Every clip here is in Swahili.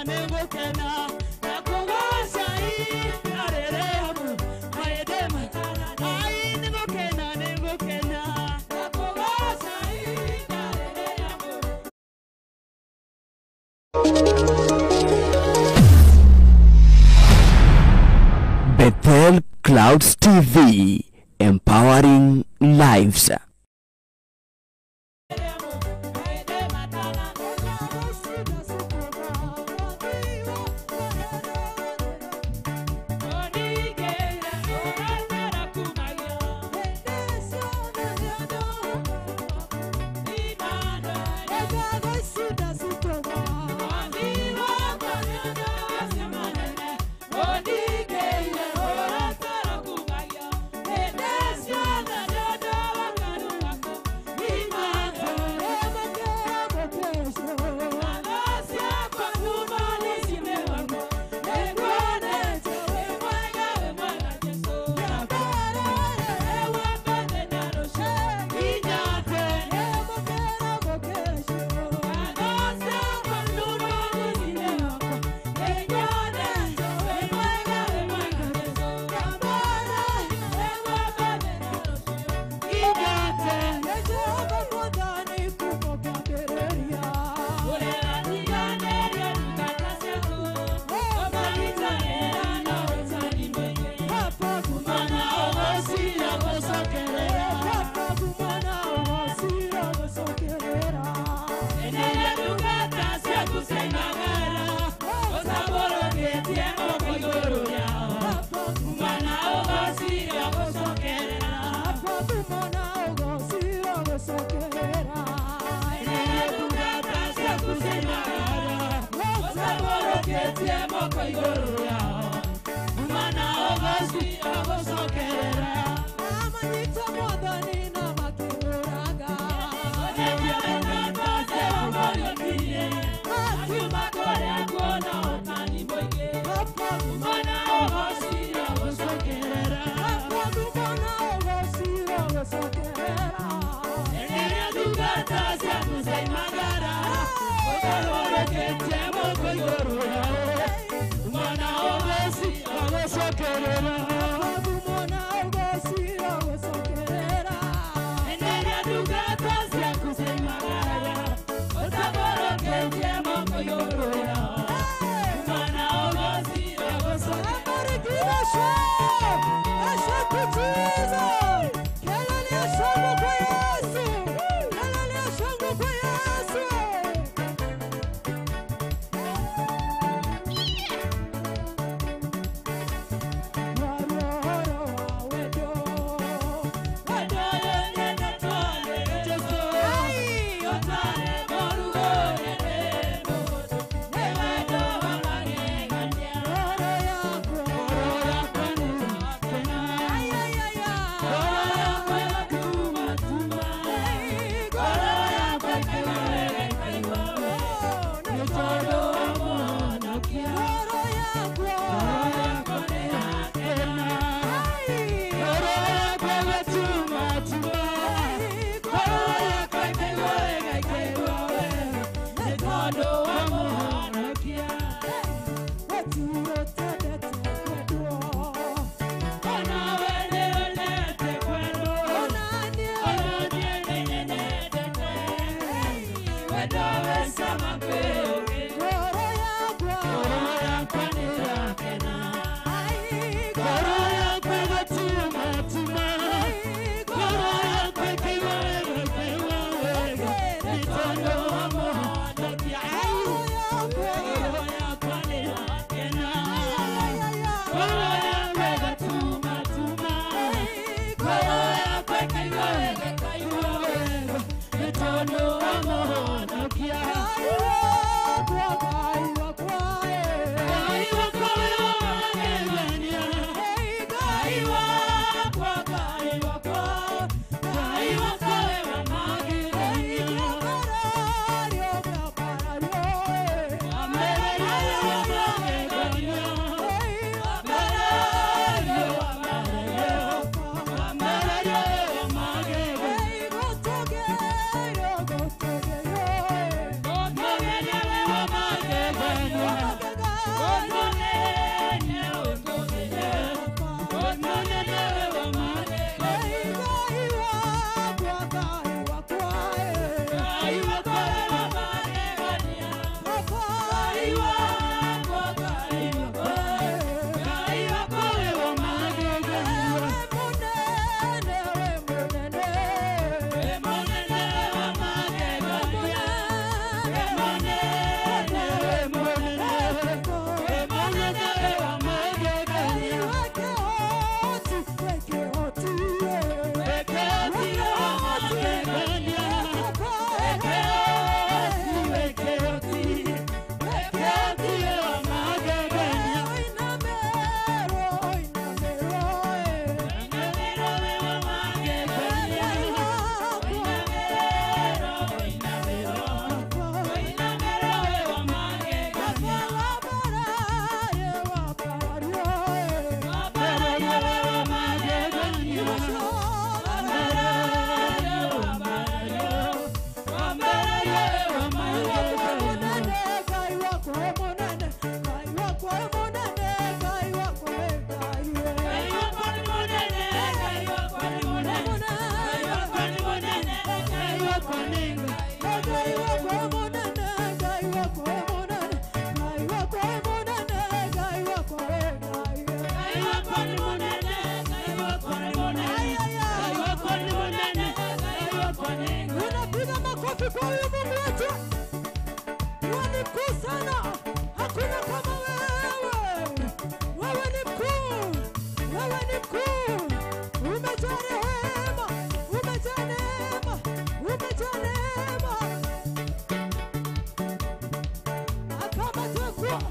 Nĩngũkena na kũgoca iarĩrĩamu maĩndĩ matana. Ai nĩngũkena, nĩngũkena na kũgoca iarĩrĩamu. Bethel Clouds TV, empowering lives. Thank you. Makofi kwa huyu Mungu wetu. Wewe ni mkuu sana. Hakuna kama wewe. Wewe ni mkuu. Wewe ni mkuu. Umejaa rehema. Umejaa neema. Umejaa neema. Akamatekwa.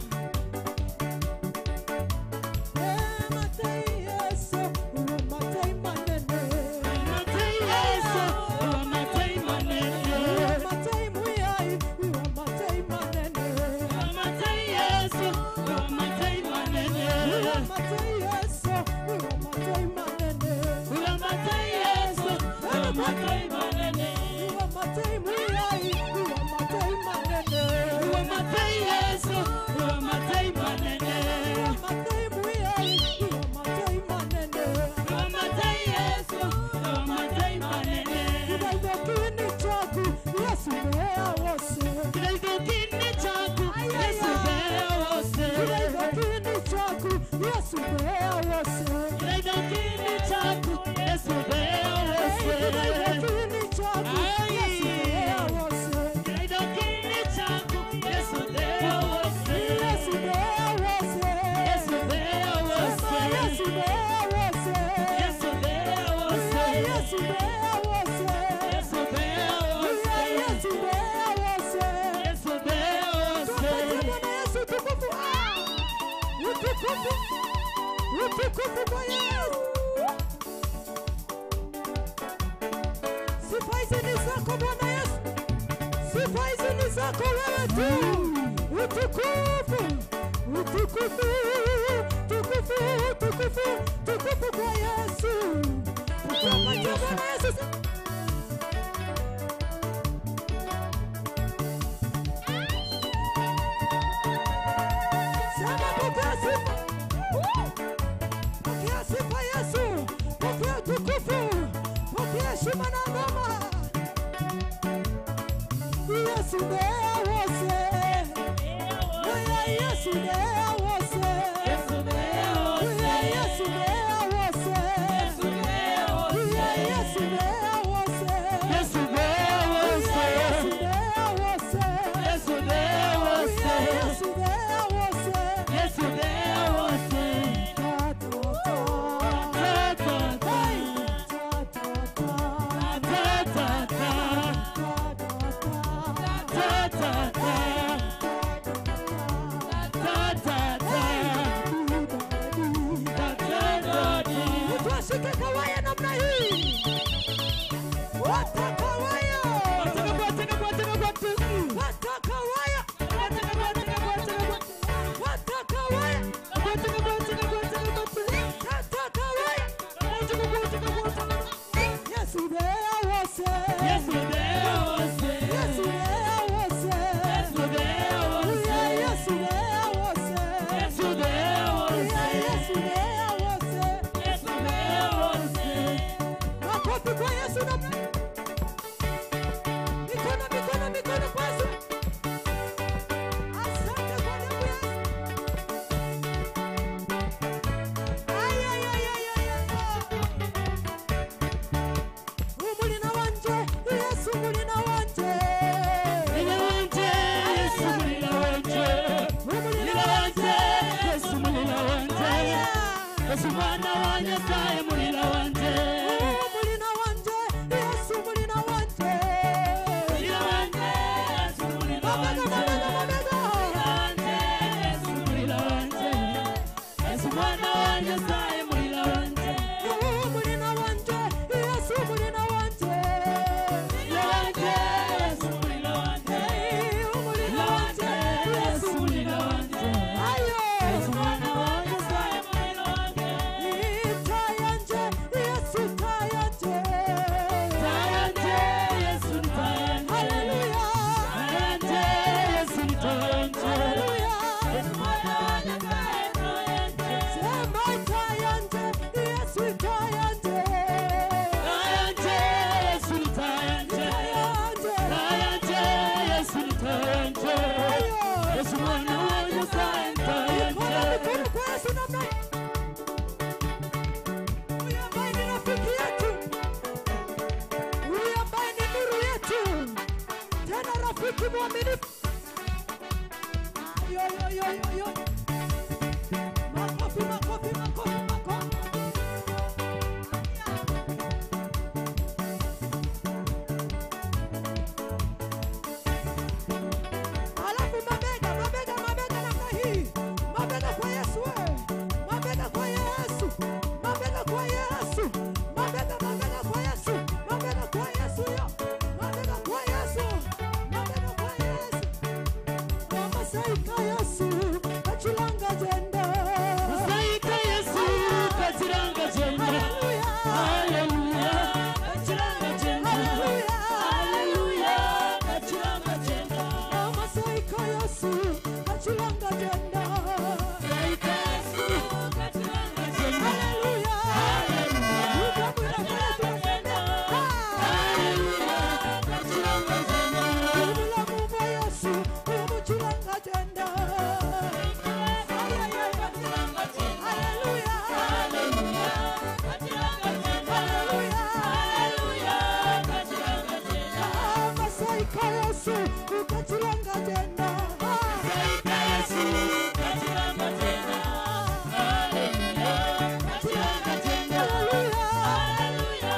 Sifa hizi ni zako Bwana Yesu. Sifa hizi ni zako wewe tu. Utukufu, utukufu, tukufu, tukufu, tukufu kwa Yesu. Tupatie Bwana Yesu. Sema pokea sifa. Pokea sifa Yesu. Pokea utukufu. Pokea heshima na adama. Yesu ndiye Yesu ndiye Yesu ndiye Yesu ndiye Yesu ndiye Yesu ndiye Yesu ndiye Yesu ndiye Yesu ndiye. Shika kawaya namna hii. Watakawaya. Watakawaya. Watakawaya. Watakawaya. Yesu ndiye wose. Yesu ndiye wose. Yesu ndiye wose. Yesu ndiye wose. Yesu ndiye wose. Yesu ndiye wose. Yesu ndiye wose. Makofi kwa Yesu na mikono, mikono, mikono kwa Yesu. Asante kwa damu ya Yesu. Ay, ay, ay, ay, ay, ay. Umulina wanje, Yesu mulina wanje. Mulina wanje, Yesu mulina wanje. Mulina wanje, Yesu mulina wanje. Yesu mwana wa Nyasaye mulina wanje. Mulina wanje, Yesu mulina wanje. Mulina wanje, Yesu mulina wanje. Mulina wanje, Yesu mulina wanje. Yesu mwana wa Nyasaye mulina wanje. Mulina wanje, Yesu mulina wanje. Mulina wanje, Yesu mulina wanje. Mulina wanje, Yesu mulina wanje. Ayo, Yesu mwana wa Nyasaye mulina wanje. Hayo yo. Makofi, makofi, makofi, makofi. Alafu mabega, mabega, mabega namna hii. Mabega kwa Yesu we. Mabega kwa Yesu. Mabega kwa Yesu. Mabega, mabega kwa Yesu. Mabega kwa Yesu yo. Mabega kwa Yesu. Mabega kwa Yesu. Masaika Yesu, kachilanga jenda. Masaika Yesu, kachilanga jenda. Haleluya. Haleluya, kachilanga jenda. Haleluya. Haleluya, kachilanga jenda. Masaika Yesu, kachilanga jenda. Masaika Yesu, kachilanga jenda. Haleluya. Haleluya, kachilanga jenda. Haleluya, kachilanga jenda. Ubulamu bwa Yesu, ubuchilanga jenda. Kachilanga jenda. Haleluya. Haleluya, kachilanga jenda. Haleluya. Haleluya, kachilanga jenda. Masaika Yesu, ukachilanga jenda. Masaika Yesu, kachilanga jenda. Haleluya, kachilanga jenda. Haleluya. Haleluya,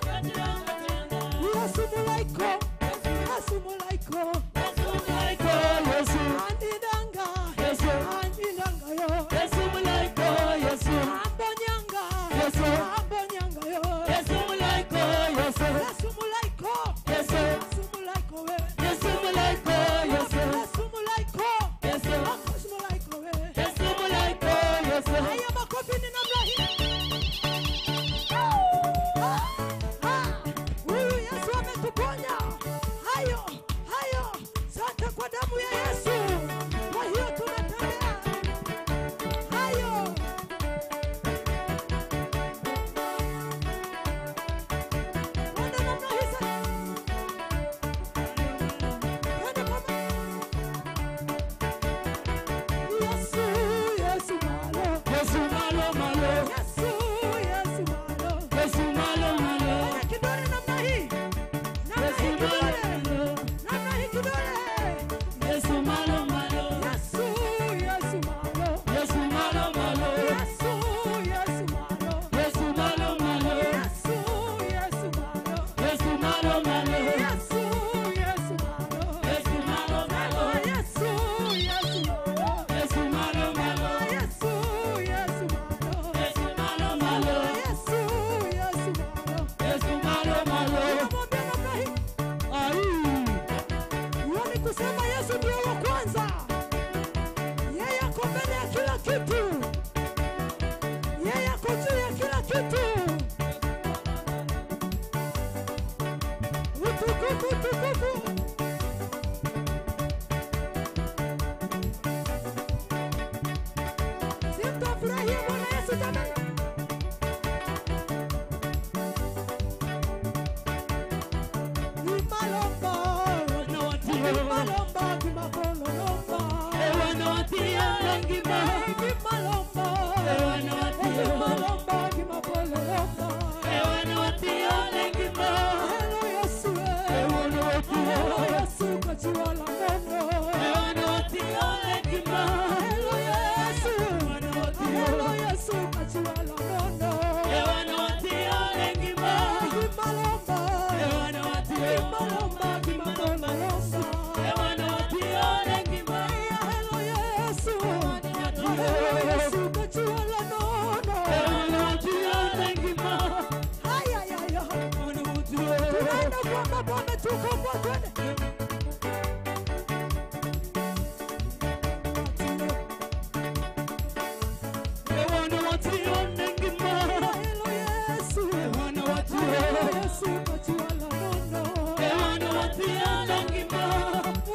kachilanga jenda. Yesu mulaiko, Yesu mulaiko. Yesu mulaiko, Yesu. Andidanga, Yesu. andidanga yo. Yesu mulaiko, Yesu. Ambonyanga, Yesu. ambonyanga yo. Yesu mulaiko, Yesu. Yesu mulaiko, Yesu. Yesu mulaiko we. Yesu mulaiko, Yesu. Yesu mulaiko, Yesu. Yesu mulaiko we. Yesu mulaiko, Yesu. Haya makofi ni namna hii. Ah, ah, huyu Yesu ametuponya. Hayo, hayo. Sante kwa damu ya Yesu. Kwa hiyo tunatembea. Hayo. Twende namna hii sasa. Twende Yesu, Yesu malo. Yesu malo malo. Yesu, Yesu malo. Yesu malo malo. Fanya kidole namna hii. Namna Yesu hii malo kidole. malo. Namna hii kidole. Yesu malo malo. Yesu, Yesu malo. Yesu malo malo. Yesu, Yesu malo. Yesu malo malo. Yesu, Yesu malo. Yesu malo malo. Yesu, Yesu malo. Yesu malo malo. Yesu, Yesu malo. Yesu malo malo. Yesu, Yesu malo. Yesu malo malo. Yesu, Yesu malo. Yesu malo malo. Namwambia namna hii. Ai. Yaani kusema Yesu ndio wa kwanza. Yeye ako mbele ya kila kitu. Yeye ako juu ya kila kitu. Utukufu, utukufu. Si mtafurahia Bwana Yesu jamani? Imalomba, imalomba, kimakololomba. Ewana watia ngima. Kimalomba, Ewana watia. kimalomba, kimakololomba. Ewana watia ngima. Hello Yesu, Ewana watia. hello Yesu, kachiwala nono. Ewana watia ngima. Hello Yesu, Ewana watia. hello Yesu, kachiwala nono. Ewana watia ngima. Kimalomba, Ewana watia. kimalomba, kimakololomba. Ewana watia ngima. Hello Yesu, hello Yesu, kachiwala nono. Ewana watia ngima. Haya, ya, ya. Ewana watia. Tunaenda kwa ambapo ametukomboa, twende. Ewana watia ngima. Hello Yesu, Ewana watia. hello Yesu, kachiwala nono. Ewana watia ngima.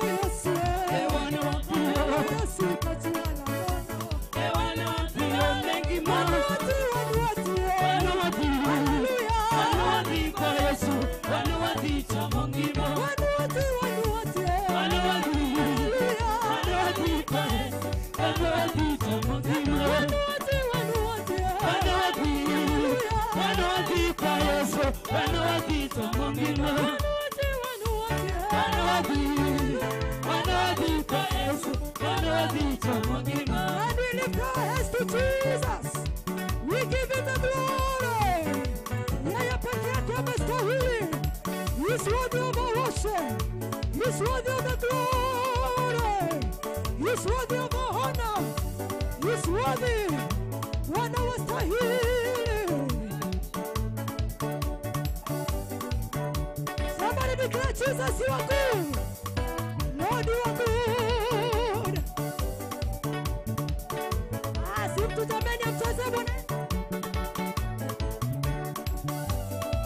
Yesu, Ewana watia. hello Yesu, kachiwala nono. Ewana watia ngima. Watu, watu, watu, Wana watia. haleluya. Wana watia kwa Yesu. Wana watia chamo ngima. Watu, watu, watu, watu, Wana watia. haleluya. Wana watia kwa Yesu. Wana watia chamo ngima. Watu, watu, watu, watu, Wana watia. Wana watia kwa Yesu. Wana watia chamo ngima. watu, watu, watu, Wana watia. Wana watia kwa Yesu. Wana watia chamo ngima. Jesus. We give him the glory. Yeye peke yake amestahili. He's worthy of our worship. He's worthy of the glory. He's worthy of our honor. He's worthy. Bwana wastahili. Somebody declare Jesus, you are good. Lord, you are good. Ah, si mtu jameni amcheze Bwana.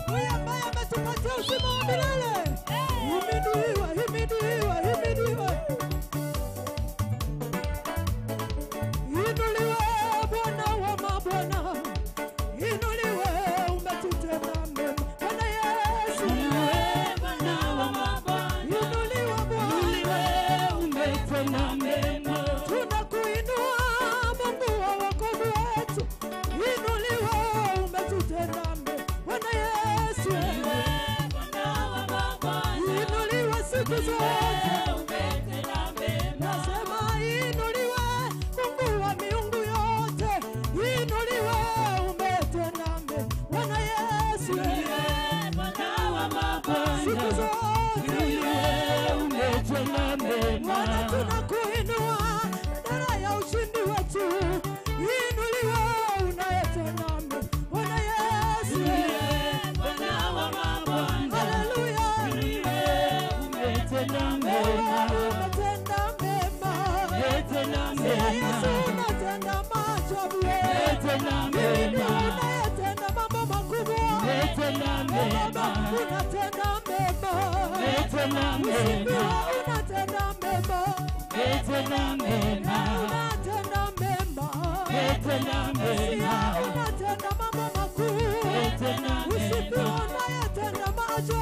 Huyu ambaye ametupatia uzima wa milele. Himidiwe, himidiwe, himidiwe. Inuliwe Bwana wa mabwana. Inuliwe, umetutenda mema. Bwana Yesu. Inuliwe Bwana wa mabwana. Inuliwe Bwana. Inuliwe, umetenda mema. Tunakuinua Mungu wa wokovu wetu. Inuliwe, umetutenda mema. Bwana Yesu. Inuliwe Bwana wa mabwana. Inuliwe siku zote. Umetenda mema. Nasema inuliwe Mungu wa miungu yote. Inuliwe, umetenda mema. Bwana Yesu. Inuliwe Bwana wa mabwana. Siku zote. Inuliwe, umetenda mema. Bwana tunakuinua bendera ya ushindi wetu. Inuliwe unayetenda mema. Bwana Yesu. Inuliwe Bwana wa mabwana. Haleluya. Inuliwe, umetenda Wewe mema. umetenda mema. Umetenda Yesu mema. unatenda maajabu. Umetenda Wewe mema. unayetenda mambo makubwa. Umetenda Baba mema. unatenda mema. Umetenda Usifiwe, mema. unatenda mema. Umetenda mema. Unatenda mema. Umetenda mema. Unatenda mambo makuu. Umetenda Usifiwe, mema. unayetenda maajabu.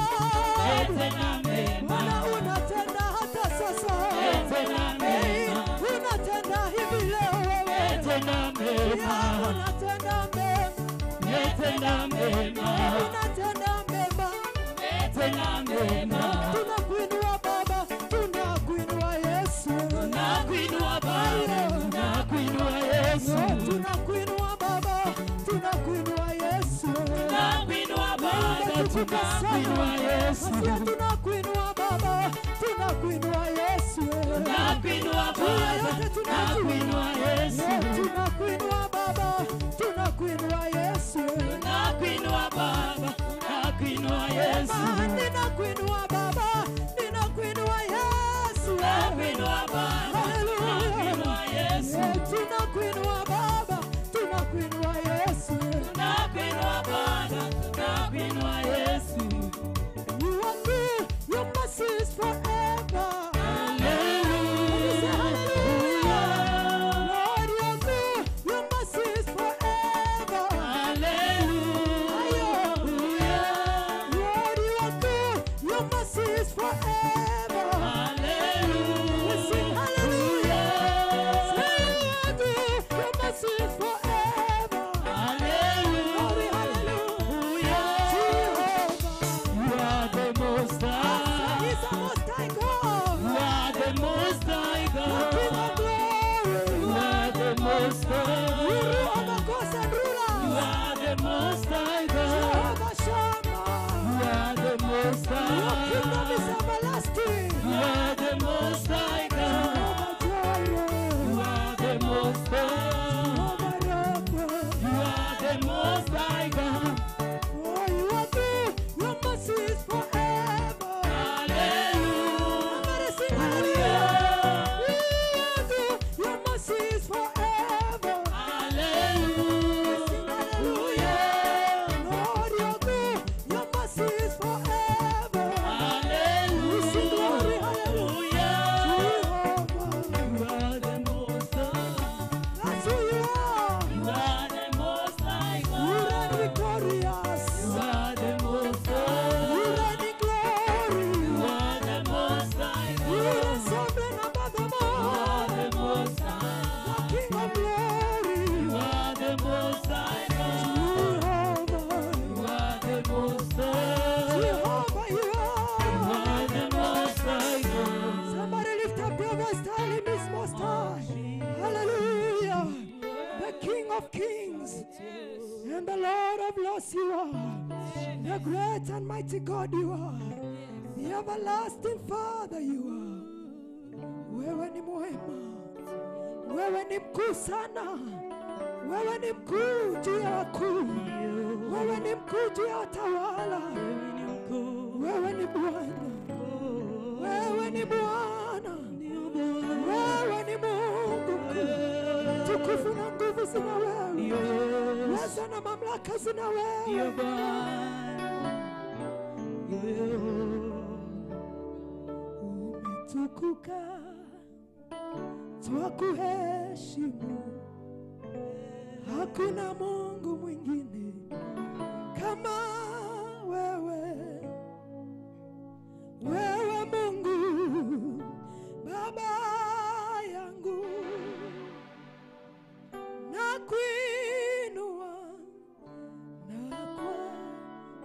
Umetenda mema. Bwana unatenda hata sasa. Umetenda mema. Unatenda hivi leo wewe. Umetenda mema. Unatenda mema. Umetenda mema. Unatenda mema. Umetenda mema. Tunakuinua Baba, tunakuinua Yesu. Tunakuinua Baba, tunakuinua Yesu. Tunakuinua Baba, tunakuinua Yesu. Tunakuinua Baba, tunakuinua Yesu. Masia, tunakuinua Baba, tunakuinua Yesu. Tunakuinua Baba, tunakuinua Yesu. Tunakuinua Baba, tunakuinua Yesu. Tunakuinua Baba, tunakuinua Yesu. Ninakuinua Baba, ninakuinua Yesu. Tunakuinua Baba, tunakuinua Yesu. Tunakuinua Baba, tunakuinua Yesu. Tunakuinua Baba, tunakuinua Yesu. You are good, your mercy is forever. Hallelujah. Lord, you are good, your mercy is forever. Hallelujah. Lord, you are good, your mercy is forever. We sing hallelujah. Say you are good, your mercy is forever. Glory, hallelujah. Jehovah. You are the Most High. He's the Most High God. You are the Most High The King God. of glory. You are the Most High. You rule over gods and You rulers. are the Most High God. Jehovah Shammah. You are the Most Your kingdom is High. everlasting. You are the Most High God. Jehovah Jireh. You are the Most High. Jehovah Rapha. You are the Most High God. Oh, you are good. Your mercy is forever. Hallelujah. Somebody sing hallelujah. You are good. Your mercy is forever. Hallelujah. Sing hallelujah. Lord, you are good. Your mercy is forever. We sing glory, hallelujah. Hallelujah. Jehovah. You are the Most High. That's who of Kings and the Lord of Lords you are. The great and mighty God you are. The everlasting Father you are. Wewe ni mwema. Wewe ni mkuu sana. Wewe ni mkuu juu ya wakuu. Wewe ni mkuu juu ya watawala. Wewe ni Bwana. Wewe ni Bwana. Wewe ni Mungu mkuu. Tukufu na nguvu zina wewe. Uweza na mamlaka zina wewe. Umetukuka, twakuheshimu. Hakuna Mungu mwingine kama wewe. Wewe Mungu Baba yangu, nakuinua na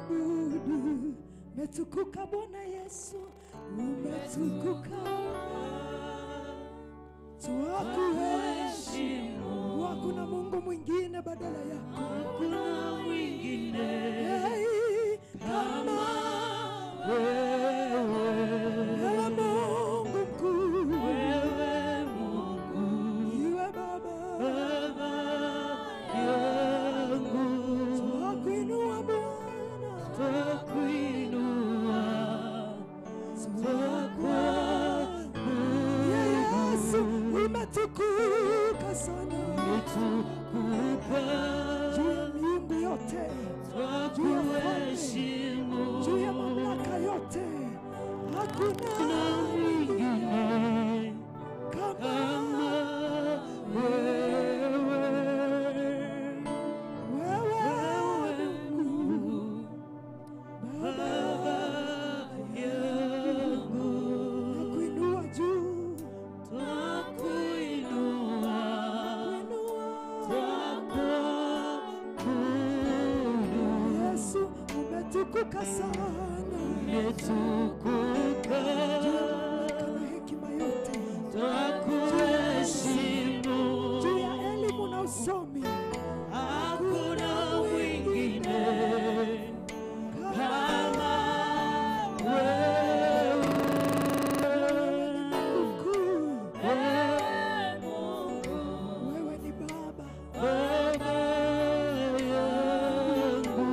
kuabudu. Umetukuka Bwana Yesu, umetukuka, twakuheshimu. Hakuna Mungu mwingine badala yako. Hakuna mwingine hey, kama wewe. Wewe Mungu mkuu, wewe Mungu, iwe Baba, Baba yangu. Twakuinua Bwana, twakuinua, twakuabudu. Yesu, umetukuka sana. Umetukuka juu ya miungu yote, juu ya falme, juu ya mamlaka yote. Hakuna mwingine kama wewe. Wewe Mungu Baba yangu, nakuinua juu, twakuinua, twakuabudu. Yesu, umetukuka sana, umetukuka juu ya mamlaka na hekima yote, twakuheshimu, juu ya elimu na usomi. Hakuna mwingine kama wewe. Mkuu, Wewe Mungu, wewe ni Baba, Baba yangu,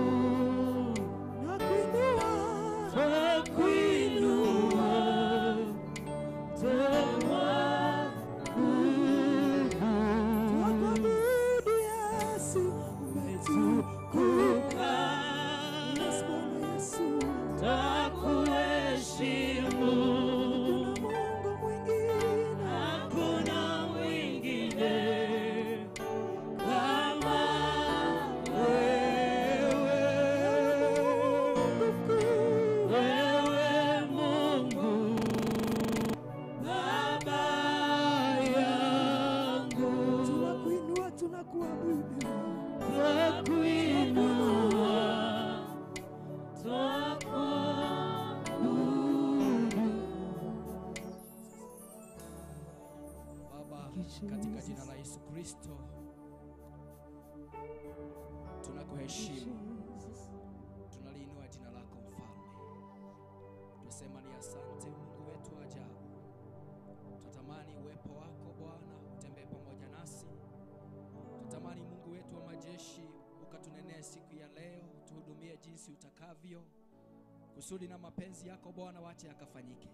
nakuinua, twakuinua, twakuabudu. twakuabudu Yesu, umetukuka. Yes, Bwana Yesu, Twakuheshimu, hakuna Mungu mwingine, hakuna mwingine kama wewe. Mungu mkuu, Wewe Mungu, Baba yangu, tunakuinua, tunakuabudu. twakuinua, twakuabudu. Baba, katika jina la Yesu Kristo tunakuheshimu, tunaliinua jina lako Mfalme. Tunasema ni asante Mungu wetu wa ajabu. Tunatamani uwepo wako Bwana utembee pamoja nasi. Tunatamani Mungu wetu wa majeshi ukatunenee siku ya leo, tuhudumie jinsi utakavyo. Kusudi na mapenzi yako Bwana wache yakafanyike.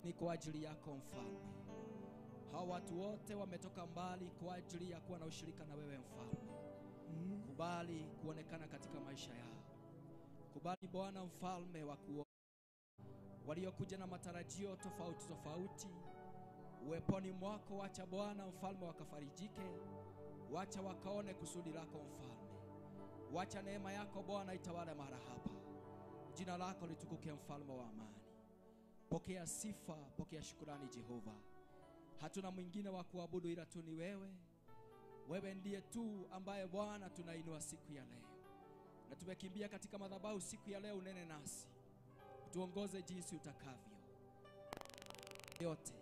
Ni kwa ajili yako Mfalme. Hawa watu wote wametoka mbali kwa ajili ya kuwa na ushirika na wewe Mfalme. Kubali kuonekana katika maisha yao. Kubali Bwana Mfalme wa kuona waliokuja na matarajio tofauti tofauti. Uweponi mwako wacha Bwana Mfalme wakafarijike. Wacha wakaone kusudi lako Mfalme. Wacha neema yako Bwana itawale mahali hapa. Jina lako litukuke Mfalme wa amani. Pokea sifa, pokea shukrani Jehova. Hatuna mwingine wa kuabudu ila tu ni wewe. Wewe ndiye tu ambaye Bwana tunainua siku ya leo. Na tumekimbia katika madhabahu siku ya leo, unene nasi. Tuongoze jinsi utakavyo. Yote.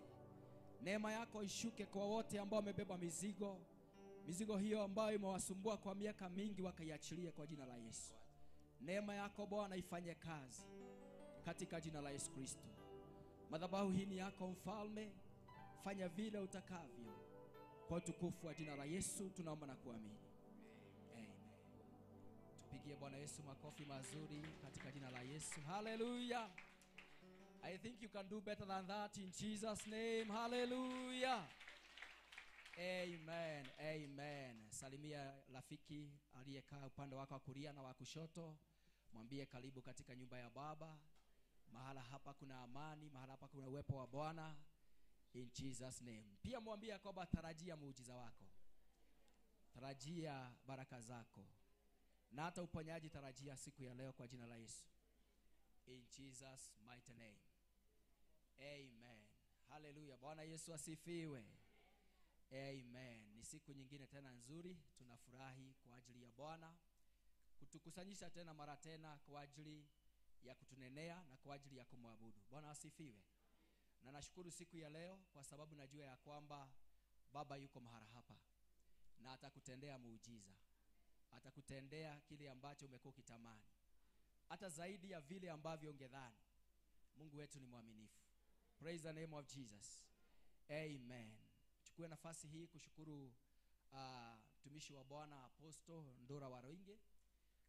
Neema yako ishuke kwa wote ambao wamebeba mizigo. Mizigo hiyo ambayo imewasumbua kwa miaka mingi wakaiachilie kwa jina la Yesu. Neema yako Bwana ifanye kazi katika jina la Yesu Kristo. Madhabahu hii ni yako Mfalme, fanya vile utakavyo. Kwa utukufu wa jina la Yesu tunaomba na kuamini. Amen. Tupigie Bwana Yesu makofi mazuri katika jina la Yesu. Hallelujah. I think you can do better than that in Jesus' name. Hallelujah. Amen. Amen. Salimia rafiki aliyekaa upande wako wa kulia na wa kushoto. Mwambie karibu katika nyumba ya Baba. Mahala hapa kuna amani, mahala hapa kuna uwepo wa Bwana. In Jesus' name. Pia mwambie kwamba tarajia muujiza wako. Tarajia baraka zako. Na hata uponyaji tarajia siku ya leo kwa jina la Yesu. In Jesus' mighty name. Amen. Hallelujah. Bwana Yesu asifiwe. Amen. Ni siku nyingine tena nzuri, tunafurahi kwa ajili ya Bwana kutukusanyisha tena mara tena kwa ajili ya kutunenea na kwa ajili ya kumwabudu. Bwana asifiwe. Na nashukuru siku ya leo kwa sababu najua ya kwamba Baba yuko mahali hapa na atakutendea muujiza. Atakutendea kile ambacho umekuwa ukitamani, hata zaidi ya vile ambavyo ungedhani. Mungu wetu ni mwaminifu. Praise the name of Jesus. Amen. Chukue nafasi hii kushukuru mtumishi wa Bwana Apostle Ndura Waruinge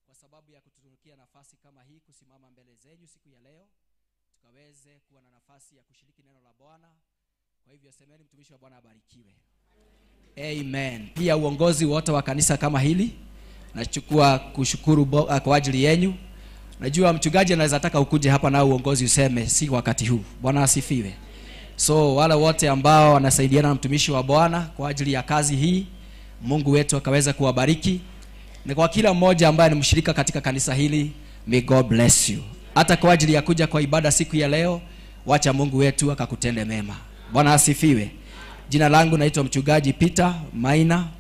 kwa sababu ya kututunukia nafasi kama hii kusimama mbele zenyu siku ya leo, tukaweze kuwa na nafasi ya kushiriki neno la Bwana. Kwa hivyo semeni mtumishi wa Bwana abarikiwe. Amen. Pia uongozi wote wa kanisa kama hili nachukua kushukuru kwa ajili yenu. Najua mchungaji anaweza taka ukuje hapa na uongozi useme si wakati huu. Bwana asifiwe. So wale wote ambao wanasaidiana na mtumishi wa Bwana kwa ajili ya kazi hii, Mungu wetu akaweza kuwabariki. Na kwa kila mmoja ambaye ni mshirika katika kanisa hili, may God bless you. Hata kwa ajili ya kuja kwa ibada siku ya leo, wacha Mungu wetu akakutende mema. Bwana asifiwe. Jina langu naitwa mchungaji Peter Maina.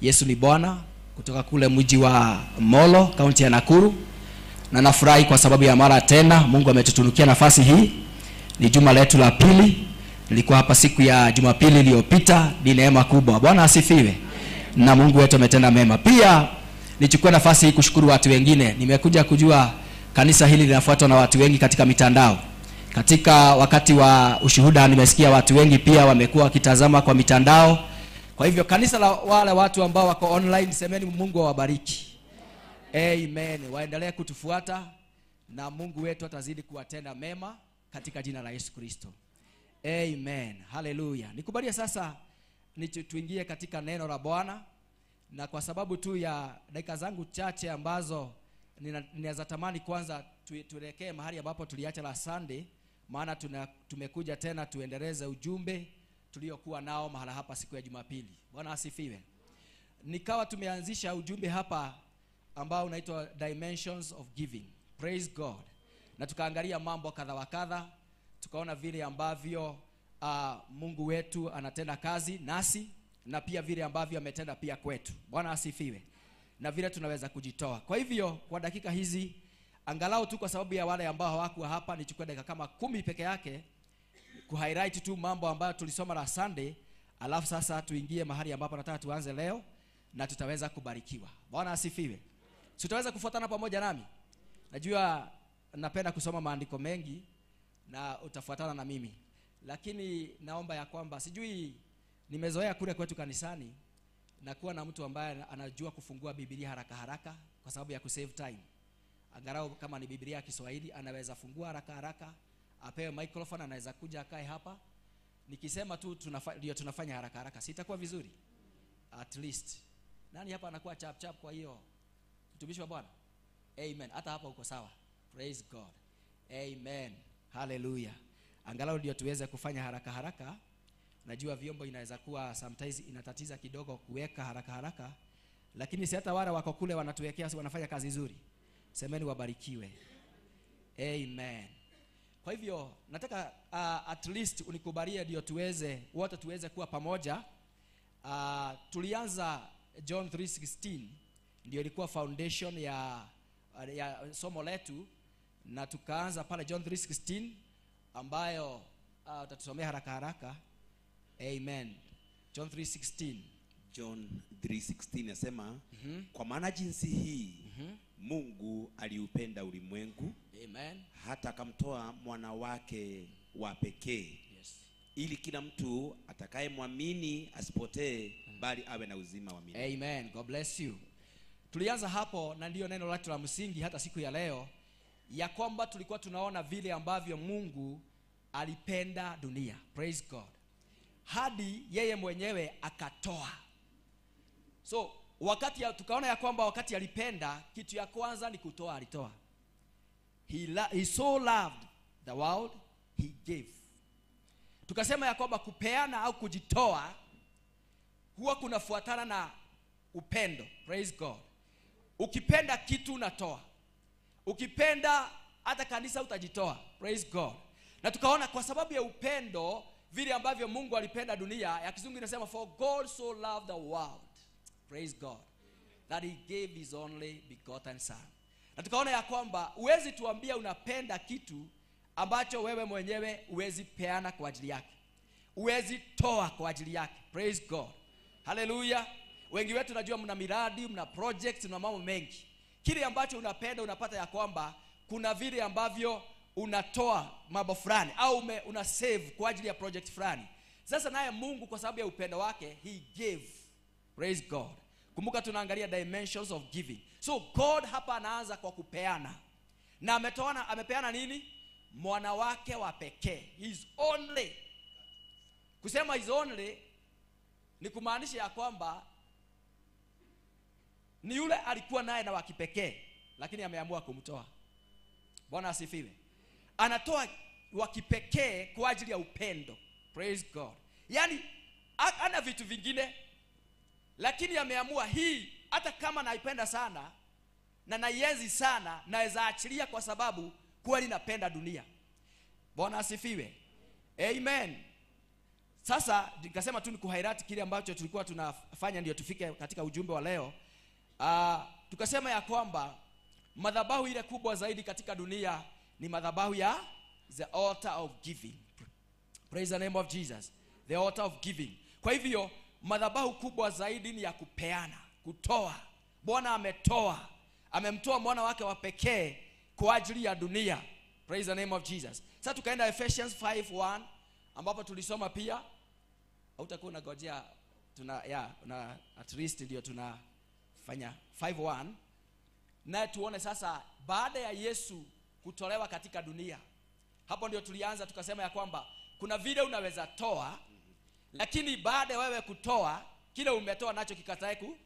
Yesu ni Bwana, kutoka kule mji wa Molo, kaunti ya Nakuru. Na nafurahi kwa sababu ya mara tena Mungu ametutunukia nafasi hii. Ni juma letu la pili. Nilikuwa hapa siku ya Jumapili iliyopita. Ni neema kubwa. Bwana asifiwe. Na Mungu wetu ametenda mema. Pia nichukue nafasi hii kushukuru watu wengine. Nimekuja kujua kanisa hili linafuatwa na watu wengi katika mitandao. Katika wakati wa ushuhuda nimesikia watu wengi pia wamekuwa wakitazama kwa mitandao. Kwa hivyo kanisa la wale watu ambao wako online, semeni Mungu awabariki. Amen. Waendelee kutufuata na Mungu wetu atazidi kuwatenda mema katika jina la Yesu Kristo. Amen. Hallelujah. Nikubalie sasa tuingie katika neno la Bwana, na kwa sababu tu ya dakika zangu chache ambazo ninaweza tamani kwanza tuelekee mahali ambapo tuliacha la Sunday, maana tumekuja tena tuendeleze ujumbe tuliokuwa nao mahala hapa siku ya Jumapili. Bwana asifiwe. Nikawa tumeanzisha ujumbe hapa ambao unaitwa Dimensions of Giving. Praise God. Na tukaangalia mambo kadha wa kadha, tukaona vile ambavyo Mungu wetu anatenda kazi nasi na pia vile ambavyo ametenda pia kwetu. Bwana asifiwe. Na vile tunaweza kujitoa. Kwa hivyo kwa dakika hizi angalau tu kwa sababu ya wale ambao hawakuwa hapa, nichukue dakika kama 10 peke yake ku highlight tu mambo ambayo tulisoma la Sunday, alafu sasa tuingie mahali ambapo nataka tuanze leo na tutaweza kubarikiwa. Bwana asifiwe. Tutaweza kufuatana pamoja nami. Najua napenda kusoma maandiko mengi na utafuatana na mimi. Lakini naomba ya kwamba sijui, nimezoea kule kwetu kanisani na kuwa na mtu ambaye anajua kufungua Biblia haraka haraka kwa sababu ya kusave time. Angalau kama ni Biblia ya Kiswahili anaweza fungua haraka haraka, apewe microphone, anaweza kuja akae hapa. Nikisema tu ndio tunafanya haraka haraka, sitakuwa vizuri. At least nani hapa anakuwa chap chap? Kwa hiyo mtumishi wa Bwana. Amen. Hata hapa uko sawa. Praise God. Amen. Hallelujah. Angalau ndio tuweze kufanya haraka haraka. Najua vyombo inaweza kuwa sometimes inatatiza kidogo kuweka haraka haraka, lakini si hata wale wako kule wanatuwekea, si wanafanya kazi nzuri. Semeni wabarikiwe. Amen. Kwa hivyo nataka at least unikubalie ndio tuweze wote tuweze kuwa pamoja. Tulianza John 3:16, ndio ilikuwa foundation ya somo letu, na tukaanza pale John 3:16 ambayo utatusomea haraka haraka. Amen. John 3:16. John 3:16 inasema, kwa maana jinsi hii Mungu aliupenda ulimwengu. Amen. Hata akamtoa mwana wake wa pekee. Yes. Ili kila mtu atakayemwamini asipotee, bali awe na uzima wa milele. Amen. God bless you. Tulianza hapo na ndiyo neno letu la msingi hata siku ya leo, ya kwamba tulikuwa tunaona vile ambavyo Mungu alipenda dunia. Praise God. Hadi yeye mwenyewe akatoa. So wakati tukaona ya kwamba wakati alipenda, kitu ya kwanza ni kutoa, alitoa. He so loved the world, he gave. Tukasema ya kwamba kupeana au kujitoa huwa kunafuatana na upendo. Praise God. Ukipenda kitu unatoa. Ukipenda hata kanisa utajitoa. Praise God. Na tukaona kwa sababu ya upendo vile ambavyo Mungu alipenda dunia, ya kizungu inasema for God so loved the world. Praise God. That he gave his only begotten son. Na tukaona ya kwamba huwezi tuambia unapenda kitu ambacho wewe mwenyewe huwezi peana kwa ajili yake. Huwezi toa kwa ajili yake. Praise God. Hallelujah. Wengi wetu najua mna miradi, mna projects, mna mambo mengi. Kile ambacho unapenda unapata ya kwamba kuna vile ambavyo unatoa mambo fulani au una save kwa ajili ya project fulani. Sasa naye Mungu kwa sababu ya upendo wake he gave. Praise God. Kumbuka tunaangalia dimensions of giving. So God hapa anaanza kwa kupeana. Na amepeana nini? Mwana wake wa pekee. His only. Kusema his only ni kumaanisha ya kwamba ni yule alikuwa naye na wa kipekee, lakini ameamua kumtoa. Bwana asifiwe. Anatoa wa kipekee kwa ajili ya upendo. Praise God. Yaani ana vitu vingine, lakini ameamua hii, hata kama naipenda sana na naienzi sana, naweza achilia kwa sababu kweli napenda dunia. Bwana asifiwe. Amen. Sasa nikasema tu ni kuhighlight kile ambacho tulikuwa tunafanya ndio tufike katika ujumbe wa leo. Tukasema ya kwamba madhabahu ile kubwa zaidi katika dunia ni madhabahu ya the altar of giving. Praise the name of Jesus. The altar of giving. Kwa hivyo madhabahu kubwa zaidi ni ya kupeana, kutoa. Bwana ametoa. Amemtoa mwana wake wa pekee kwa ajili ya dunia. Praise the name of Jesus. Sasa tukaenda Ephesians 5:1 ambapo tulisoma pia. Hautakuwa unagojea tuna na at least ndio tunafanya 5:1. Na tuone sasa baada ya Yesu kutolewa katika dunia. Hapo ndio tulianza tukasema ya kwamba kuna vile unaweza toa, lakini baada wewe kutoa kile umetoa nacho kikatae ku.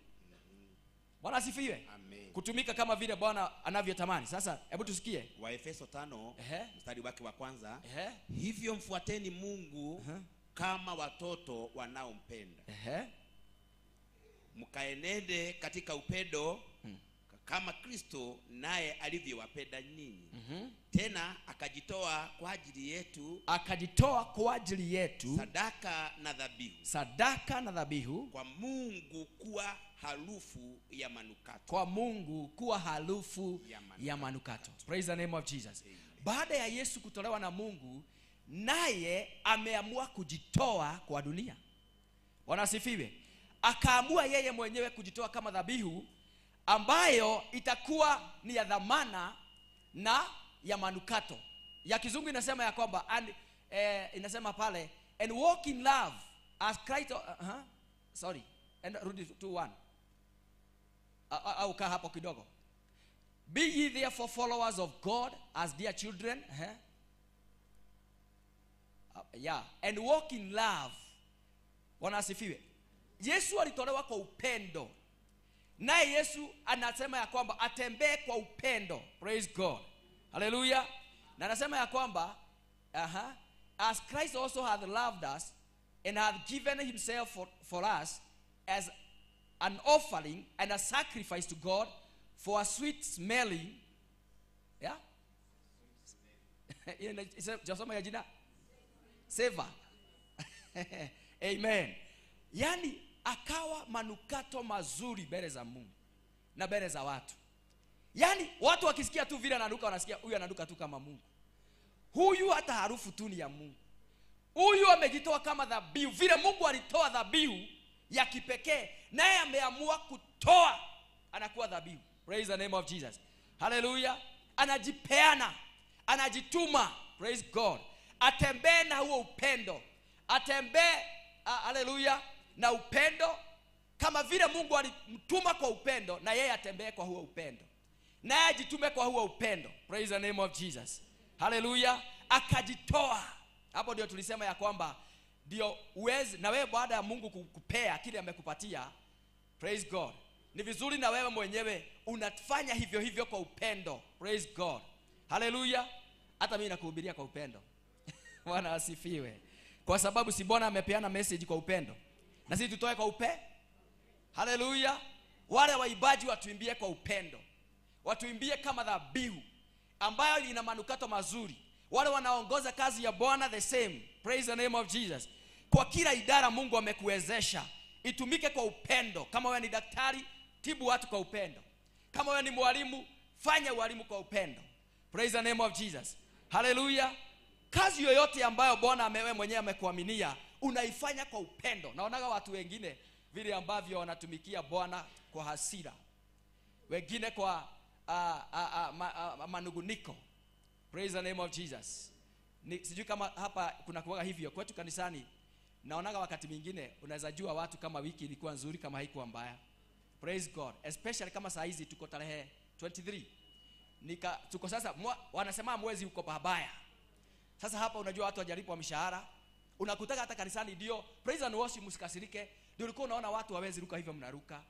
Bwana asifiwe. Amen. Kutumika kama vile Bwana anavyotamani. Sasa hebu tusikie Waefeso 5 mstari wake wa kwanza. Hivyo mfuateni Mungu kama watoto wanaompenda. Mkaenende katika upendo kama Kristo naye alivyowapenda ninyi. Tena akajitoa kwa ajili yetu, akajitoa kwa ajili yetu, sadaka na dhabihu, sadaka na dhabihu kwa Mungu kuwa harufu ya manukato, kwa Mungu kuwa harufu ya manukato. Praise the name of Jesus. Amen. Baada ya Yesu kutolewa na Mungu, naye ameamua kujitoa kwa dunia. Bwana asifiwe. Akaamua yeye mwenyewe kujitoa kama dhabihu ambayo itakuwa ni ya dhamana na ya manukato. Ya kizungu inasema ya kwamba and, inasema pale and walk in love as Christ sorry and rudi 2:1 au kaa hapo kidogo. Be ye therefore followers of God as dear children, and walk in love. Bwana asifiwe. Yesu alitolewa kwa upendo. Naye Yesu anasema ya kwamba atembee kwa upendo. Praise God. Hallelujah. Na anasema ya kwamba as Christ also hath loved us and hath given himself for us as an offering and a sacrifice to God for a sweet smelling, yeah? Jasoma ya jina? Savor. Amen. Yani akawa manukato mazuri mbele za Mungu na mbele za watu. Yani watu wakisikia tu vile ananuka, wanasikia huyu ananuka tu kama Mungu. Huyu hata harufu tu ni ya Mungu. Huyu amejitoa kama dhabihu. Vile Mungu alitoa dhabihu ya kipekee, naye ameamua kutoa, anakuwa dhabihu. Praise the name of Jesus. Hallelujah. Anajipeana, anajituma. Praise God. Atembee na huo upendo, atembee, hallelujah, na upendo kama vile Mungu alimtuma kwa upendo, na yeye atembee kwa huo upendo, naye ajitume kwa huo upendo. Praise the name of Jesus. Hallelujah. Akajitoa. Hapo ndio tulisema ya kwamba ndio uweze na wewe baada ya Mungu kukupea kile amekupatia, praise God, ni vizuri na wewe mwenyewe unafanya hivyo hivyo kwa upendo. Praise God. Hallelujah. Hata mimi nakuhubiria kwa upendo. Bwana asifiwe. Kwa sababu si Bwana amepeana message kwa upendo, na sisi tutoe kwa upendo. Hallelujah. Wale waibaji watuimbie kwa upendo, watuimbie kama dhabihu ambayo ina manukato mazuri. Wale wanaongoza kazi ya Bwana the same. Praise the name of Jesus. Kwa kila idara Mungu amekuwezesha, itumike kwa upendo. Kama wewe ni daktari, tibu watu kwa upendo. Kama wewe ni mwalimu, fanya ualimu kwa upendo. Praise the name of Jesus. Hallelujah. Kazi yoyote ambayo Bwana amewe mwenyewe amekuaminia, unaifanya kwa upendo. Naonaga watu wengine vile ambavyo wanatumikia Bwana kwa hasira, wengine kwa manuguniko. Praise the name of Jesus. Sijui kama hapa kuna kuwaga hivyo kwetu kanisani. Naonaga wakati mwingine unaweza jua watu kama wiki ilikuwa nzuri kama haikuwa mbaya. Praise God. Especially kama saa hizi tuko tarehe 23. Tuko sasa wanasema mwezi uko pabaya. Sasa hapa unajua watu hawajalipwa mishahara. Unakutaka hata kanisani ndio praise and worship, msikasirike. Ndio ulikuwa unaona watu hawezi ruka hivyo mnaruka.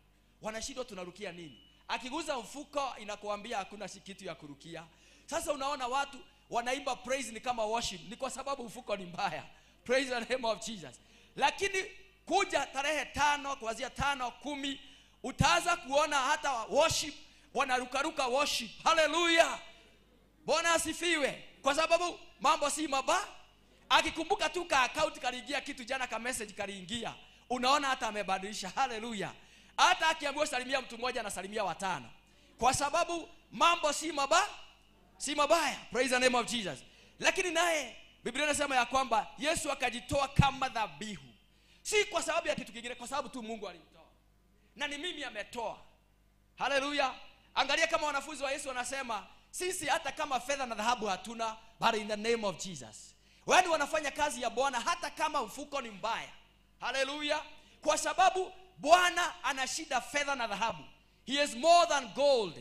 Wanashindwa tunarukia nini? Akiguza mfuko inakuambia hakuna kitu ya kurukia. Sasa unaona watu wanaimba praise ni kama worship, ni kwa sababu mfuko ni mbaya. Praise the name of Jesus. Lakini kuja tarehe 5, kuanzia 5, 10, utaanza kuona hata worship wanarukaruka worship. Hallelujah. Bwana asifiwe. Kwa sababu mambo si mabaya. Akikumbuka tu ka account kaliingia kitu jana, ka message kaliingia, unaona hata amebadilisha. Hallelujah. Hata akiambiwa salimia mtu mmoja anasalimia 5. Kwa sababu mambo si mabaya, si mabaya. Praise the name of Jesus. Lakini naye Biblia inasema ya kwamba Yesu akajitoa kama dhabihu. Si kwa sababu ya kitu kingine, kwa sababu tu Mungu alimtoa. Na ni mimi ametoa. Hallelujah. Angalia kama wanafunzi wa Yesu wanasema, sisi hata kama fedha na dhahabu hatuna, but in the name of Jesus. Wani wanafanya kazi ya Bwana hata kama mfuko ni mbaya. Hallelujah. Kwa sababu Bwana ana shida fedha na dhahabu. He is more than gold.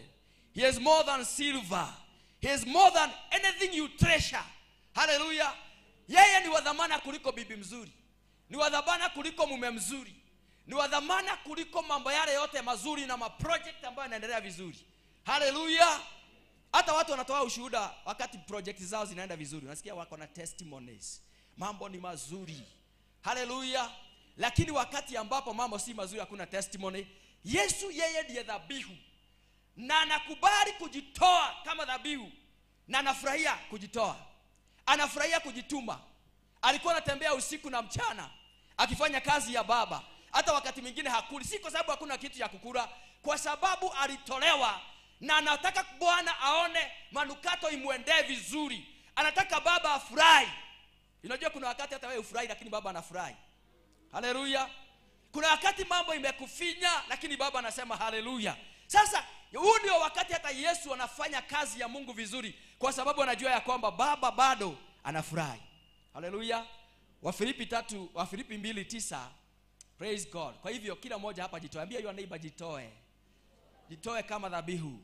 He is more than silver. He is more than anything you treasure. Hallelujah. Yeye ni wa dhamana kuliko bibi mzuri. Ni wa dhamana kuliko mume mzuri. Ni wa dhamana kuliko mambo yale yote mazuri na maproject ambayo yanaendelea vizuri. Hallelujah. Hata watu wanatoa ushuhuda wakati project zao zinaenda vizuri. Unasikia wako na testimonies. Mambo ni mazuri. Hallelujah. Lakini wakati ambapo mambo si mazuri hakuna testimony. Yesu yeye ndiye dhabihu. Na anakubali kujitoa kama dhabihu. Na anafurahia kujitoa. Anafurahia kujituma. Alikuwa anatembea usiku na mchana akifanya kazi ya Baba. Hata wakati mwingine hakuli, si kwa sababu hakuna kitu ya kukula, kwa sababu alitolewa na anataka Bwana aone manukato imuendee vizuri. Anataka Baba afurahi. Unajua kuna wakati hata wewe ufurahi lakini Baba anafurahi. Haleluya. Kuna wakati mambo imekufinya lakini Baba anasema haleluya. Sasa huu ndio wakati hata Yesu anafanya kazi ya Mungu vizuri, kwa sababu anajua ya kwamba Baba bado anafurahi. Haleluya. Wafilipi 3, Wafilipi 2:9. Praise God. Kwa hivyo kila mmoja hapa jitoe. Ambia your neighbor jitoe. Jitoe kama dhabihu.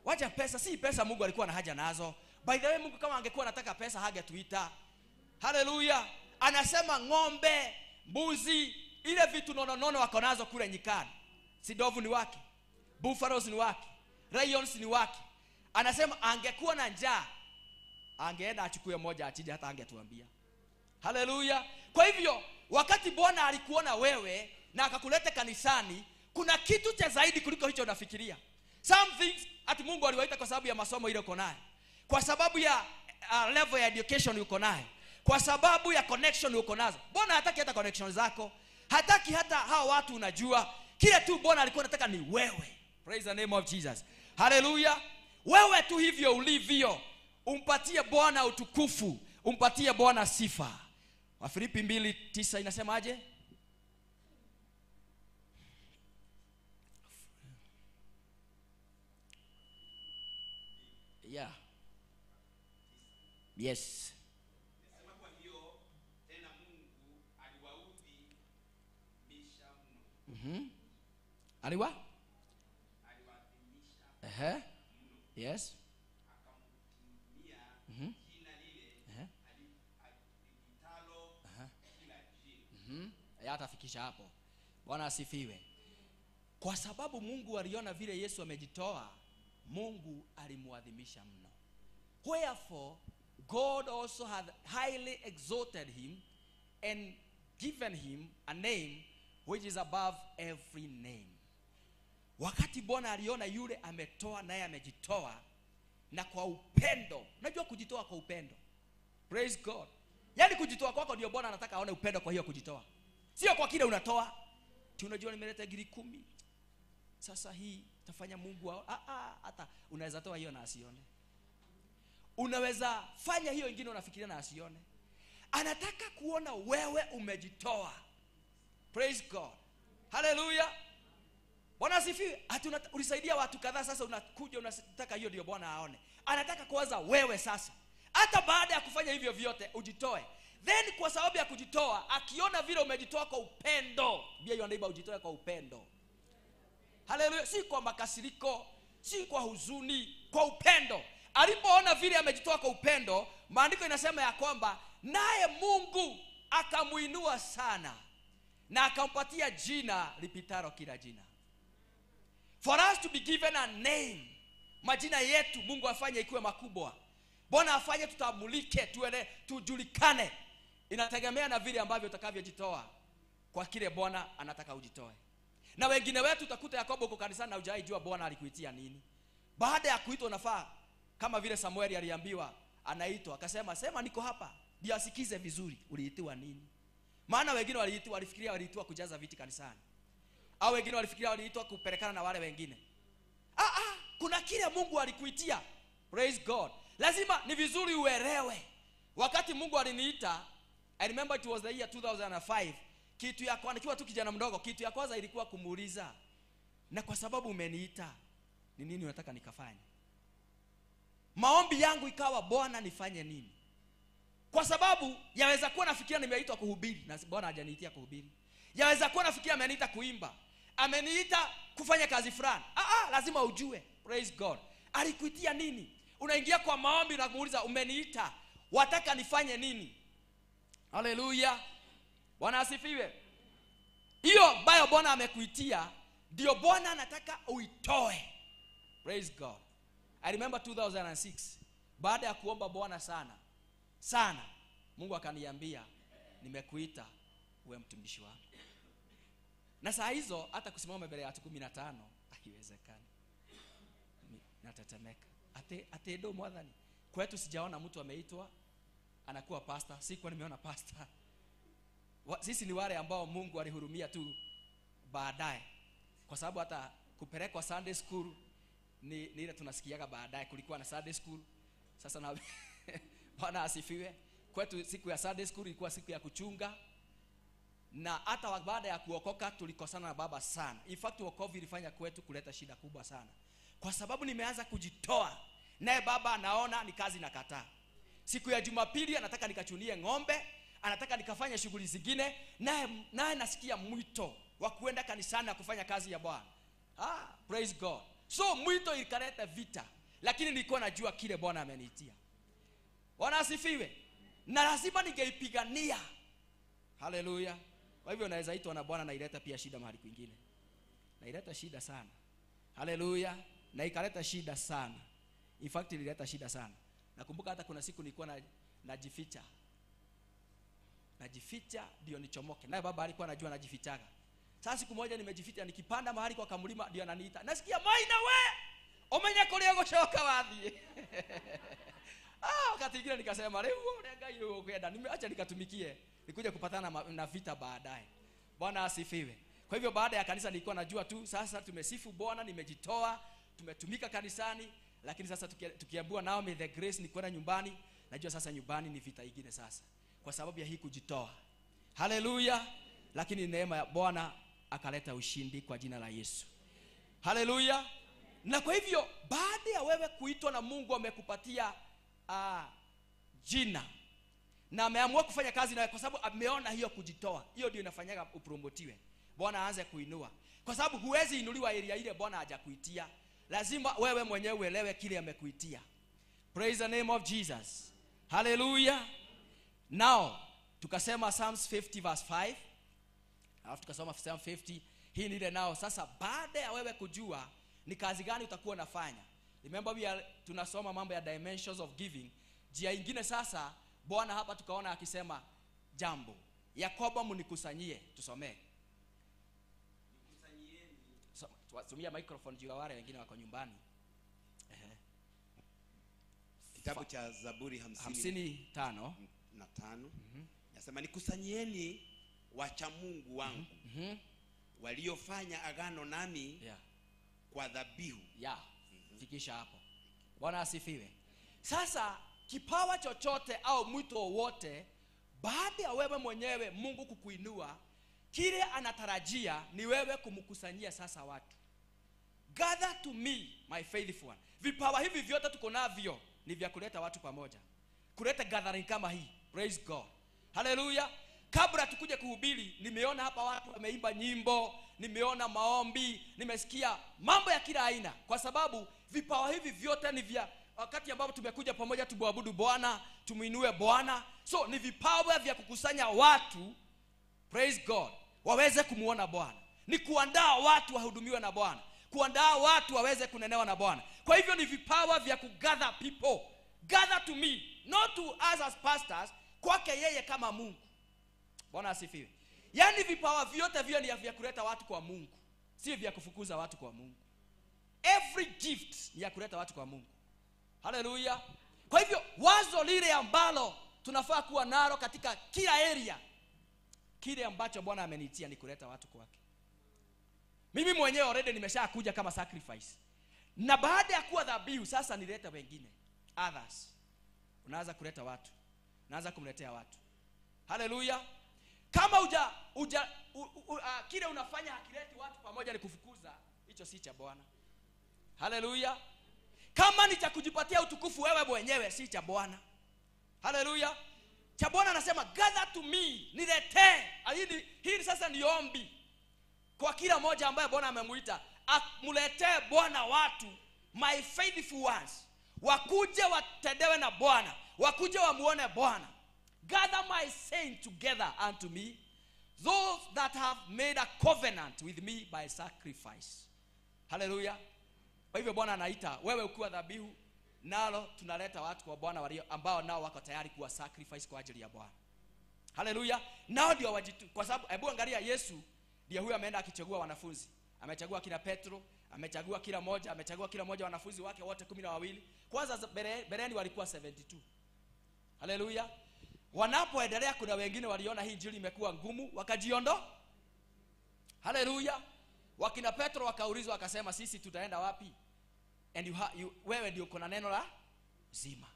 Wacha pesa, si pesa Mungu alikuwa na haja nazo. By the way, Mungu kama angekuwa anataka pesa hangetuita. Haleluya. Anasema ng'ombe, mbuzi, ile vitu nono wako nazo kule nyikani. Si ndovu ni wake, buffaloes ni wake, lions ni wake. Anasema angekuwa na njaa angeenda achukue moja achinje, hata angetuambia. Haleluya. Kwa hivyo wakati Bwana alikuona wewe na akakuleta kanisani, kuna kitu cha zaidi kuliko hicho unafikiria. Some things ati Mungu aliwaita kwa sababu ya masomo ile uko nayo, kwa sababu ya level ya education uko nayo, kwa sababu ya connection uko nazo. Bwana hataki hata connection zako, hataki hata hao watu unajua. Kile tu Bwana alikuwa anataka ni wewe. Praise the name of Jesus. Hallelujah. Wewe tu hivyo ulivyo, umpatie Bwana utukufu, umpatie Bwana sifa. Wafilipi 2:9 inasemaje? Yes. Nasema kwa hiyo tena Mungu aliwaadhimisha mno. Aliwa? Aliwaadhimisha. Yes. Akamtumia jina lile alipitalo kila jina. Hatafikisha hapo. Bwana asifiwe. Kwa sababu Mungu aliona vile Yesu amejitoa, Mungu alimuadhimisha mno. Wherefore God also hath highly exalted him and given him a name which is above every name. Wakati Bwana aliona yule ametoa naye amejitoa na kwa upendo. Unajua kujitoa kwa upendo. Praise God. Yaani kujitoa kwako ndio Bwana anataka aone upendo kwa hiyo kujitoa. Sio kwa kile unatoa. Tunajua nimeleta giri 10. Sasa hii tafanya Mungu hata unaweza toa hiyo na asione. Unaweza fanya hiyo ingine unafikiria na asione. Anataka kuona wewe umejitoa. Praise God. Hallelujah. Bwana asifiwe. Ati ulisaidia watu kadhaa, sasa unakuja unataka hiyo ndio Bwana aone. Anataka kwanza wewe sasa. Hata baada ya kufanya hivyo vyote ujitoe. Then kwa sababu ya kujitoa, akiona vile umejitoa kwa upendo. Bia your neighbor, ujitoe kwa upendo. Hallelujah. Si kwa makasiriko, si kwa huzuni, kwa upendo. Alipoona vile amejitoa kwa upendo, maandiko inasema ya kwamba naye Mungu akamuinua sana na akampatia jina lipitalo kila jina. For us to be given a name, majina yetu Mungu afanye ikuwe makubwa. Bwana afanye tutambulike, tuele, tujulikane. Inategemea na vile ambavyo utakavyojitoa kwa kile Bwana anataka ujitoe. Na wengine wetu utakuta Yakobo uko kanisani na hujaijua Bwana alikuitia nini. Baada ya kuitwa unafaa kama vile Samueli aliambiwa anaitwa, akasema sema niko hapa, ndio asikize vizuri uliitiwa nini. Maana wengine waliitwa, walifikiria waliitwa kujaza viti kanisani. Au wengine walifikiria waliitwa kupelekana na wale wengine. Kuna kile Mungu alikuitia. Praise God. Lazima ni vizuri uelewe. Wakati Mungu aliniita, I remember it was the year 2005. Kitu ya kwanza, nikiwa tu kijana mdogo, kitu ya kwanza ilikuwa kumuuliza, na kwa sababu umeniita, ni nini unataka nikafanye? Maombi yangu ikawa, Bwana nifanye nini? Kwa sababu yaweza kuwa nafikiria nimeitwa kuhubiri na Bwana hajaniitia kuhubiri. Yaweza kuwa nafikiria ameniita kuimba, ameniita kufanya kazi fulani. Lazima ujue. Praise God. Alikuitia nini? Unaingia kwa maombi na kumuuliza, umeniita, wataka nifanye nini? Hallelujah. Bwana asifiwe. Hiyo ambayo Bwana amekuitia ndio Bwana anataka uitoe. Praise God. I remember 2006, baada ya kuomba Bwana sana sana, Mungu akaniambia nimekuita uwe mtumishi wangu. Na saa hizo hata kusimama mbele ya watu 15 haiwezekani. Natetemeka. Ate ndo mwadhani. Kwetu sijaona mtu ameitwa anakuwa pastor. Sikuwa nimeona pastor. Sisi ni wale ambao Mungu alihurumia tu baadaye. Kwa sababu hata kupelekwa Sunday school ni ile tunasikiaga baadaye, kulikuwa na Sunday school. Sasa na Bwana asifiwe. Kwetu siku ya Sunday school ilikuwa siku ya kuchunga. Na hata baada ya kuokoka tulikosana na baba sana. In fact wokovu ilifanya kwetu kuleta shida kubwa sana. Kwa sababu nimeanza kujitoa, naye baba anaona ni kazi nakataa. Siku ya Jumapili anataka nikachunie ng'ombe, anataka nikafanye shughuli zingine, naye nasikia mwito wa kuenda kanisani na kufanya kazi ya Bwana. Praise God. So mwito ikaleta vita, lakini nilikuwa najua kile Bwana ameniitia. Bwana asifiwe. Na lazima ningeipigania. Hallelujah. Kwa hivyo unaweza itwa na Bwana na ileta pia shida mahali kwingine. Na ileta shida sana. Hallelujah. Na ikaleta shida sana. In fact ilileta shida sana. Nakumbuka hata kuna siku nilikuwa najificha. Najificha ndio nichomoke. Naye baba alikuwa anajua najifichaga. Sasa siku moja nimejificha nikipanda mahali kwa kamlima ndio ananiita. Nasikia maina we! Omenya kuria gucoka wathie. Wakati mwingine nikasema leo uria Ngai ukwenda, nimeacha nikatumikie. Nikuja kupatana na vita baadaye. Bwana asifiwe. Kwa hivyo baada ya kanisa nilikuwa najua tu sasa tumesifu Bwana, nimejitoa, tumetumika kanisani, lakini sasa tukiambiwa now may the grace ni kwenda nyumbani, najua sasa nyumbani ni vita ingine sasa. Kwa sababu ya hii kujitoa. Hallelujah. Lakini neema ya Bwana akaleta ushindi kwa jina la Yesu. Hallelujah. Na kwa hivyo baada ya wewe kuitwa na Mungu amekupatia jina na ameamua kufanya kazi nawe kwa sababu ameona hiyo kujitoa. Hiyo ndio inafanyaga upromotiwe, Bwana aanze kuinua, kwa sababu huwezi inuliwa area ile Bwana hajakuitia. Lazima wewe mwenyewe uelewe kile amekuitia. Praise the name of Jesus. Hallelujah. Now tukasema Psalms 50 verse 5, alafu tukasoma Psalm 50. Hii ni ile nao sasa, baada ya wewe kujua ni kazi gani utakuwa unafanya. Remember we are tunasoma mambo ya dimensions of giving. Njia ingine sasa Bwana hapa tukaona akisema jambo ya kwamba mnikusanyie. Tusomee. Tumia microphone juu ya wale wengine wako nyumbani. Kitabu cha Zaburi 55 na 5. Nasema, nikusanyieni wacha Mungu wangu, waliofanya agano nami kwa dhabihu. Fikisha hapo. Bwana asifiwe. Sasa kipawa chochote au mwito wowote, baada ya wewe mwenyewe Mungu kukuinua, kile anatarajia ni wewe kumkusanyia sasa watu. Gather to me my faithful one. Vipawa hivi vyote tuko navyo ni vya kuleta watu pamoja, kuleta gathering kama hii. Praise God. Hallelujah. Kabla tukuje kuhubiri, nimeona hapa watu wameimba nyimbo, nimeona maombi, nimesikia mambo ya kila aina, kwa sababu vipawa hivi vyote ni vya wakati ambapo tumekuja pamoja tumwabudu Bwana, tumuinue Bwana. So ni vipawa vya kukusanya watu, praise God, waweze kumuona Bwana. Ni kuandaa watu wahudumiwe na Bwana, kuandaa watu waweze kunenewa na Bwana. Kwa hivyo ni vipawa vya kugather people. Gather to me, not to us as pastors, kwake yeye kama Mungu. Bwana asifiwe. Yaani vipawa vyote vyo ni vya kuleta watu kwa Mungu, si vya kufukuza watu kwa Mungu. Every gift ni ya kuleta watu kwa Mungu. Hallelujah. Kwa hivyo wazo lile ambalo tunafaa kuwa nalo katika kila area, kile ambacho Bwana ameniitia ni kuleta watu kwake. Mimi mwenyewe already nimeshakuja kama sacrifice. Na baada ya kuwa dhabihu sasa nileta wengine, others. Unaanza kuleta watu. Unaanza kumletea watu. Hallelujah. Kama kile unafanya hakileti watu pamoja ni kufukuza, hicho si cha Bwana. Hallelujah. Kama ni cha kujipatia utukufu wewe mwenyewe, si cha Bwana. Hallelujah. Cha Bwana anasema gather to me, niletee. Hii sasa ni ombi kwa kila mmoja ambaye Bwana amemuita, amletee Bwana watu, my faithful ones, wakuje watendewe na Bwana, wakuje wamuone Bwana. Gather my saints together unto me, those that have made a covenant with me by sacrifice. Hallelujah. Kwa hivyo Bwana anaita wewe ukiwa dhabihu, nalo tunaleta watu kwa Bwana walio ambao nao wako tayari kuwa sacrifice kwa ajili ya Bwana. Hallelujah. Nao ndio wajitu, kwa sababu hebu angalia Yesu ndiye huyo ameenda akichagua wanafunzi. Amechagua kila Petro, amechagua kila moja, amechagua kila moja wanafunzi wake wote 12. Kwanza bereni walikuwa 72. Hallelujah. Wanapoendelea kuna wengine waliona hii injili imekuwa ngumu, wakajiondoa. Hallelujah. Wakina Petro wakaulizwa wakasema sisi tutaenda wapi? And wewe ndio uko na neno la uzima.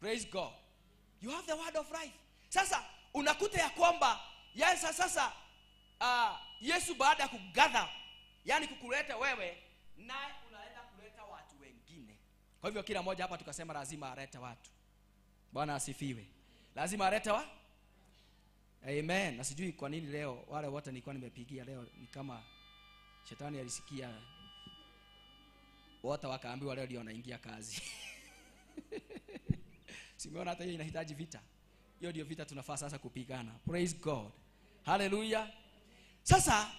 Praise God. You have the word of life. Sasa unakuta ya kwamba sasa Yesu baada ya kugather, yani kukuleta wewe, naye unaenda kuleta watu wengine. Kwa hivyo kila mmoja hapa tukasema lazima alete watu. Bwana asifiwe. Lazima alete wa? Amen. Na sijui kwa nini leo wale wote nilikuwa nimepigia leo ni kama shetani alisikia, wote wakaambiwa leo ndio wanaingia kazi. Simeona hata hiyo inahitaji vita. Hiyo ndio vita tunafaa sasa kupigana. Praise God. Hallelujah. Sasa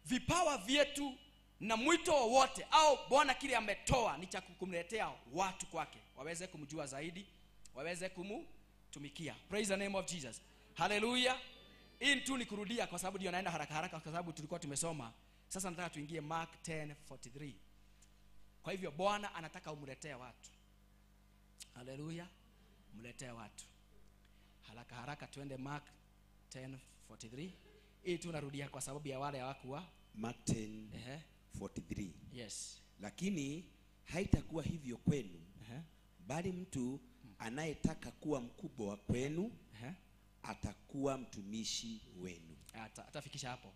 vipawa vyetu na mwito wowote au Bwana kile ametoa ni cha kumletea watu kwake, waweze kumjua zaidi, waweze kumtumikia. Praise the name of Jesus. Hallelujah. Hii tu ni kurudia kwa sababu ndio naenda haraka haraka kwa sababu tulikuwa tumesoma. Sasa nataka tuingie Mark 10:43. Kwa hivyo Bwana anataka umletee watu. Hallelujah. Mletee watu. Haraka haraka tuende Mark 10:43. Hii tunarudia kwa sababu ya wale hawakuwa. Mark 10:43. Yes. Lakini haitakuwa hivyo kwenu. Bali mtu anayetaka kuwa mkubwa kwenu atakuwa mtumishi wenu. Atafikisha hapo.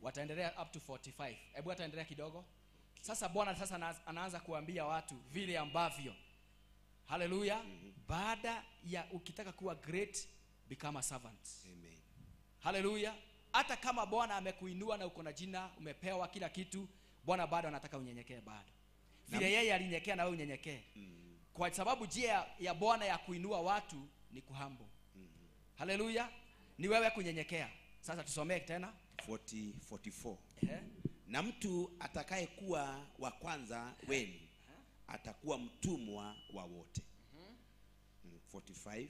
Wataendelea up to 45. Hebu ataendelea kidogo. Sasa Bwana sasa anaanza kuambia watu vile ambavyo Haleluya. Baada ya ukitaka kuwa great, become a servant. Amen. Haleluya. Hata kama Bwana amekuinua na uko na jina, umepewa kila kitu, Bwana bado anataka unyenyekee bado. Vile yeye alinyenyekea na wewe unyenyekee. Kwa sababu njia ya Bwana ya kuinua watu ni kuhumble. Haleluya. Ni wewe kunyenyekea. Sasa tusomee tena 44. Na mtu atakayekuwa wa kwanza wenu atakuwa mtumwa wa wote. 45.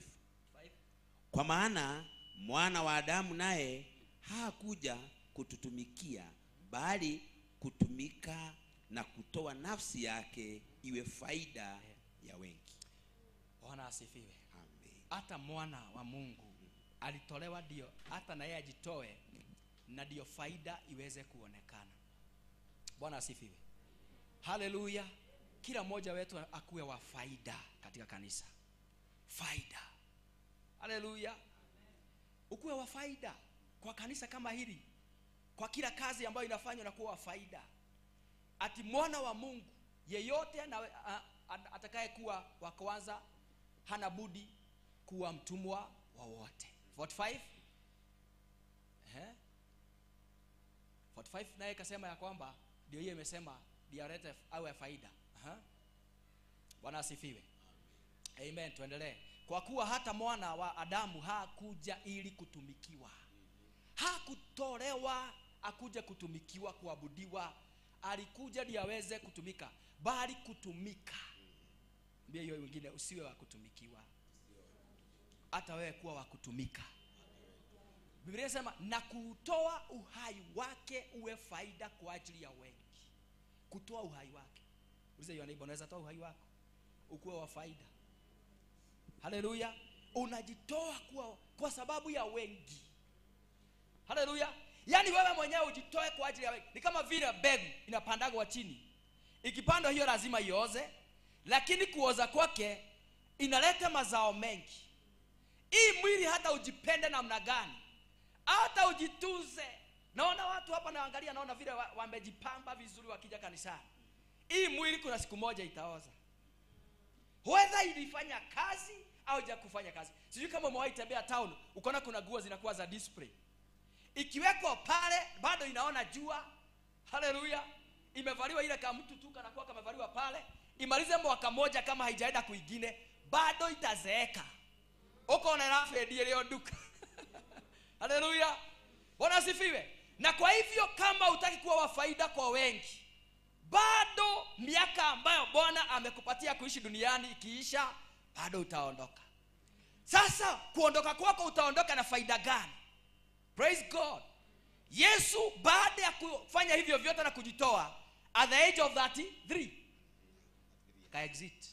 Kwa maana mwana wa Adamu naye hakuja kututumikia, bali kutumika na kutoa nafsi yake iwe faida ya wengi. Bwana asifiwe. Amen. Hata mwana wa Mungu alitolewa ndio hata na yeye ajitoe na ndio faida iweze kuonekana. Bwana asifiwe. Haleluya. Kila mmoja wetu akuwe wa faida katika kanisa. Faida. Haleluya. Ukuwe wa faida kwa kanisa kama hili. Kwa kila kazi ambayo inafanywa na kuwa wa faida. Ati mwana wa Mungu yeyote atakayekuwa wa kwanza hana budi kuwa mtumwa wa wote. 45. 45 naye kasema ya kwamba ndio hiyo imesema ndio alete awe faida. Bwana asifiwe. Amen. Tuendelee. Kwa kuwa hata mwana wa Adamu hakuja ili kutumikiwa. Hakutolewa akuja kutumikiwa, kuabudiwa. Alikuja ndiye aweze kutumika, bali kutumika. Mbia hiyo wengine, usiwe wa kutumikiwa. Hata wewe kuwa wa kutumika. Biblia inasema na kutoa uhai wake uwe faida kwa ajili ya wengi. Kutoa uhai wake. Ulize hiyo neighbor, unaweza toa uhai wako ukuwe wa faida? Haleluya. Unajitoa kwa sababu ya wengi. Haleluya. Yaani wewe mwenyewe ujitoe kwa ajili ya wengi. Ni kama vile mbegu inapandagwa chini. Ikipandwa hiyo lazima ioze, lakini kuoza kwake inaleta mazao mengi. Hii mwili hata ujipende namna gani, hata ujituze. Naona watu hapa naangalia, naona vile wamejipamba vizuri wakija kanisani. Hii mwili kuna siku moja itaoza. Whether ilifanya kazi au haijakufanya kazi. Sijui kama umewahi tembea town, ukaona kuna nguo zinakuwa za display. Ikiwekwa pale bado inaona jua. Haleluya. Imevaliwa ile kama mtu tu kanakuwa kamevaliwa pale. Imalize mwaka moja kama haijaenda kuingine, bado itazeeka. Uko na rafu ndio duka. Haleluya. Bwana asifiwe. Na kwa hivyo kama hutaki kuwa wa faida kwa wengi, bado miaka ambayo Bwana amekupatia kuishi duniani ikiisha, bado utaondoka. Sasa kuondoka kwako utaondoka na faida gani? Praise God. Yesu baada ya kufanya hivyo vyote na kujitoa, at the age of 33 ka exit.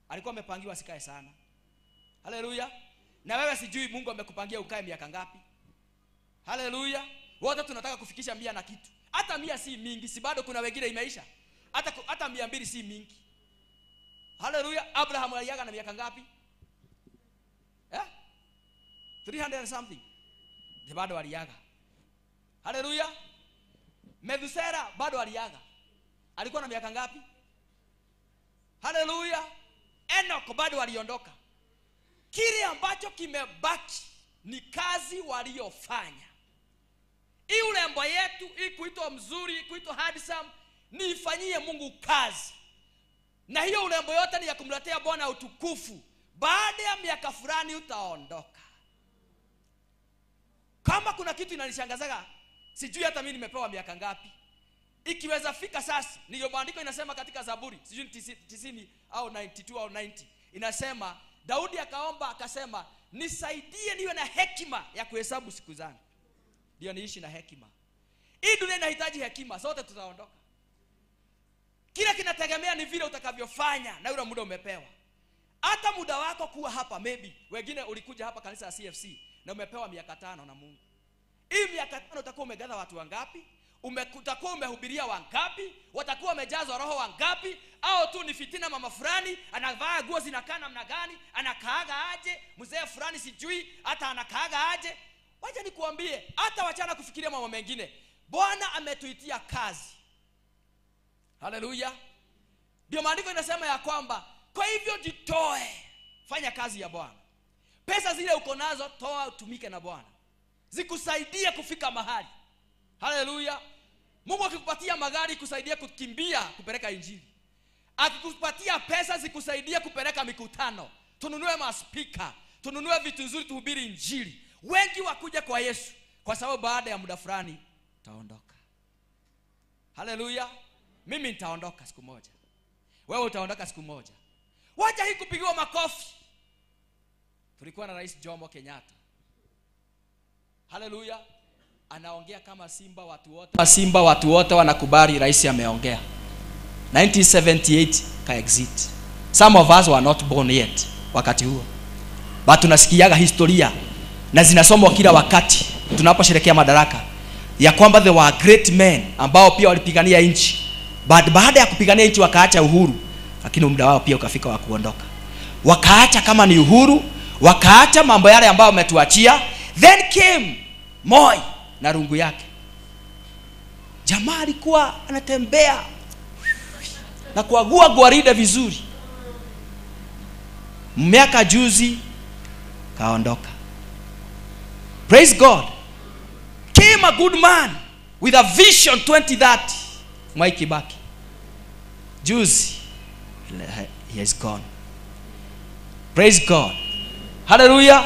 Alikuwa amepangiwa asikae sana. Haleluya. Na wewe sijui Mungu amekupangia ukae miaka ngapi? Haleluya. Wote tunataka kufikisha 100 na kitu. Hata 100 si mingi, si bado kuna wengine imeisha. Hata 200 si mingi. Haleluya. Abraham aliaga na miaka ngapi? 300 and something. Ndio bado aliaga. Haleluya. Methusela bado aliaga. Alikuwa na miaka ngapi? Haleluya. Enoch bado aliondoka. Kile ambacho kimebaki ni kazi waliofanya. Hii urembo yetu, hii kuitwa mzuri, kuitwa handsome, niifanyie Mungu kazi. Na hiyo urembo yote ni ya kumletea Bwana utukufu. Baada ya miaka fulani utaondoka. Kama kuna kitu inanishangazaga, sijui hata mimi nimepewa miaka ngapi. Ikiweza fika sasa, ndiyo maandiko inasema katika Zaburi, sijui 90 au 92 au 90, inasema Daudi akaomba akasema, nisaidie niwe na hekima ya kuhesabu siku zangu. Ndio niishi na hekima. Hii dunia inahitaji hekima, sote tutaondoka. Kila kinategemea ni vile utakavyofanya na yule muda umepewa. Hata muda wako kuwa hapa, maybe wengine ulikuja hapa kanisa la CFC na umepewa miaka 5 na Mungu. Hii miaka 5 utakuwa umegather watu wangapi? Utakuwa umehubiria wangapi? Watakuwa wamejazwa roho wangapi? Au tu ni fitina, mama fulani anavaa nguo zinakaa namna gani? Anakaaga aje? Mzee fulani sijui hata anakaaga aje? Wacha nikuambie, hata wachana kufikiria mambo mengine. Bwana ametuitia kazi. Haleluya. Ndio maandiko inasema ya kwamba Kwa hivyo jitoe, fanya kazi ya Bwana. Pesa zile uko nazo toa, utumike na Bwana, zikusaidie kufika mahali. Haleluya. Mungu akikupatia magari kusaidia kukimbia kupeleka injili, akikupatia pesa zikusaidie kupeleka mikutano, tununue maspika, tununue vitu nzuri, tuhubiri injili, wengi wakuja kwa Yesu, kwa sababu baada ya muda fulani utaondoka. Haleluya. Mimi nitaondoka siku moja, wewe utaondoka siku moja. Wacha hii kupigiwa makofi. Tulikuwa na Rais Jomo Kenyatta. Haleluya. Anaongea kama simba, watu wote. Simba watu wote wanakubali rais ameongea. 1978 ka exit. Some of us were not born yet wakati huo. But tunasikiaga historia na zinasomwa kila wakati tunaposherehekea madaraka, ya kwamba there were great men ambao pia walipigania nchi. But baada ya kupigania nchi wakaacha uhuru, lakini muda wao pia ukafika wa kuondoka. Wakaacha kama ni uhuru, wakaacha mambo yale ambayo wametuachia. Then came Moi na rungu yake. Jamaa alikuwa anatembea na kuagua gwaride vizuri. Miaka juzi kaondoka. Praise God. Came a good man with a vision 2030. Mwai Kibaki. Juzi he has gone. Praise God. Hallelujah.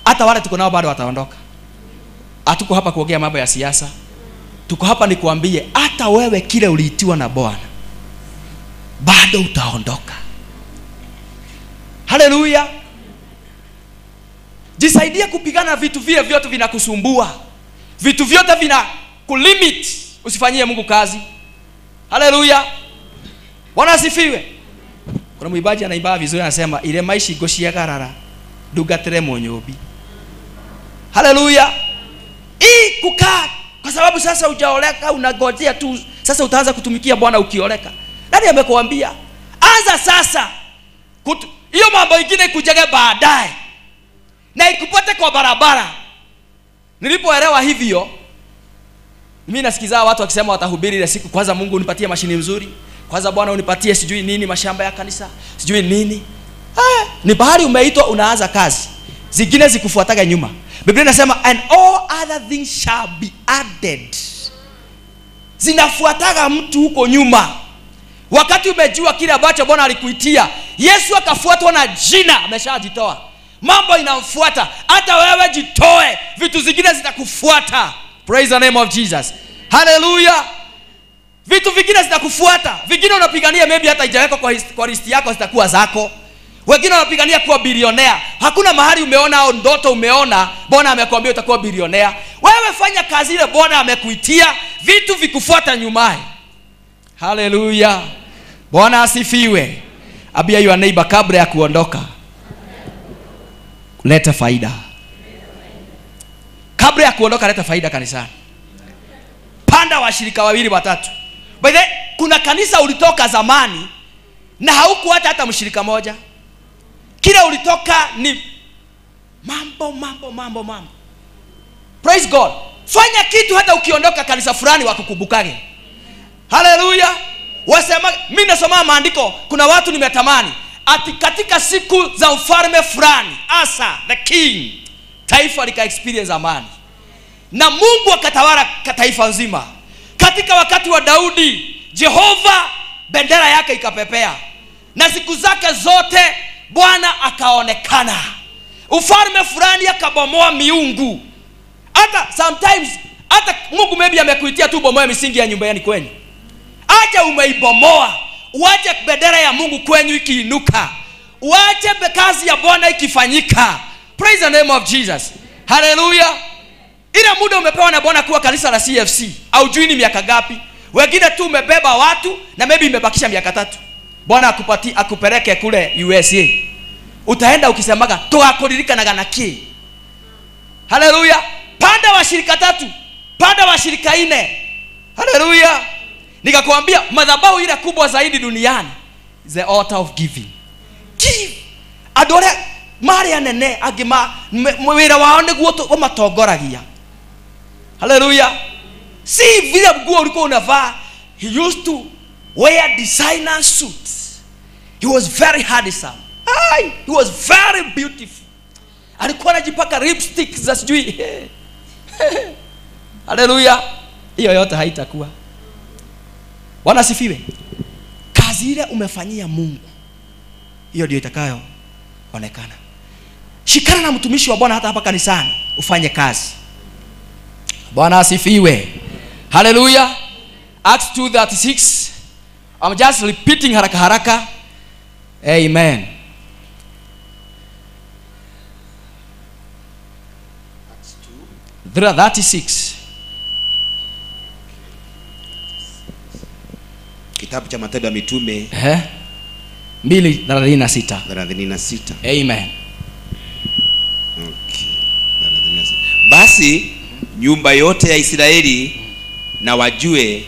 Hata wale tuko nao bado wataondoka. Hatuko hapa kuongea mambo ya siasa. Tuko hapa nikuambie, hata wewe kile uliitiwa na Bwana bado utaondoka. Hallelujah. Jisaidie kupigana vitu vile vyote vinakusumbua, vitu vyote vinakulimit usifanyie Mungu kazi. Hallelujah. Bwana asifiwe. Kuna mwimbaji anaimba vizuri, anasema ile maisha igoshiagarara ndugatire munyumbi. Hallelujah. Hii kukaa kwa sababu sasa hujaoleka, unagojea tu sasa utaanza kutumikia Bwana ukioleka. Nani amekuambia? Anza sasa. Hiyo mambo ingine ikujage baadaye na ikupate kwa barabara. Nilipoelewa hivyo, mimi nasikiza watu wakisema watahubiri ile siku, kwanza Mungu unipatie mashini nzuri, kwanza Bwana unipatie sijui nini, mashamba ya kanisa, sijui nini. Ni bahari umeitwa, unaanza kazi. Zingine zikufuataga nyuma. Biblia inasema and all other things shall be added. Zinafuataga mtu huko nyuma. Wakati umejua kile ambacho Bwana alikuitia, Yesu akafuatwa na jina, ameshajitoa. Mambo inamfuata. Hata wewe jitoe, vitu zingine zitakufuata. Praise the name of Jesus. Hallelujah. Vitu vingine zitakufuata. Vingine unapigania maybe hata haijawekwa kwa list yako, zitakuwa zako. Wengine wanapigania kuwa bilionea. Hakuna mahali umeona au ndoto umeona Bwana amekuambia utakuwa bilionea. Wewe fanya kazi ile Bwana amekuitia, vitu vikufuata nyumaye. Hallelujah. Bwana asifiwe. Ambia your neighbor kabla ya kuondoka, leta faida. Kabla ya kuondoka leta faida kanisani. Panda washirika wawili watatu. By the way, kuna kanisa ulitoka zamani na haukuacha hata mshirika moja. Kila ulitoka ni mambo mambo mambo mambo. Praise God. Fanya kitu hata ukiondoka kanisa fulani wakukumbukage. Hallelujah. Wasema mimi nasoma maandiko, kuna watu nimetamani ati katika siku za mfalme fulani, Asa the king, taifa lika experience amani na Mungu akatawala taifa nzima. Katika wakati wa Daudi, Jehova bendera yake ikapepea, na siku zake zote Bwana akaonekana. Ufalme fulani akabomoa miungu. Hata sometimes hata Mungu maybe amekuitia tu bomoa misingi ya nyumba yenu kwenyu. Acha umeibomoa, uache bendera ya Mungu kwenyu ikiinuka, uache kazi ya Bwana ikifanyika. Praise the name of Jesus. Hallelujah. Ila muda umepewa na Bwana kuwa kanisa la CFC, haujui ni miaka gapi. Wengine tu umebeba watu na maybe imebakisha miaka 3. Bwana akupatie akupeleke kule USA. Utaenda ukisemaga tugakuririkanaga na ki. Hallelujah. Panda washirika 3, panda washirika 4. Hallelujah. Nikakwambia madhabahu ile kubwa zaidi duniani is the altar of giving. Give. Adore mari anene agima wira wao niguo umatongoragia. Hallelujah. Si vile nguo ulikuwa unavaa. He used to wear designer suits. He was very handsome. Ai, he was very beautiful. Alikuwa anajipaka lipstick za sijui. Haleluya. Hiyo yote haitakuwa. Bwana asifiwe. Kazi ile umefanyia Mungu, hiyo ndio itakayo onekana. Shikana na mtumishi wa Bwana hata hapa kanisani, ufanye kazi. Bwana asifiwe. Haleluya. Acts 2:36. I'm just repeating haraka haraka. Amen. Acts 2:36. Kitabu cha Matendo ya Mitume 2:36. 36. Amen. Okay. 36. Basi nyumba yote ya Israeli na wajue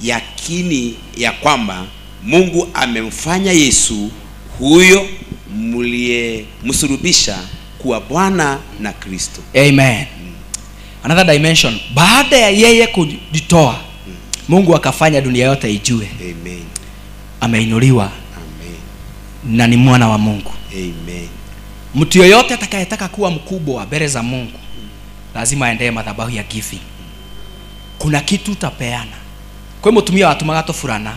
yakini ya kwamba Mungu amemfanya Yesu huyo mliyemsulubisha kuwa Bwana na Kristo. Amen. Another dimension. Baada ya yeye kujitoa, Mungu akafanya dunia yote ijue. Amen. Ameinuliwa. Amen. Na ni mwana wa Mungu. Amen. Mtu yoyote atakayetaka kuwa mkubwa mbele za Mungu lazima aendee madhabahu ya giving. Kuna kitu utapeana. Kwa mutumia watumaga tofurana.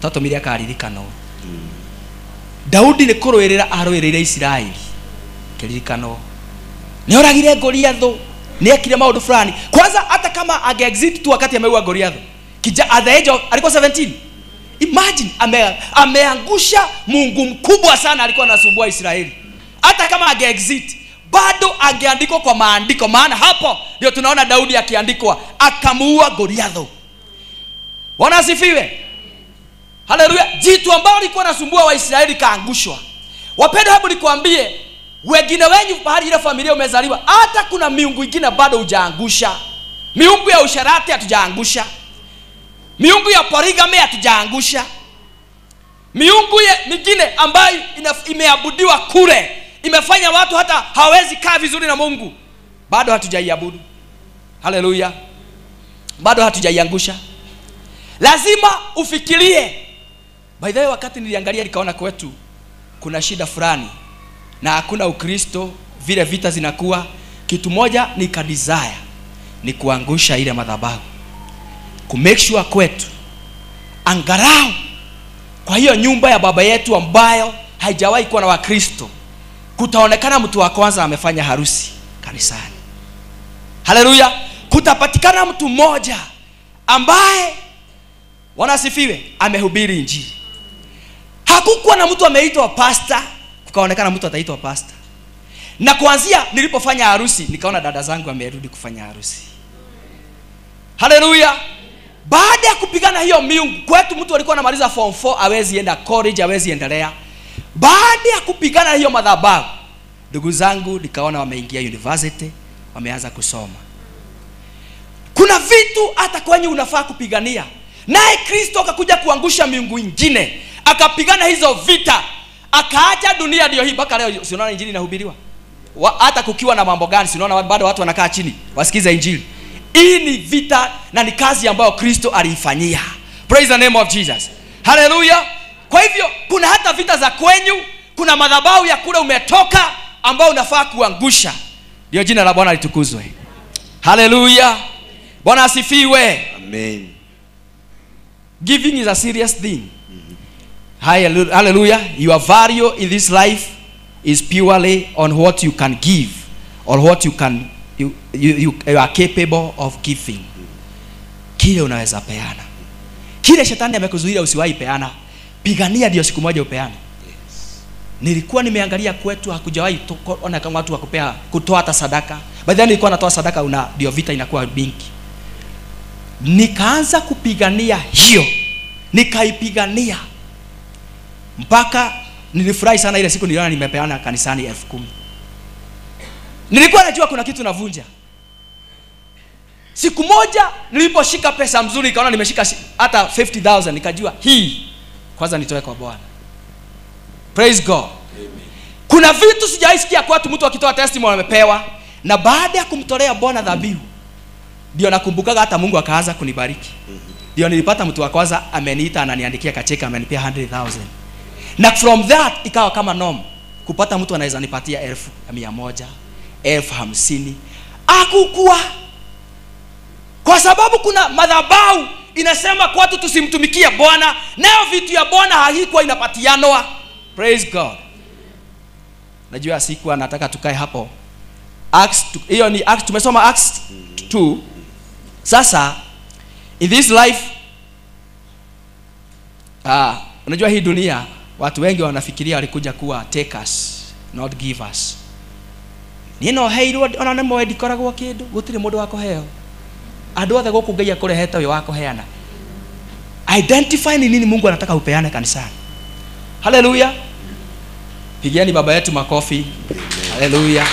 Tatumiria karirikano. Daudi ni kuruirira aruirire Israeli. Kiririkano. Ni oragire Goliathu. Ni ekire maundu fulani. Kwanza hata kama ange exit tu wakati ameua Goliathu. Kija at the age of alikuwa 17. Imagine ameangusha Mungu mkubwa sana alikuwa anasumbua Israeli. Hata kama ange exit bado angeandikwa kwa maandiko, maana hapo ndio tunaona Daudi akiandikwa akamuua Goliathu. Bwana asifiwe. Haleluya. Jitu ambalo lilikuwa linasumbua Waisraeli kaangushwa. Wapendwa, hebu nikwambie, wengine wenyu pahali ile familia umezaliwa, hata kuna miungu ingine bado hujaangusha. Miungu ya usherati hatujaangusha. Miungu ya polygamy hatujaangusha. Miungu mingine ambayo imeabudiwa kule, imefanya watu hata hawezi kaa vizuri na Mungu, bado hatujaiabudu. Haleluya. Bado hatujaiangusha. Lazima ufikirie. By the way, wakati niliangalia nikaona kwetu kuna shida fulani na hakuna Ukristo, vile vita zinakuwa. Kitu moja nika desire ni kuangusha ile madhabahu, ku make sure kwetu angalau kwa hiyo nyumba ya baba yetu ambayo haijawahi kuwa na Wakristo, kutaonekana mtu wa kwanza amefanya harusi kanisani. Haleluya. Kutapatikana mtu mmoja ambaye, Bwana asifiwe, amehubiri injili. Hakukuwa na mtu ameitwa pastor, kukaonekana mtu ataitwa pastor. Na kuanzia nilipofanya harusi, nikaona dada zangu amerudi kufanya harusi. Haleluya. Baada ya kupigana hiyo miungu, kwetu mtu alikuwa anamaliza form 4, hawezi enda college, hawezi endelea. Baada ya kupigana hiyo madhabahu, ndugu zangu nikaona wameingia university, wameanza kusoma. Kuna vitu hata kwenye unafaa kupigania. Naye Kristo akakuja kuangusha miungu ingine, akapigana hizo vita, akaacha dunia ndio hii mpaka leo. Si unaona injili inahubiriwa? Hata kukiwa na mambo gani, si unaona bado watu wanakaa chini wasikize injili. Hii ni vita na ni kazi ambayo Kristo aliifanyia. Praise the name of Jesus. Hallelujah. Kwa hivyo kuna hata vita za kwenyu, kuna madhabahu ya kule umetoka ambao unafaa kuangusha. Ndio jina la Bwana litukuzwe. Hallelujah. Bwana asifiwe. Amen. Giving is a serious thing. Hallelujah. Your value in this life is purely on what you can give or what you can you are capable of giving. Kile unaweza peana. Kile shetani amekuzuia usiwahi peana, pigania ndio siku moja upeane. Yes. Nilikuwa nimeangalia kwetu hakujawahi ona kama watu wakupea kutoa hata sadaka. By then nilikuwa natoa sadaka, una ndio vita inakuwa mingi. Nikaanza kupigania hiyo. Nikaipigania mpaka nilifurahi sana ile siku niliona nimepeana kanisani 10,000. Nilikuwa najua kuna kitu navunja. Siku moja niliposhika pesa mzuri nikaona nimeshika hata 50,000, nikajua hii kwanza nitoe kwa Bwana. Praise God. Amen. Kuna vitu sijaisikia kwa watu, mtu akitoa testimony amepewa, na baada ya kumtolea Bwana dhabihu ndio nakumbukaga hata Mungu akaanza kunibariki. Ndio nilipata mtu wa kwanza ameniita, ananiandikia kacheka, amenipea 100,000. Na from that ikawa kama norm kupata mtu anaweza nipatia 100,000, 50,000. Akukua. Kwa sababu kuna madhabahu inasema kwa watu tusimtumikie Bwana, nayo vitu ya Bwana haikuwa inapatianwa. Praise God. Najua siku anataka tukae hapo. Acts, hiyo ni Acts, tumesoma Acts 2. Sasa in this life, unajua hii dunia watu wengi wanafikiria walikuja kuwa takers, not givers. Nino heirwo ona nĩ moe ndikoragwo kĩndũ, gũtirĩ mũndũ wa kũheo. Andũ othe gũkũ Ngai akũrehete wĩ wa kũheana. Identify ni nini Mungu anataka upeane kanisani. Hallelujah. Pigieni baba yetu makofi. Hallelujah.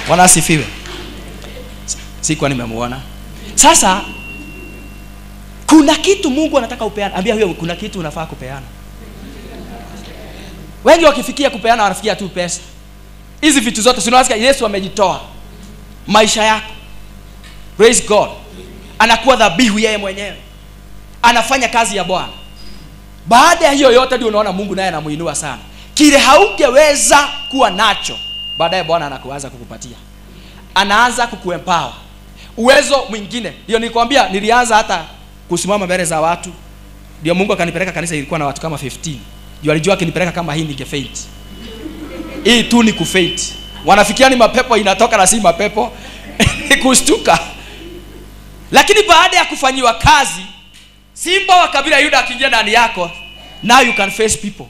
Bwana asifiwe. Sikuwa nimemuona. Sasa kuna kitu Mungu anataka upeane. Ambia huyo kuna kitu unafaa kupeana. Wengi wakifikia kupeana wanafikia tu pesa. Hizi vitu zote si unasikia Yesu amejitoa maisha yako. Praise God. Anakuwa dhabihu yeye mwenyewe. Anafanya kazi ya Bwana. Baada ya hiyo yote ndio unaona Mungu naye anamuinua sana. Kile haungeweza kuwa nacho, baadaye Bwana anakuanza kukupatia. Anaanza kukuempower. Uwezo mwingine. Ndio nilikwambia nilianza hata kusimama mbele za watu. Ndio Mungu akanipeleka kanisa ilikuwa na watu kama 15. Ndio alijua akinipeleka kama hii ningefaint. Hii tu ni kufaint. Wanafikia ni mapepo inatoka na si mapepo. Ni kushtuka. Lakini baada ya kufanyiwa kazi, simba wa kabila Yuda akiingia ndani yako, now you can face people.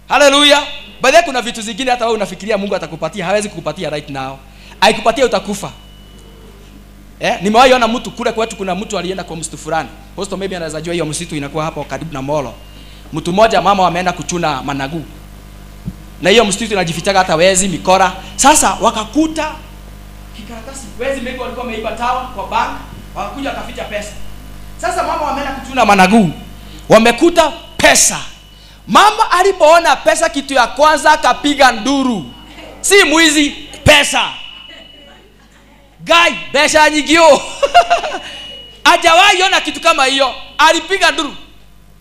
Hallelujah. Baadaye kuna vitu zingine hata wewe unafikiria Mungu atakupatia, hawezi kukupatia right now. Aikupatia utakufa. Nimewahi ona mtu kule kwetu, kuna mtu alienda kwa msitu fulani. Hosto maybe anaweza jua hiyo msitu inakuwa hapo karibu na Molo. Mtu mmoja mama ameenda kuchuna managu. Na hiyo msitu inajifichaga hata wezi, mikora. Sasa wakakuta kikaratasi, wezi maybe walikuwa wameiba town kwa bank, wakakuja wakaficha pesa. Sasa mama wameenda kuchuna managu. Wamekuta pesa. Mama alipoona pesa kitu ya kwanza akapiga nduru. Si mwizi, pesa. Guy, pesa nyingio. Hajawahi ona kitu kama hiyo. Alipiga nduru.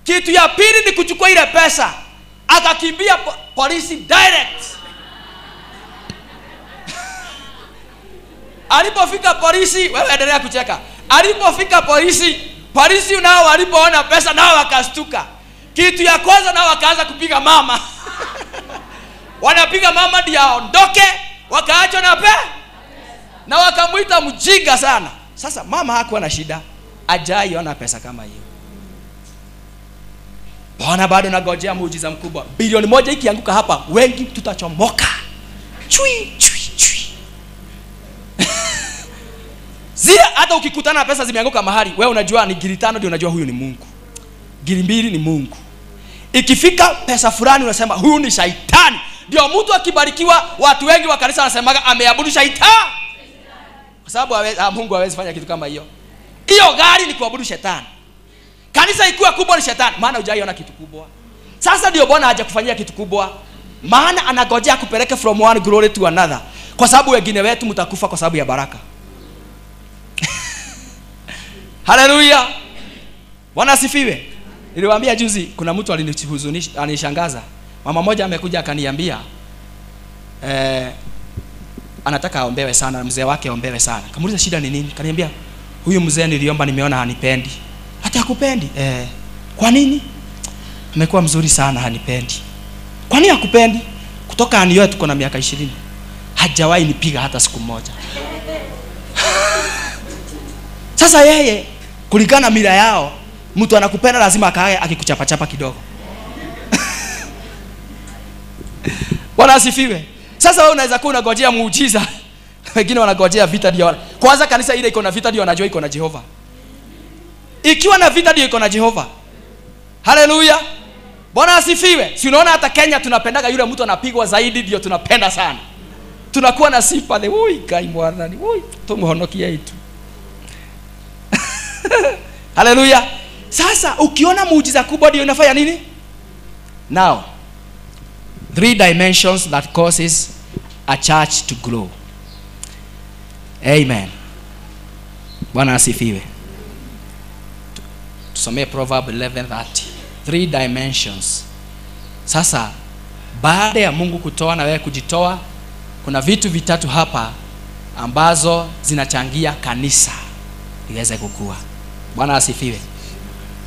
Kitu ya pili ni kuchukua ile pesa. Akakimbia polisi direct. Alipofika polisi, wewe endelea kucheka. Alipofika polisi, polisi nao walipoona pesa nao wakastuka. Kitu ya kwanza nao wakaanza kupiga mama. Wanapiga mama ndio aondoke, wakaachwa na pe na wakamuita mjinga sana. Sasa mama hakuwa na shida, hajaiona pesa kama hiyo. Bwana bado nagojea muujiza mkubwa. Bilioni 1 ikianguka hapa, wengi tutachomoka. Chui chui chui. Zile hata ukikutana na pesa zimeanguka mahali, wewe unajua ni gili 5 ndio unajua huyu ni Mungu. Gili 2 ni Mungu. Ikifika pesa fulani unasema huyu ni shaitani. Ndio mtu akibarikiwa watu wengi wa kanisa wanasemaga ameabudu shaitani. Kwa sababu Mungu hawezi fanya kitu kama hiyo. Hiyo gari ni kuabudu shetani. Kanisa ikiwa kubwa ni shetani, maana hujaiona kitu kubwa. Sasa ndio Bwana hajakufanyia kitu kubwa, maana anagojea kupeleke from one glory to another. Kwa sababu wengine wetu mtakufa kwa sababu ya baraka. Hallelujah. Bwana asifiwe. Niliwaambia juzi kuna mtu alinihuzunisha, anishangaza. Mama moja amekuja akaniambia anataka aombewe sana, mzee wake aombewe sana. Kamuuliza shida ni nini? Kaniambia huyu mzee niliomba nimeona hanipendi. Hata hakupendi? Kwa nini? Amekuwa mzuri sana hanipendi. Kwa nini hakupendi? Kutoka anioe tuko na miaka 20. Hajawahi nipiga hata siku moja. Sasa yeye kulingana mila yao, mtu anakupenda lazima akae akikuchapa-chapa kidogo. Bwana asifiwe. Sasa wewe unaweza kuwa unagojea muujiza. Wengine wanagojea vita ndio. Kwanza kanisa ile iko na vita ndio wanajua iko na Jehova. Ikiwa na vita ndio iko na Jehova. Haleluya. Bwana asifiwe. Si unaona hata Kenya tunapendaga yule mtu anapigwa zaidi ndio tunapenda sana. Tunakuwa na sifa the oi kai mwana ni oi tumuhonokia itu. Haleluya. Sasa ukiona muujiza kubwa ndio inafanya nini? Now, 3 dimensions that causes a church to grow. Amen. Bwana asifiwe. Tusomee Proverb 11:30. Three dimensions. Sasa baada ya Mungu kutoa na wewe kujitoa, kuna vitu vitatu hapa ambazo zinachangia kanisa liweze kukua. Bwana asifiwe.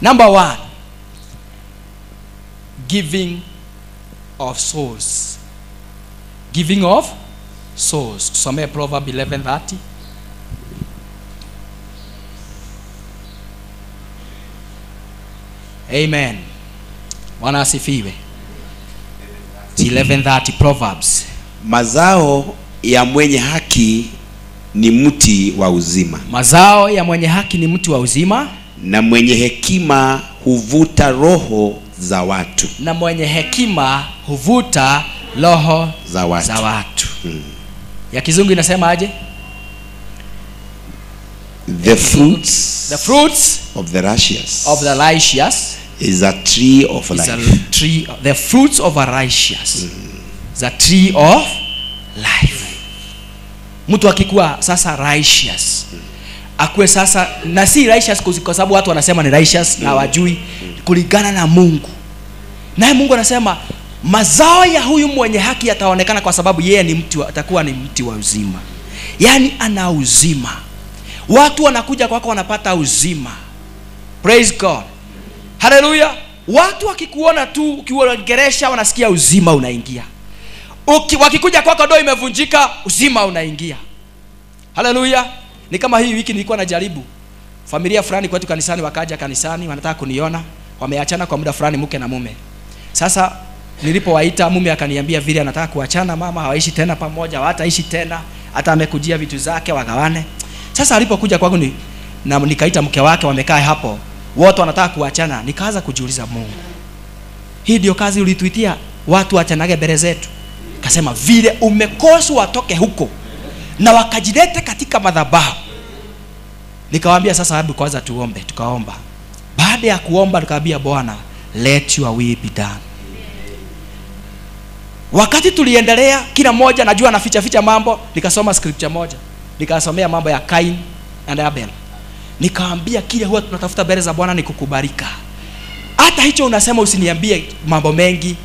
Number 1, giving of souls. Giving of souls. Tusomee Proverb 11:30. Amen. Bwana asifiwe. 11:30 Proverbs. Mazao ya mwenye haki ni mti wa uzima. Mazao ya mwenye haki ni mti wa uzima. Na mwenye hekima huvuta roho za watu. Na mwenye hekima huvuta roho za watu. Za watu. Ya kizungu inasema aje? The fruits of the righteous. Of the righteous is a tree of life. A tree, the fruits of a righteous. The tree of life. Mtu akikuwa sasa righteous, akuwe sasa na si righteous kwa sababu watu wanasema ni righteous na hawajui, kulingana na Mungu. Naye Mungu anasema mazao ya huyu mwenye haki yataonekana kwa sababu yeye ni mti, atakuwa ni mti wa uzima. Yaani ana uzima. Watu wanakuja kwako wanapata uzima. Praise God. Hallelujah. Watu wakikuona tu ukiwaongelesha wanasikia uzima unaingia. Wakikuja kwako ndoa imevunjika, uzima unaingia. Hallelujah. Ni kama hii wiki nilikuwa najaribu. Familia fulani kwetu kanisani wakaja kanisani wanataka kuniona, wameachana kwa muda fulani mke na mume. Sasa nilipowaita mume akaniambia vile anataka kuachana, mama hawaishi tena pamoja, hawataishi tena, hata amekujia vitu zake wagawane. Sasa alipokuja kwangu na nikaita mke wake, wamekaa hapo, wote wanataka kuachana. Nikaanza kujiuliza, Mungu, hii ndio kazi ulituitia watu waachanage mbele zetu? Kasema vile umekosa watoke huko na wakajilete katika madhabahu. Nikawaambia sasa hebu kwanza tuombe. Tukaomba. Baada ya kuomba tukaambia Bwana, let your will be done. Wakati tuliendelea kila mmoja najua anaficha ficha mambo, nikasoma scripture moja. Nikasomea mambo ya Cain and Abel. Nikaambia kile huwa tunatafuta mbele za Bwana ni kukubalika. Hata hicho unasema usiniambie mambo mengi.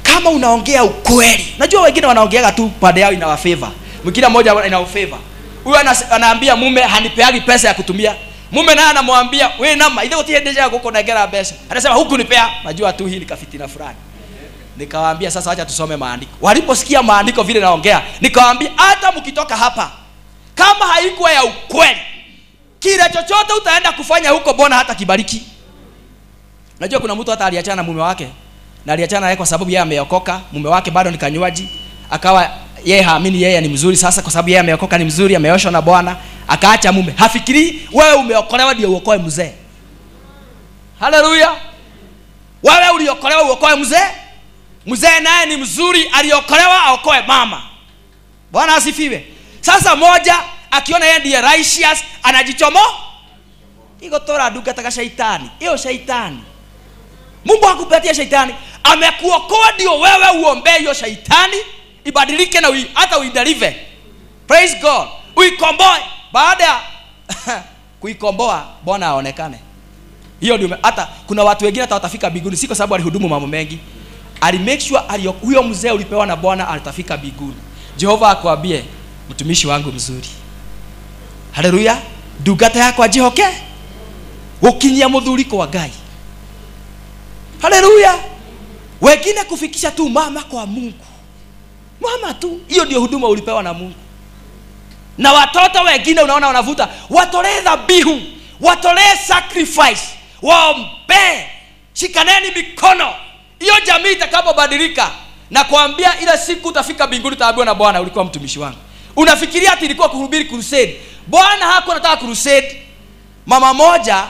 Kama unaongea ukweli. Najua wengine wanaongeaga tu pande yao ina favor. Mwingine mmoja ina favor. Huyu anaambia mume hanipeagi pesa ya kutumia. Mume naye anamwambia wewe nama ile utiendesha huko na pesa. Anasema huku nipea. Najua tu hii ni kafitina fulani. Nikawaambia sasa acha tusome maandiko. Waliposikia maandiko vile naongea, nikawaambia hata mkitoka hapa kama haikuwa ya ukweli, kile chochote utaenda kufanya huko Bwana hata kibariki. Najua kuna mtu hata aliachana na mume wake, na aliachana naye kwa sababu yeye ameokoka, mume wake bado ni kanywaji, akawa yeye haamini yeye ni mzuri sasa kwa sababu yeye ameokoka ni mzuri, ameoshwa na Bwana, akaacha mume. Hafikiri wewe umeokolewa ndio uokoe mzee. Haleluya. Wewe uliokolewa uokoe mzee? Mzee naye ni mzuri, aliokolewa aokoe mama. Bwana asifiwe. Sasa moja akiona yeye ndiye righteous anajichomo. Iko tora duka taka shaitani. Hiyo shaitani. Mungu hakupatia shaitani, amekuokoa ndio wewe uombe hiyo shaitani ibadilike na hata uideliver. Praise God. Uikomboe. Baada ya kuikomboa Bwana aonekane. Hiyo ndio hata kuna watu wengine hata watafika mbinguni si kwa sababu alihudumu mambo mengi. Ali make sure huyo mzee ulipewa na Bwana atafika mbinguni. Jehova akwambie mtumishi wangu mzuri. Haleluya. Ndungata yakwa njihoke gukinyia muthuri kwa Ngai. Haleluya. Wengine kufikisha tu mama kwa Mungu. Mama tu, hiyo ndio huduma ulipewa na Mungu. Na watoto wengine unaona wanavuta, watolee dhabihu, watolee sacrifice, waombe, shikaneni mikono. Hiyo jamii itakapobadilika na kuambia ile siku utafika mbinguni utaambiwa na Bwana ulikuwa mtumishi wangu. Unafikiria ati ilikuwa kuhubiri crusade. Bwana hakuwa anataka crusade. Mama moja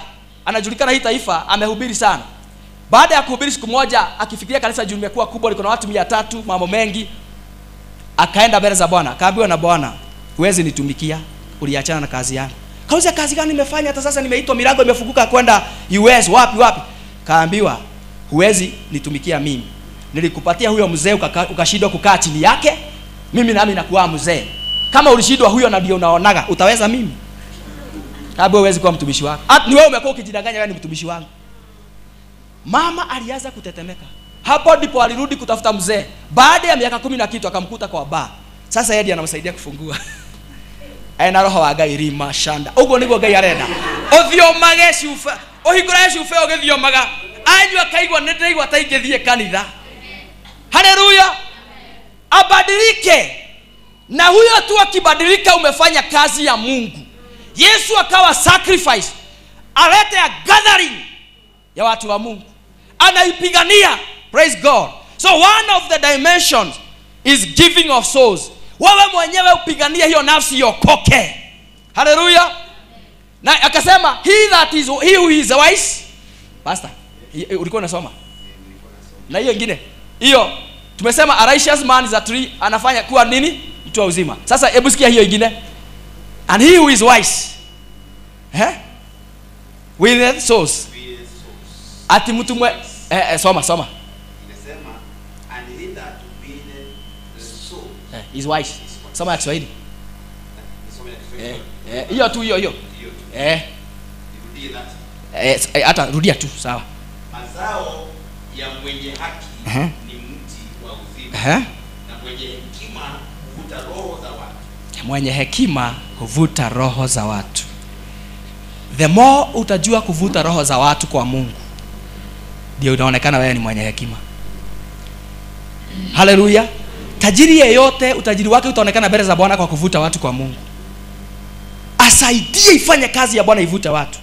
anajulikana hii taifa amehubiri sana. Baada ya kuhubiri siku moja akifikiria kanisa juu limekuwa kubwa liko na watu 300 mambo mengi, akaenda mbele za Bwana, akaambiwa na Bwana, huwezi nitumikia, uliachana na kazi yangu. Kauza kazi gani nimefanya hata sasa nimeitwa milango imefunguka kwenda US wapi wapi. Kaambiwa huwezi nitumikia mimi. Nilikupatia huyo mzee ukashindwa kukaa chini yake, mimi nami nakuwa mzee. Kama ulishindwa huyo na ndio unaonaga, utaweza mimi? Kaambiwa huwezi kuwa mtumishi wako. Hata ni wewe umekuwa ukijidanganya wewe ni mtumishi wangu. Mama alianza kutetemeka. Hapo ndipo alirudi kutafuta mzee. Baada ya miaka 10 na kitu akamkuta kwa bar. Sasa yeye anamsaidia kufungua. Ena roho wa Ngai rima shanda. Uguo niguo Ngai arenda. Uthiomage cuba, uhingũrage cuba ũgĩthiomaga. Anyua kaigua nĩ ndĩraigua ta ingĩthiĩ kanitha. Haleluya. Abadilike. Na huyo tu akibadilika umefanya kazi ya Mungu. Yesu akawa sacrifice. Alete a gathering ya watu wa Mungu. Anaipigania. Praise God. So one of the dimensions is giving of souls. Wewe mwenyewe upiganie hiyo nafsi iokoke. Haleluya. Na akasema he who is wise. Pastor, ulikuwa unasoma? Na hiyo nyingine. Hiyo tumesema a righteous man is a tree, anafanya kuwa nini? Mtu wa uzima. Sasa hebu sikia hiyo nyingine. And he who is wise. With souls. Ati mtu mwe soma. Inasema and he that winneth souls is wise. Soma ya Kiswahili. Hiyo tu hiyo. Nirudie that. Hata rudia tu sawa. Mazao ya mwenye haki ni mti wa uzima. Na mwenye hekima huvuta roho za watu. Mwenye hekima huvuta roho za watu. The more utajua kuvuta roho za watu kwa Mungu, ndio unaonekana wewe ni mwenye hekima. Haleluya. Tajiri yeyote utajiri wake utaonekana mbele za Bwana kwa kuvuta watu kwa Mungu. Asaidie ifanye kazi ya Bwana ivute watu.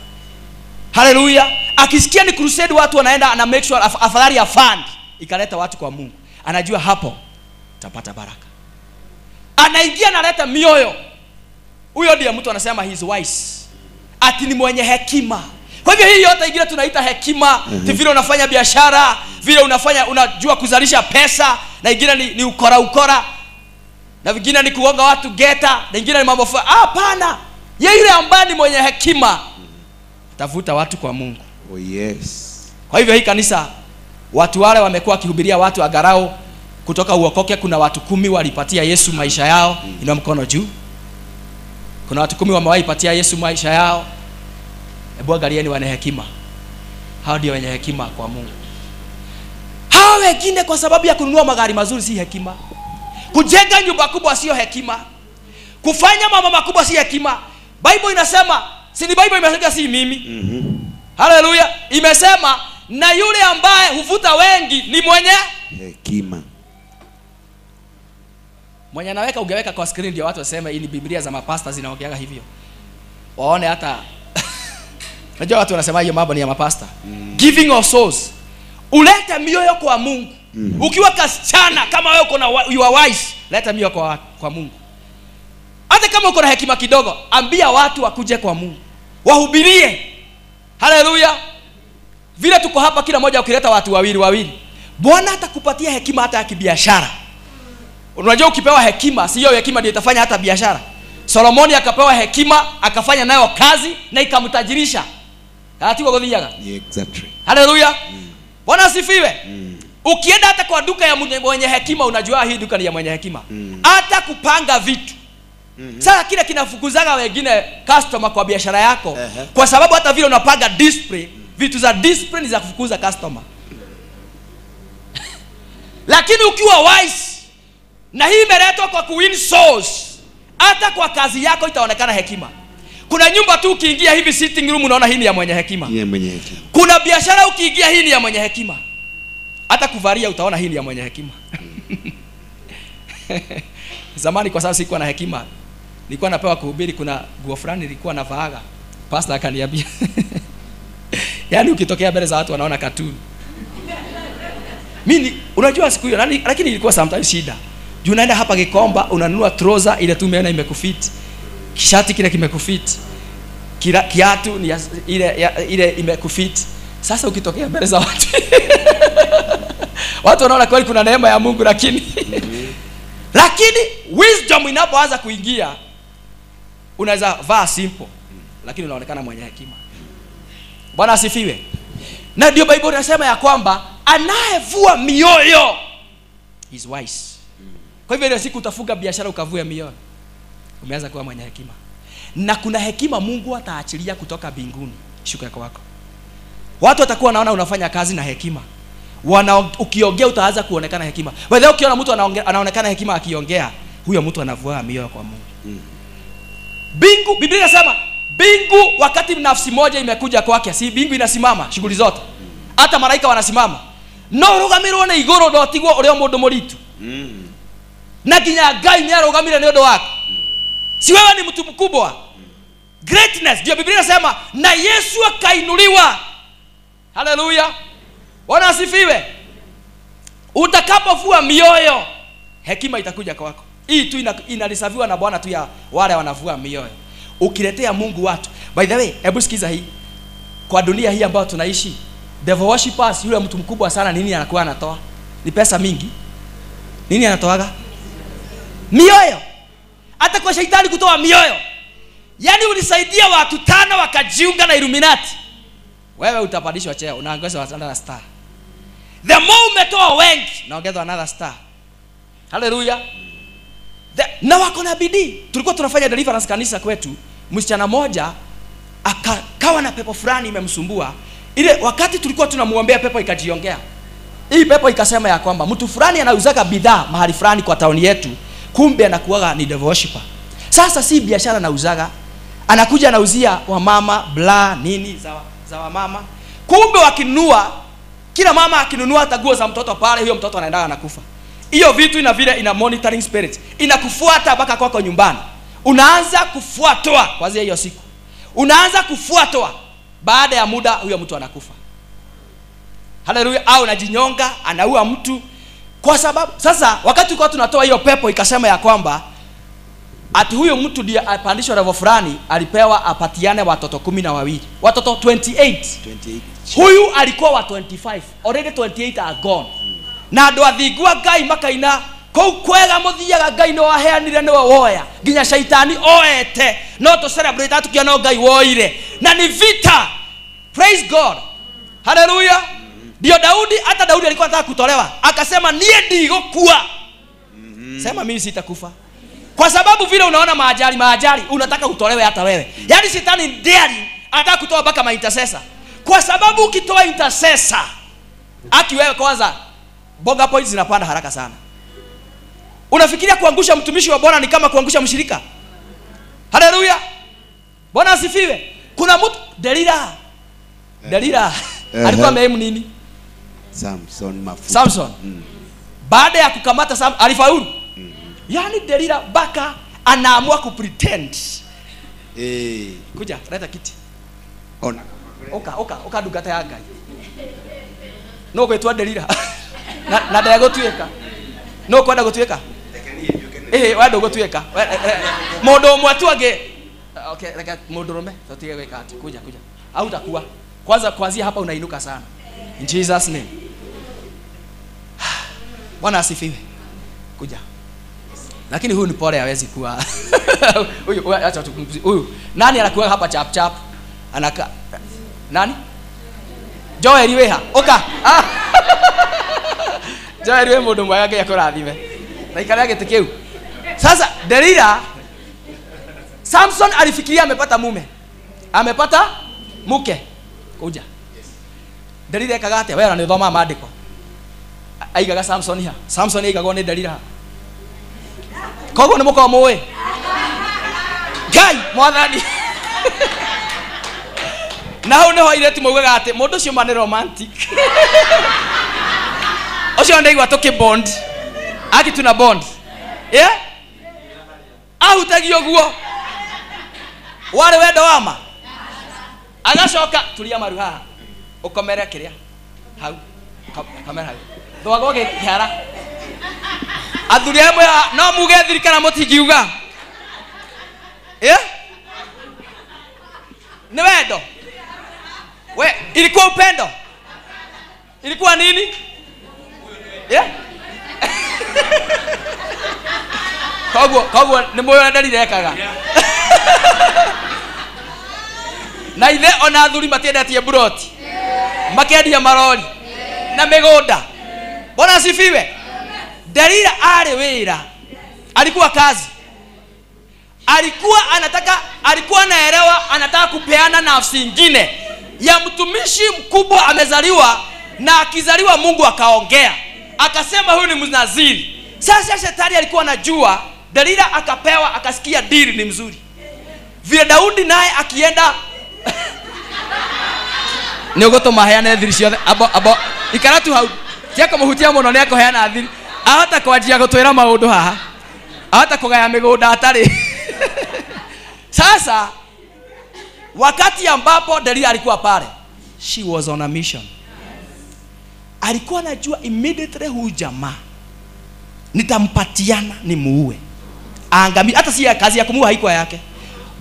Haleluya. Akisikia ni crusade watu wanaenda, ana make sure afadhali ya fund ikaleta watu kwa Mungu. Anajua hapo tapata baraka. Anaingia analeta mioyo. Huyo ndiye mtu anasema he is wise. Ati ni mwenye hekima. Kwa hivyo hii yote ingine tunaita hekima, vile unafanya biashara, vile unafanya unajua kuzalisha pesa, na ingine ni ukora ukora, na vingine ni kuonga watu geta, na ingine ni mambo fulani. Hapana. Yeye yule ambaye ni mwenye hekima atavuta watu kwa Mungu. Oh yes. Kwa hivyo hii kanisa watu wale wamekuwa wakihubiria watu agarao kutoka uokoke. Kuna watu 10 walipatia Yesu maisha yao. Inua mkono juu. Kuna watu 10 wamewahi patia Yesu maisha yao. Hebu angalieni wana hekima. Hao ndio wenye hekima kwa Mungu. Hao wengine kwa sababu ya kununua magari mazuri si hekima. Kujenga nyumba kubwa sio hekima. Kufanya mambo makubwa si hekima. Bible inasema, si ni Bible imesema, si mimi. Haleluya. Imesema na yule ambaye huvuta wengi ni mwenye hekima. Mwenye anaweka ungeweka kwa screen ndio watu waseme hii ni Biblia za mapasta zinaongeaga hivyo. Waone hata najua watu wanasema hiyo mambo ni ya mapasta. Giving of souls. Ulete mioyo kwa Mungu. Ukiwa kasichana kama wewe uko na you are wise, leta mioyo kwa Mungu. Hata kama uko na hekima kidogo, ambia watu wakuje kwa Mungu. Wahubirie. Haleluya. Vile tuko hapa kila mmoja ukileta watu wawili wawili, Bwana atakupatia hekima hata ya kibiashara. Unajua ukipewa hekima, si hiyo hekima ndio itafanya hata biashara. Solomoni akapewa hekima, akafanya nayo kazi na ikamtajirisha. Ati wagothiaga. Yeah, exactly. Haleluya. Bwana asifiwe. Ukienda hata kwa duka ya mwenye hekima unajua hii duka ni ya mwenye hekima. Hata kupanga vitu. Sasa kile kinafukuzaga wengine customer kwa biashara yako, kwa sababu hata vile unapanga display, vitu za display ni za kufukuza customer. Lakini ukiwa wise, na hii imeletwa kwa kuwin souls, hata kwa kazi yako itaonekana hekima. Kuna nyumba tu ukiingia hivi sitting room unaona hii ni ya mwenye hekima. Ya mwenye hekima. Kuna biashara ukiingia hii ni ya mwenye hekima. Hata kuvalia utaona hii ni ya mwenye hekima. Zamani kwa sababu sikuwa na hekima, nilikuwa napewa kuhubiri, kuna nguo fulani nilikuwa navaaga. Pastor akaniambia yaani ukitokea mbele za watu wanaona cartoon. Mimi unajua siku hiyo, lakini ilikuwa sometimes shida. Juu unaenda hapa Gikomba unanunua trouser ile tu umeona imekufit. Kishati kile kimekufit. Kiatu ni ile imekufit. Sasa ukitokea mbele za watu watu wanaona kweli kuna neema ya Mungu, lakini lakini wisdom inapoanza kuingia unaweza vaa simple lakini unaonekana mwenye hekima. Bwana asifiwe. Na ndio Bible inasema ya kwamba anayevua mioyo is wise. Kwa hivyo ile siku utafunga biashara ukavua mioyo, umeanza kuwa mwenye hekima. Na kuna hekima Mungu ataachilia kutoka mbinguni shuka kwako. Watu watakuwa wanaona unafanya kazi na hekima. Ukiongea utaanza kuonekana hekima. Wewe ukiona mtu anaonekana hekima akiongea, huyo mtu anavua mioyo kwa Mungu. Bingu, Biblia inasema bingu wakati nafsi moja imekuja kwake, si bingu inasimama shughuli zote. Hata malaika wanasimama. No rugamirwo ni iguru ndotigwo uria mundu muritu. Na nginya Ngai ni arugamire ni undu wako. Si wewe ni mtu mkubwa. Greatness ndio Biblia inasema na Yesu akainuliwa. Haleluya. Bwana asifiwe. Utakapovua mioyo, hekima itakuja kwako. Hii tu inalisaviwa na Bwana tu ya wale wanavua mioyo. Ukiletea Mungu watu. By the way, hebu sikiza hii. Kwa dunia hii ambayo tunaishi, devil worshippers, yule mtu mkubwa sana nini anakuwa anatoa? Ni pesa mingi. Nini anatoaga? Mioyo. Hata kwa shaitani kutoa mioyo. Yaani ulisaidia watu 5 wakajiunga na Illuminati. Wewe utapandishwa cheo, unaongezwa another star. The more umetoa wengi, unaongezwa another star. Hallelujah. Na wako na bidii. Tulikuwa tunafanya deliverance kanisa kwetu. Msichana moja akakawa na pepo fulani imemsumbua. Ile wakati tulikuwa tunamuombea pepo ikajiongea. Hii pepo ikasema ya kwamba mtu fulani anauzaka bidhaa mahali fulani kwa tauni yetu, kumbe anakuwaga ni devil worshiper. Sasa si biashara anauzaga, anakuja anauzia wamama bla nini za wamama. Kumbe wakinunua, kila mama akinunua hata nguo za mtoto pale, huyo mtoto anaendaga anakufa. Hiyo vitu ina vile ina monitoring spirit, inakufuata mpaka kwako nyumbani. Unaanza kufuatwa kuanzia hiyo siku. Unaanza kufuatwa, baada ya muda huyo mtu anakufa. Haleluya. Au anajinyonga, anaua mtu. Kwa sababu sasa wakati tulikuwa tunatoa hiyo pepo ikasema ya kwamba ati huyo mtu ndiye apandishwa level fulani, alipewa apatiane watoto 12. Watoto 28. Huyu alikuwa wa 25. Already 28 are gone. Na andu athingua Ngai makaina kou kwega muthiaga Ngai no aheanire niwe woya nginya shaitani oete no to celebrate atukiona Ngai woire na ni vita. Praise God. Hallelujah. Ndio Daudi, hata Daudi alikuwa anataka kutolewa, akasema nie ndigokua. Sema mimi sitakufa. Kwa sababu vile unaona maajali unataka utolewe hata wewe. Yaani shetani ndiye anataka kutoa mpaka ma intercessor. Kwa sababu ukitoa intercessor, aki wewe kwanza bonga points zinapanda haraka sana. Unafikiria kuangusha mtumishi wa Bwana ni kama kuangusha mshirika? Haleluya. Bwana asifiwe. Kuna mtu Delila. Delila alikuwa ameaimu nini? Samson mafuta. Samson. Baada ya kukamata Samson alifaulu. Yaani Delila baka anaamua kupretend. Kuja, leta kiti. Ona. Oka ndungata ya Ngai. No gwetwa Delila. Na ndegũtuĩka. No kwenda gũtuĩka? Wewe ndũgũtuĩka. Mũndũ ũmwe tu angĩ. Okay, reke mũndũ rũme tutige gwĩka atĩ kuja. Au utakuwa. Kwanza kuanzia hapa unainuka sana. In Jesus name. Bwana asifiwe. Kuja. Lakini huyu ni pole, hawezi kuwa. Huyu acha tukumbuze. Huyu nani anakuwa hapa chap chap? Anaka nani? Joel weha. Oka. Ah. Joel we mundu mwega Ngai akurathime. Na ikara gĩtĩ kĩu. Sasa Delila, Samson alifikiria amepata mume. Amepata mke. Kuja. Delila ekaga atia? Wewe nĩ ũthomaga maandĩko. Aigaga Samson ha. Samson aigagwo nĩ Delila. Koguo nĩ mũkoragwo mũĩ. Ngai mwathani. Na hau nĩho airĩtu maugaga atĩ mũndũ ũcio ma nĩ romantic. Ũcio ndaigua tũkĩ bond. Aki tuna bond. Yeah? Ahutagia ũguo. Warĩ wendo wa ma. Agacoka turia maru haha. Ũkomere kĩrĩa. Hau. Komera hau. Thwagwo gĩkĩhara. Athuri amwe no muge thirikara mũtingiuga. Yeah? Ni wendo. We, ilikuwa upendo? Ilikuwa nini? Yeah? Koguo nĩ mũĩ ũrĩa Delila ekaga. Na ithe ona athuri matiendetie buroti. Makendia marori na mĩgũnda. Bwana asifiwe. Delila arĩ wĩra. Alikuwa kazi. Alikuwa anataka, alikuwa anaelewa anataka kupeana nafsi nyingine. ya mtumishi mkubwa amezaliwa, na akizaliwa Mungu akaongea akasema huyu ni mnaziri. Sasa shetani alikuwa anajua. Delila akapewa, akasikia dili ni mzuri. Vile Daudi naye akienda ni ugutuma heane thiri ciothe abo abo ikara tu hau tia kumuhutia muno ni akuheana thiri. Ahota kwanjia gutwira maundu haha, ahota kugaya migunda atari. Sasa wakati ambapo Delila alikuwa pale, she was on a mission. Alikuwa anajua immediately huyu jamaa nitampatiana nimuue, angamie. Hata si kazi ya kumuua haikuwa yake,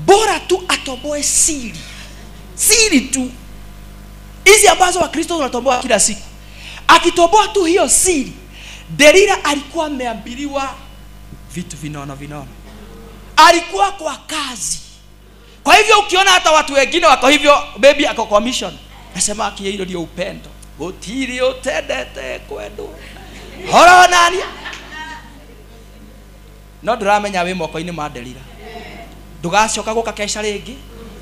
bora tu atoboe siri. Siri tu hizi ambazo Wakristo wanatoboa kila siku. Akitoboa tu hiyo siri, Delila alikuwa ameambiliwa vitu vinono vinono. Alikuwa kwa kazi. Kwa hivyo ukiona hata watu wengine wako hivyo, baby ako kwa mission, nasema haki hilo ndio upendo. Gutiri utendete kwendo horo nani no nduramenya wi moko-inĩ ma Delila. Ndugacoka gũka kesha rĩngĩ,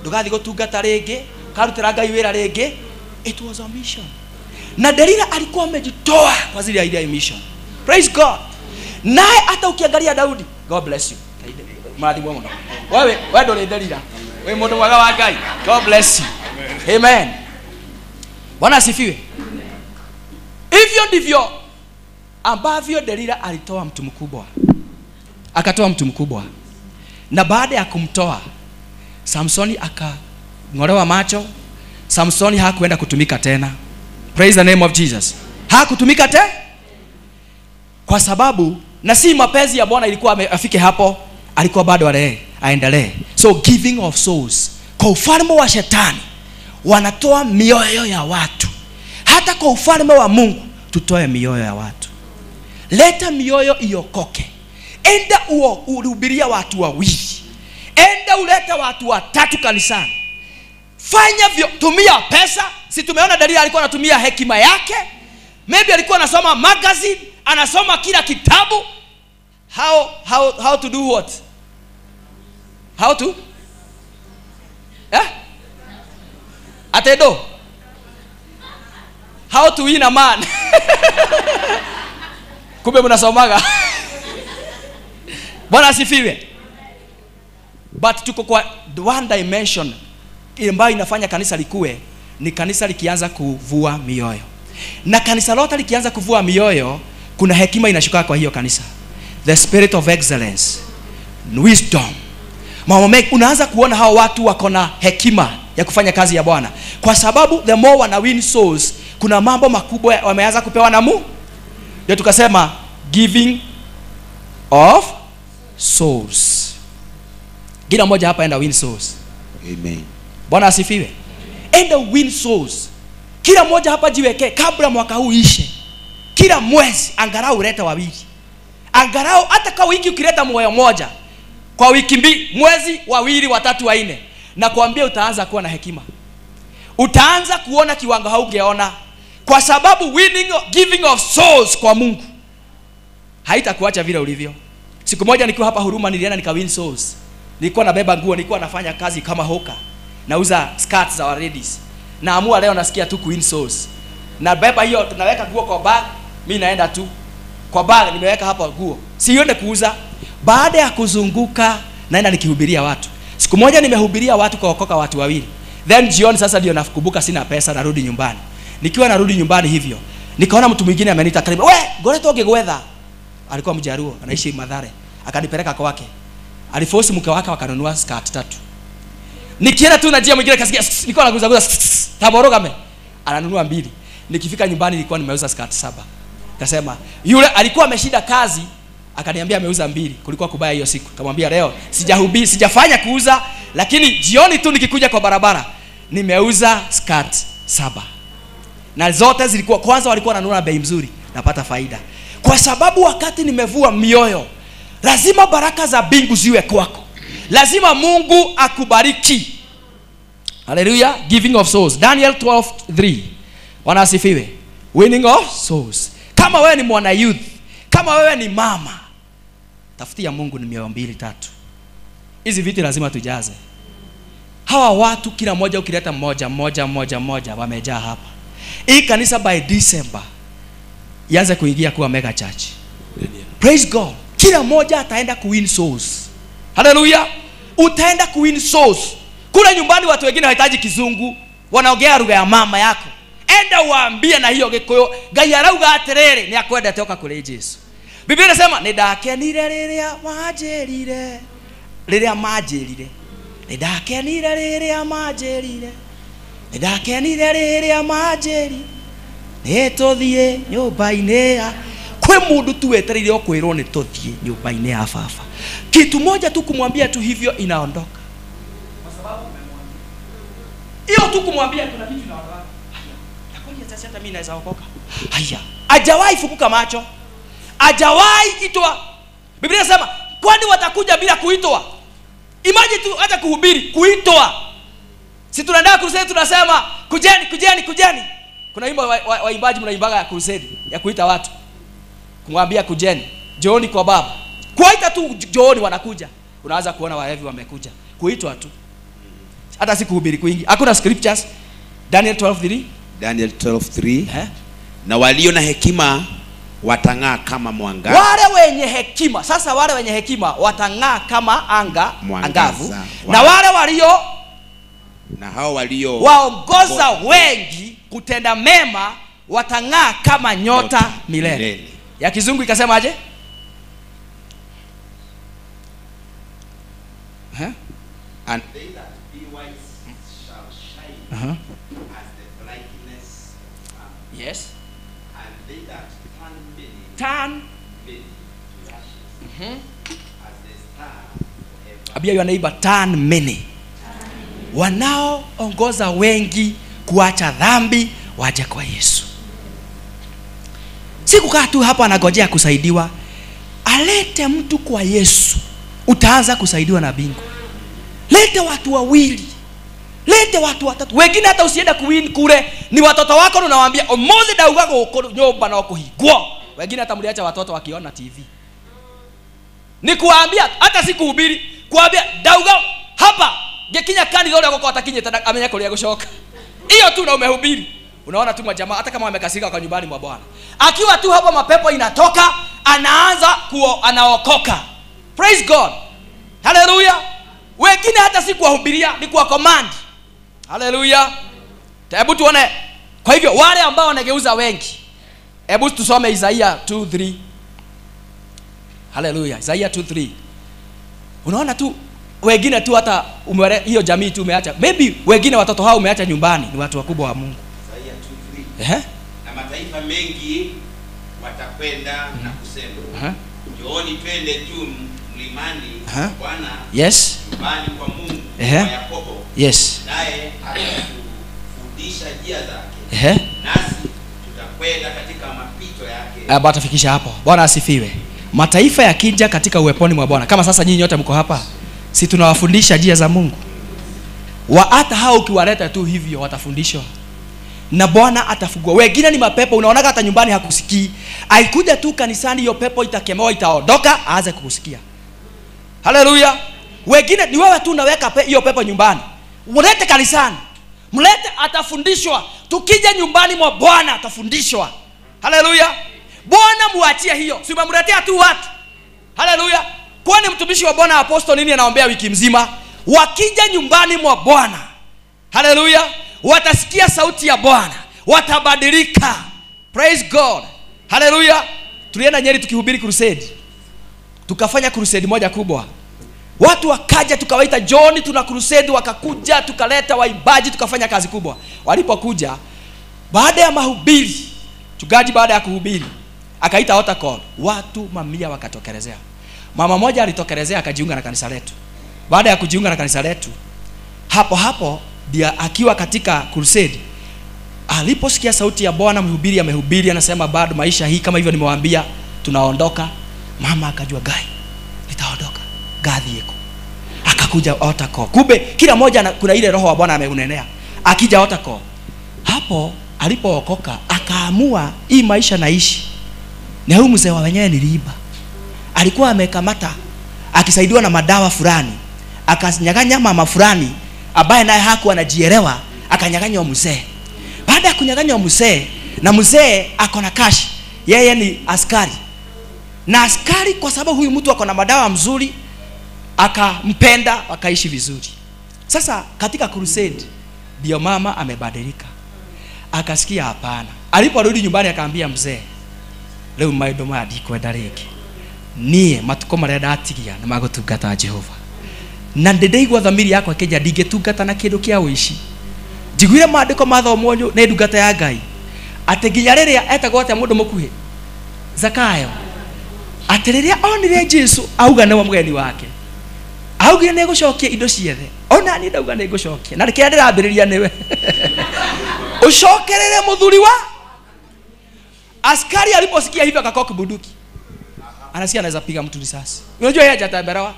ndugathi gũtungata rĩngĩ, karutĩra Ngai wĩra rĩngĩ. It was a mission. Na Delila alikuwa amejitoa kwa ajili ya ile mission. Praise God. Naye hata ukiangalia Daudi, God bless you. Mrathimwo mũno. Wewe we ndũrĩ Delila. We mũndũ mwega wa Ngai. God bless you. Amen. Bwana asifiwe. Hivyo ndivyo ambavyo Delila alitoa mtu mkubwa. Akatoa mtu mkubwa. Na baada ya kumtoa, Samsoni akang'olewa macho. Samsoni hakuenda kutumika tena. Praise the name of Jesus. Hakutumika tena kwa sababu na si mapenzi ya Bwana ilikuwa afike hapo, alikuwa bado aendelee. So giving of souls. Kwa ufalme wa shetani wanatoa mioyo ya watu. Hata kwa ufalme wa Mungu tutoe mioyo ya watu. Leta mioyo iokoke. Enda uhubiria watu wawili. Enda ulete watu watatu kanisani. Fanya vyo, tumia pesa. Si tumeona Delila alikuwa anatumia hekima yake. Maybe alikuwa anasoma magazine, anasoma kila kitabu. How to do what? How to? Eh? Atedo. How to win a man. Kumbe mnasomaga. Bwana asifiwe. But tuko kwa one dimension ambayo inafanya kanisa likue, ni kanisa likianza kuvua mioyo. Na kanisa lote likianza kuvua mioyo, kuna hekima inashuka kwa hiyo kanisa. The spirit of excellence, wisdom. Mama mengi unaanza kuona hao watu wako na hekima ya kufanya kazi ya Bwana. Kwa sababu the more wana win souls, kuna mambo makubwa wameanza kupewa na Mungu. Ndio tukasema giving of souls. Kila mmoja hapa enda win souls. Amen. Bwana asifiwe. Enda win souls. Kila mmoja hapa jiweke kabla mwaka huu ishe. Kila mwezi angalau uleta wawili. Angalau hata kwa wiki ukileta moyo moja. Kwa wiki mbili, mwezi wawili, watatu, wanne. Na kuambia utaanza kuwa na hekima. Utaanza kuona kiwango haugeona. Kwa sababu winning, giving of souls kwa Mungu haitakuacha vile ulivyo. Siku moja nikiwa hapa Huruma nilienda nika win souls. Nilikuwa nabeba nguo, nilikuwa nafanya kazi kama hoka. Nauza skirts za ladies. Naamua leo nasikia tu win souls. Nabeba hiyo, tunaweka nguo kwa bag, mimi naenda tu. Kwa bag nimeweka hapa nguo. Siende kuuza. Baada ya kuzunguka naenda nikihubiria watu. Siku moja nimehubiria watu kwa kuokoka watu wawili. Then jioni sasa ndio nakumbuka sina pesa, narudi nyumbani. Nikiwa narudi nyumbani hivyo, nikaona mtu mwingine ameniita karibu. We, goreto ogegwetha. Alikuwa Mjaruo, anaishi Mathare. Akanipeleka kwake. Aliforce mke wake wakanunua skirt tatu. Nikienda tu na njia mwingine kasikia nilikuwa naguza guza taborogame. Ananunua mbili. Nikifika nyumbani nilikuwa nimeuza skirt 7. Akasema yule alikuwa ameshinda kazi, akaniambia ameuza mbili. Kulikuwa kubaya hiyo siku. Nikamwambia leo sijahubiri, sijafanya kuuza, lakini jioni tu nikikuja kwa barabara nimeuza skirt 7. Na zote zilikuwa kwanza walikuwa wananunua bei mzuri, napata faida. Kwa sababu wakati nimevua mioyo, lazima baraka za mbingu ziwe kwako. Lazima Mungu akubariki. Hallelujah. Giving of souls. Daniel 12:3. Bwana asifiwe. Winning of souls. Kama wewe ni mwana youth, kama wewe ni mama, tafutia Mungu ni mioyo 2 3. Hizi vitu lazima tujaze. Hawa watu kila mmoja ukileta mmoja mmoja mmoja mmoja wamejaa hapa. Hii kanisa by December ianze kuingia kuwa mega church. Praise God. Kila mmoja ataenda kuwin souls. Hallelujah. Utaenda kuwin souls. Kule nyumbani watu wengine hawahitaji kizungu, wanaongea lugha ya mama yako. Enda uambie na hiyo Gikuyu, Ngai arauga atiriri ni akwenda toka kuri Jesu. Biblia inasema nindakenire riria manjirire, riria manjirire, nindakenire riria manjirire, nindakenire riria manjirire, nituthie nyumba-ini ya kwe mundu tu wetereire okwirwo ni tuthie nyumba-ini ya baba. Kitu moja tu kumwambia tu hivyo inaondoka, kwa sababu umemwambia hiyo tu, kumwambia kuna kitu inaondoka. Haya, nakwambia sasa hata mimi naweza okoka. Haya, hajawahi funguka macho, hajawahi itwa. Biblia inasema kwani watakuja bila kuitwa? Imagine tu hata kuhubiri, kuitwa. Si tunaenda crusade tunasema kujeni kujeni kujeni. Kuna wimbo waimbaji mnaimbaga ya crusade ya kuita watu, kumwambia kujeni, njooni kwa baba. Kuita tu njooni wanakuja. Unaanza kuona walevi wamekuja. Kuitwa tu. Hata si kuhubiri kwingi. Hakuna scriptures. Daniel 12:3. Daniel 12:3. Na walio na hekima watang'aa kama mwangaza. Wale wenye hekima, sasa wale wenye hekima watang'aa kama anga angavu. Na wale walio na hao walio waongoza wengi kutenda mema watang'aa kama nyota milele. Ya kizungu ikasema aje? And they that be wise shall shine as the brightness of the sun. Yes. And they that turn many to ashes, as the star forever. Abia your neighbor, turn many. Wanaoongoza wengi kuacha dhambi waje kwa Yesu. Si kukaa tu hapa anagojea kusaidiwa. Alete mtu kwa Yesu, utaanza kusaidiwa na bingu. Lete watu wawili, lete watu watatu. Wengine hata usienda kuwin kule, ni watoto wako unawaambia omoze dauga guku nyumba no kuhingwo. Wengine hata mliacha watoto wakiona TV. Ni kuambia hata si kuhubiri, kuambia dauga hapa ngikinya kanitha uria gukorwo atakinyite amenye kuria gucoka. Hiyo tu na umehubiri. Unaona tu majamaa hata kama wamekasirika kwa nyumbani mwa Bwana, akiwa tu hapa mapepo inatoka, anaanza anaokoka. Praise God. Hallelujah. Wengine hata si kuwahubiria, ni kuwa command. Hallelujah. Hebu tuone. Kwa hivyo wale ambao wanageuza wengi, hebu tusome Isaiah 2:3. Hallelujah. Isaiah 2:3. Unaona tu wengine tu hata hiyo jamii tu umeacha. Maybe wengine watoto hao umeacha nyumbani ni watu wakubwa wa Mungu. Isaiah 2:3. Na mataifa mengi watakwenda na kusema, njooni twende juu mlimani Bwana. Yes. Nyumbani kwa Mungu wa Yakobo. Yes. Naye atatufundisha njia zake. Nasi tutakwenda katika mapito yake. Bwana afikisha hapo. Bwana asifiwe. Mataifa yakija katika uweponi mwa Bwana. Kama sasa nyinyi nyote mko hapa, si tunawafundisha njia za Mungu? Hata hao ukiwaleta tu hivyo watafundishwa. Na Bwana atafungua. Wengine ni mapepo, unaonaga hata nyumbani hakusikii. Aikuja tu kanisani hiyo pepo itakemewa, itaondoka, aanze kukusikia. Hallelujah. Wengine ni wewe tu unaweka hiyo pepo nyumbani. Mlete kanisani. Mlete, atafundishwa. Tukija nyumbani mwa Bwana atafundishwa. Hallelujah. Bwana muachie hiyo. Si umemletea tu watu. Hallelujah. Kwani mtumishi wa Bwana apostle nini anaombea wiki mzima? Wakija nyumbani mwa Bwana, hallelujah, watasikia sauti ya Bwana, watabadilika. Praise God. Hallelujah. Tulienda Nyeri tukihubiri crusade. Tukafanya crusade moja kubwa. Watu wakaja, tukawaita John, tuna crusade, wakakuja, tukaleta waimbaji, tukafanya kazi kubwa. Walipokuja baada ya mahubiri, mchungaji baada ya kuhubiri akaita altar call, watu mamia wakatokelezea. Mama moja alitokelezea akajiunga na kanisa letu. Baada ya kujiunga na kanisa letu, hapo hapo dia akiwa katika crusade, aliposikia sauti ya Bwana, mhubiri amehubiri, anasema bado maisha hii kama hivyo nimewaambia, tunaondoka. Mama akajua gai nitaondoka, gadhi yeko. Akakuja altar call. Kumbe kila mmoja kuna ile roho wa Bwana ameunenea. Akija altar call, hapo alipookoka akaamua hii maisha naishi na huyu mzee wa wenyewe niliiba. Alikuwa amekamata akisaidiwa na madawa fulani, akanyang'anya mama fulani ambaye naye hakuwa anajielewa, akanyang'anywa mzee. Baada ya kunyang'anywa mzee, na mzee ako na cash, yeye ni askari. Na askari kwa sababu huyu mtu ako na madawa mzuri, akampenda, wakaishi vizuri. Sasa katika crusade ndio mama amebadilika. Akasikia hapana. Aliporudi nyumbani akaambia mzee, leo maundu maya ndikwenda ringi. Nie matuko maria ndatigia ni magutungata Jehova. Na ndindaigua thamiri yakwa kenya ndingĩtungata na kĩndũ kĩa ũici. Njiguire maandĩko mathomwo nĩ ndungata ya Ngai atĩ nginya rĩrĩa etagwo atĩa mũndũ mũkuhĩ Zakayo, atĩ rĩrĩa onire Jesu auga nĩwe mũgeni wake, augire nĩ gũcokia indo ciothe, ona niĩ ndauga nĩ ngũcokia, na kĩrĩa ndĩrambĩrĩria nĩwe. Ũcokerere mũthuri wa askari. Aliposikia hivyo akakoka bunduki, anasikia anaweza piga mtu risasi. Unajua yeye hajatembelewa.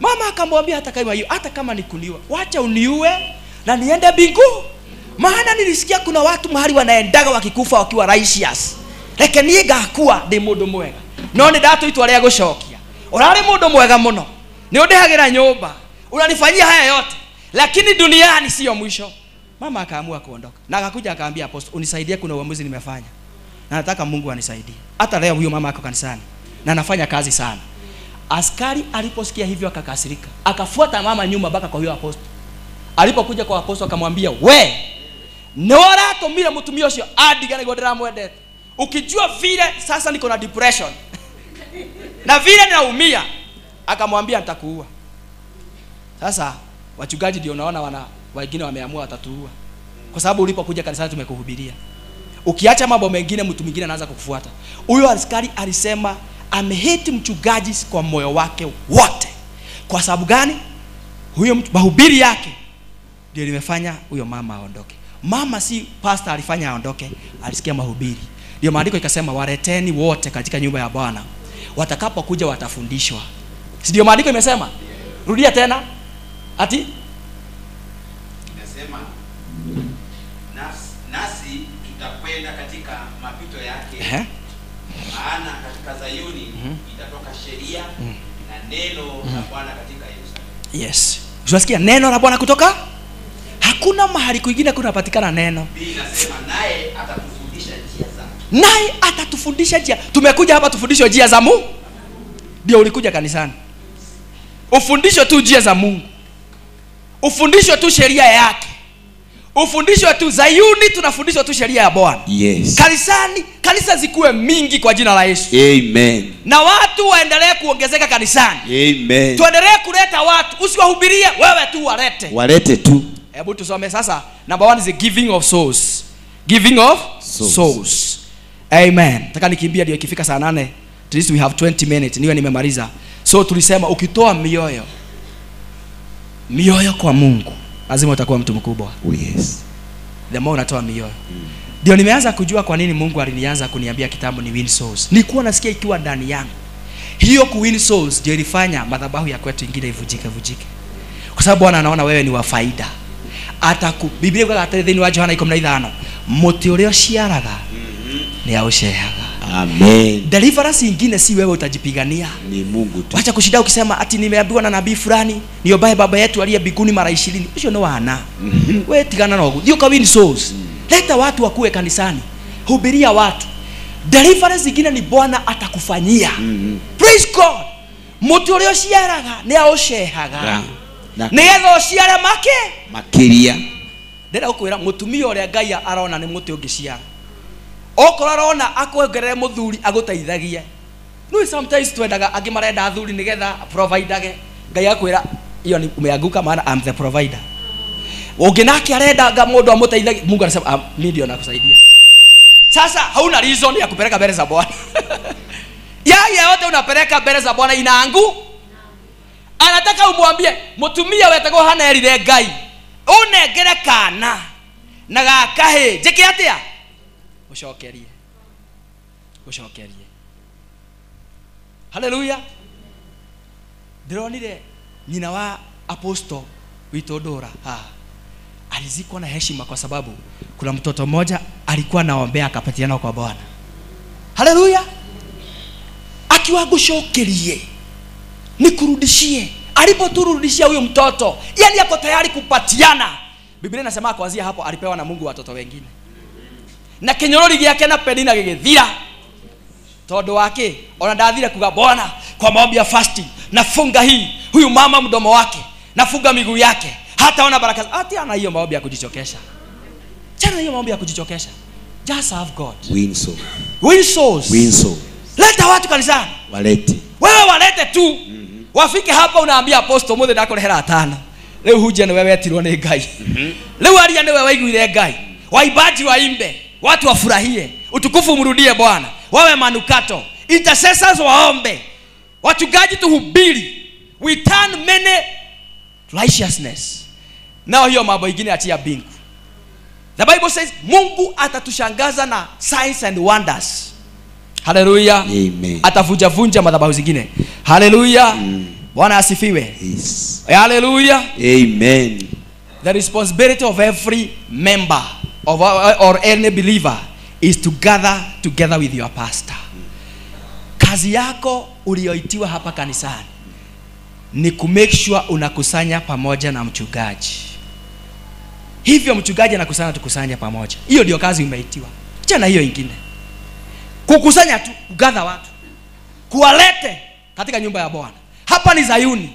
Mama akamwambia hata kama hiyo, hata kama nikuliwa, wacha uniue na niende mbingu. Maana nilisikia kuna watu mahali wanaendaga wakikufa wakiwa righteous. Reke niĩ ngakua ndi mũndũ mwega. No nĩ ndatũitwa rĩa gũcokia. Ũrarĩ mũndũ mwega mũno. Nĩ ũndĩhagĩra nyũmba. Unanifanyia haya yote. Lakini duniani sio mwisho. Mama akaamua kuondoka. Na akakuja akaambia apostle, unisaidie, kuna uamuzi nimefanya. Na nataka Mungu anisaidie. Hata leo huyo mama ako kanisani na anafanya kazi sana. Askari aliposikia hivyo akakasirika. Akafuata mama nyuma mpaka kwa huyo apostle. Alipokuja kwa apostle akamwambia, "We, nora tumira mutumia ucio andigane niguo ndiramwendete. Ukijua vile sasa niko na depression. Na vile ninaumia." Akamwambia nitakuua. Sasa wachungaji ndio unaona wana wengine wameamua watatuua. Kwa sababu ulipokuja kanisani tumekuhubiria. Ukiacha mambo mengine mtu mwingine anaanza kukufuata. Huyo askari alisema amehate mchungaji kwa moyo wake wote. Kwa sababu gani? Huyo mtu mahubiri yake ndio limefanya huyo mama aondoke. Mama si pastor alifanya aondoke, alisikia mahubiri. Ndio maandiko ikasema waleteni wote katika nyumba ya Bwana. Watakapokuja watafundishwa. Si ndio maandiko imesema? Rudia tena. Ati inasema nasi tutakwenda katika mapito yake. Maana katika Zayuni itatoka sheria na neno la Bwana katika Yerusalemu. Yes. Unasikia neno la Bwana kutoka? Hakuna mahali kwingine kunapatikana neno. Biblia inasema naye atatufundisha njia zake. Naye atatufundisha njia. Tumekuja hapa tufundishwe njia za Mungu. Ndio ulikuja kanisani. Ufundishwe tu njia za Mungu. Ufundishwe tu sheria yake. Ufundishwe tu Zayuni, tunafundishwa tu sheria ya Bwana. Yes. Kanisani, kanisa zikuwe mingi kwa jina la Yesu. Amen. Na watu waendelee kuongezeka kanisani. Amen. Tuendelee kuleta watu, usiwahubirie wewe tu, walete. Walete tu. Hebu tusome sasa. Number 1 is the giving of souls. Giving of souls. Amen. Nataka nikimbia ndio ikifika saa 8. At least we have 20 minutes. Niwe nimemaliza. So tulisema ukitoa mioyo kwa Mungu, lazima utakuwa mtu mkubwa. Oh yes. The more unatoa mioyo. Ndio nimeanza kujua kwa nini Mungu alinianza kuniambia kitambo ni win souls. Nilikuwa nasikia ikiwa ndani yangu. Hiyo ku win souls ndio ilifanya madhabahu ya kwetu ingine ivujike vujike. Kwa sababu Bwana anaona wewe ni wa faida. Ataku Biblia kwa thĩinĩ wa Yohana 15, mũtĩ ũrĩa ũciaraga nĩ aũcehaga. Amen. Deliverance ingine si wewe utajipigania. Ni Mungu tu. Wacha kushinda ukisema ati nimeambiwa na nabii fulani, niombae baba yetu aliye mbinguni mara 20. Ucio ni wana. Wewe tigana na ũguo. Thiĩ ũka win souls. Leta watu wakue kanisani. Hubiria watu. Deliverance ingine ni Bwana atakufanyia. Praise God. Mũtĩ ũrĩa ũciaraga nĩ aũcehaga. Nĩgetha ũciare make makiria. Ndĩrenda gũkwĩra mũtumia ũrĩa Ngai arona nĩ mũtĩ ũngĩciara. Okorwo arona akwongerere mũthuri agũteithagie. No sometimes twendaga angĩ marenda athuri nĩgetha providage. Ngai akwĩra hiyo ni umeanguka, maana I'm the provider. Ũngĩ nake arenda mũndũ amũteithagie, Mungu anasema mimi ndio nakusaidia. Sasa hauna reason ya kupeleka mbele za Bwana. Yaya yote unapeleka mbele za Bwana inaangu. Anataka umwambie mutumia wetagwo Hana erire Ngai unengere kana na gakahi njike atia ucokerie ucokerie. Haleluya. Ndironire nyina wa apostle witũ Ndũra alizikwa na heshima kwa sababu kuna mtoto mmoja alikuwa anaombea akapatiana kwa Bwana. Haleluya. Akiwa gucokerie nikurudishie, Alipoturudishia huyo mtoto, yani yako tayari kupatiana. Biblia inasema kuanzia hapo alipewa na Mungu watoto wengine. Na kinyorori gĩake na Penina gĩgĩthira. Tondu wake ona ndathire kuga Bwana kwa maombi ya fasting nafunga hii, huyu mama mdomo wake, nafunga miguu yake, hata ona baraka. Ati ana hiyo maombi ya kujichokesha. Chana hiyo maombi ya kujichokesha. Just serve God. Win soul. Win souls. Win soul. Leta watu kanisani. Walete. Wewe walete tu. Wafike hapa unaambia apostle muthe ndakurehera 5. Leo huje ni wewe etirwo ni Ngai. Leo aria ni wewe waiguire Ngai. Waimbaji waimbe, watu wafurahie, utukufu mrudie Bwana. Wawe manukato, intercessors waombe, wachungaji tuhubiri. We turn many righteousness. Nao hiyo mambo ingine achia bingu. The Bible says Mungu atatushangaza na signs and wonders. Hallelujah. Amen. Atavunja madhabahu zingine. Hallelujah. Bwana asifiwe. Yes. Hallelujah. Amen. The responsibility of every member of or any believer is to gather together with your pastor. Kazi yako ulioitiwa hapa kanisani ni ku make sure unakusanya pamoja na mchungaji. Hivyo mchungaji anakusanya, tukusanya pamoja. Hiyo ndio kazi umeitiwa. Acha hiyo ingine. Kukusanya tu, kugather watu, kuwalete katika nyumba ya Bwana. Hapa ni Zayuni.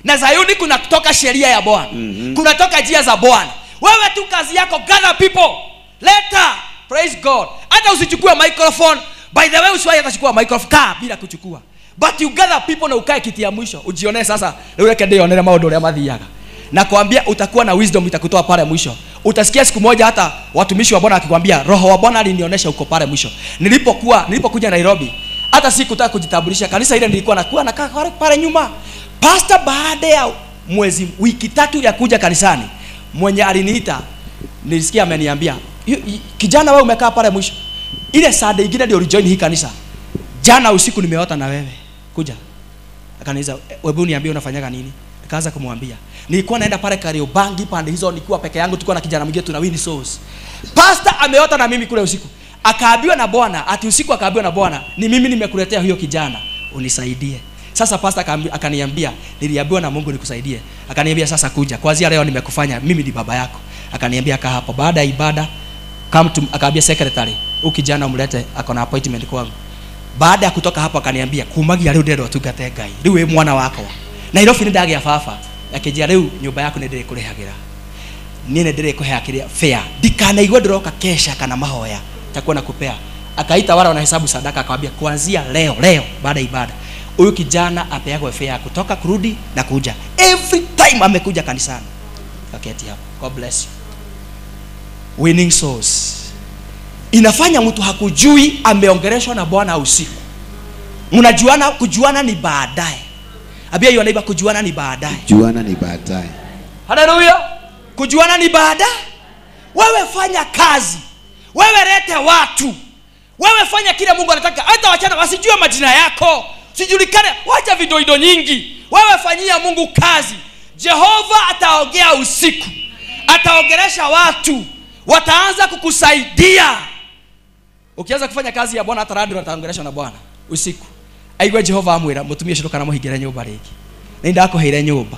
Na Zayuni kuna kutoka sheria ya Bwana. Kunatoka njia za Bwana. Wewe tu kazi yako gather people. Leta. Praise God. Hata usichukue microphone. By the way, usiwahi atachukua microphone kaa bila kuchukua. But you gather people na ukae kiti ya mwisho. Ujione sasa leo reke ndionere maundu uria mathiaga. Na kuambia utakuwa na wisdom itakutoa pale mwisho. Utasikia siku moja hata watumishi wa Bwana akikwambia roho wa Bwana alinionyesha uko pale mwisho. Nilipokuja Nairobi, hata sikutaka kujitambulisha. Kanisa ile nilikuwa nakuwa nakaa pale nyuma. Pastor baada ya mwezi wiki 3 ya kuja kanisani, mwenye aliniita nilisikia ameniambia, kijana wewe umekaa pale mwisho. Ile Sunday ingine ndio ulijoin hii kanisa. Jana usiku nimeota na wewe. Kuja. Akaniuliza, wewe niambie unafanyaga nini? Nikaanza kumwambia. Nilikuwa naenda pale Kariobangi pande hizo nikiwa peke yangu, tulikuwa na kijana mwingine tuna win souls. Pastor ameota na mimi kule usiku. Akaambiwa na Bwana, ati usiku akaambiwa na Bwana, ni mimi nimekuletea huyo kijana, unisaidie. Sasa pastor akaniambia, niliambiwa na Mungu nikusaidie. Akaniambia sasa kuja. Kuanzia leo nimekufanya mimi ni baba yako. Akaniambia kaa hapo. Baada ya ibada come to, akaambia secretary, huyu kijana umlete, ako na appointment kwangu. Baada ya kutoka hapo akaniambia, kumagia leo ndero tungate Ngai. Riu we mwana wakwa. Nairobi ni ndagia baba. Akijia riu nyumba yaku ni ndirikurehagĩra. Niĩ nĩ ndĩrĩkũheaga kĩrĩa fair. Ndikanaigua ndĩroka kesha kana mahoya. Takuwa nakupea. Akaita wale wanahesabu sadaka akamwambia kuanzia leo baada ya ibada huyu kijana apeagwe fair kutoka kurudi na kuja. Every time amekuja kanisani. Kaketi hapo. God bless you. Winning souls. Inafanya mtu hakujui ameongeleshwa na Bwana usiku. Mnajuana, kujuana ni baadaye. Abia hiyo naiba, kujuana ni baadaye. Kujuana ni baadaye. Hallelujah. Kujuana ni baadaye. Wewe fanya kazi. Wewe lete watu. Wewe fanya kile Mungu anataka. Hata wachana wasijue majina yako. Sijulikane, wacha vidoido nyingi. Wewe fanyia Mungu kazi. Jehova ataongea usiku. Ataongelesha watu. Wataanza kukusaidia. Ukianza kufanya kazi ya Bwana hata radio ataongelesha na Bwana usiku. Aigwe Jehova amwira mutumie cio ndukanamuhingire nyumba ringi. Ni ndakuheire nyumba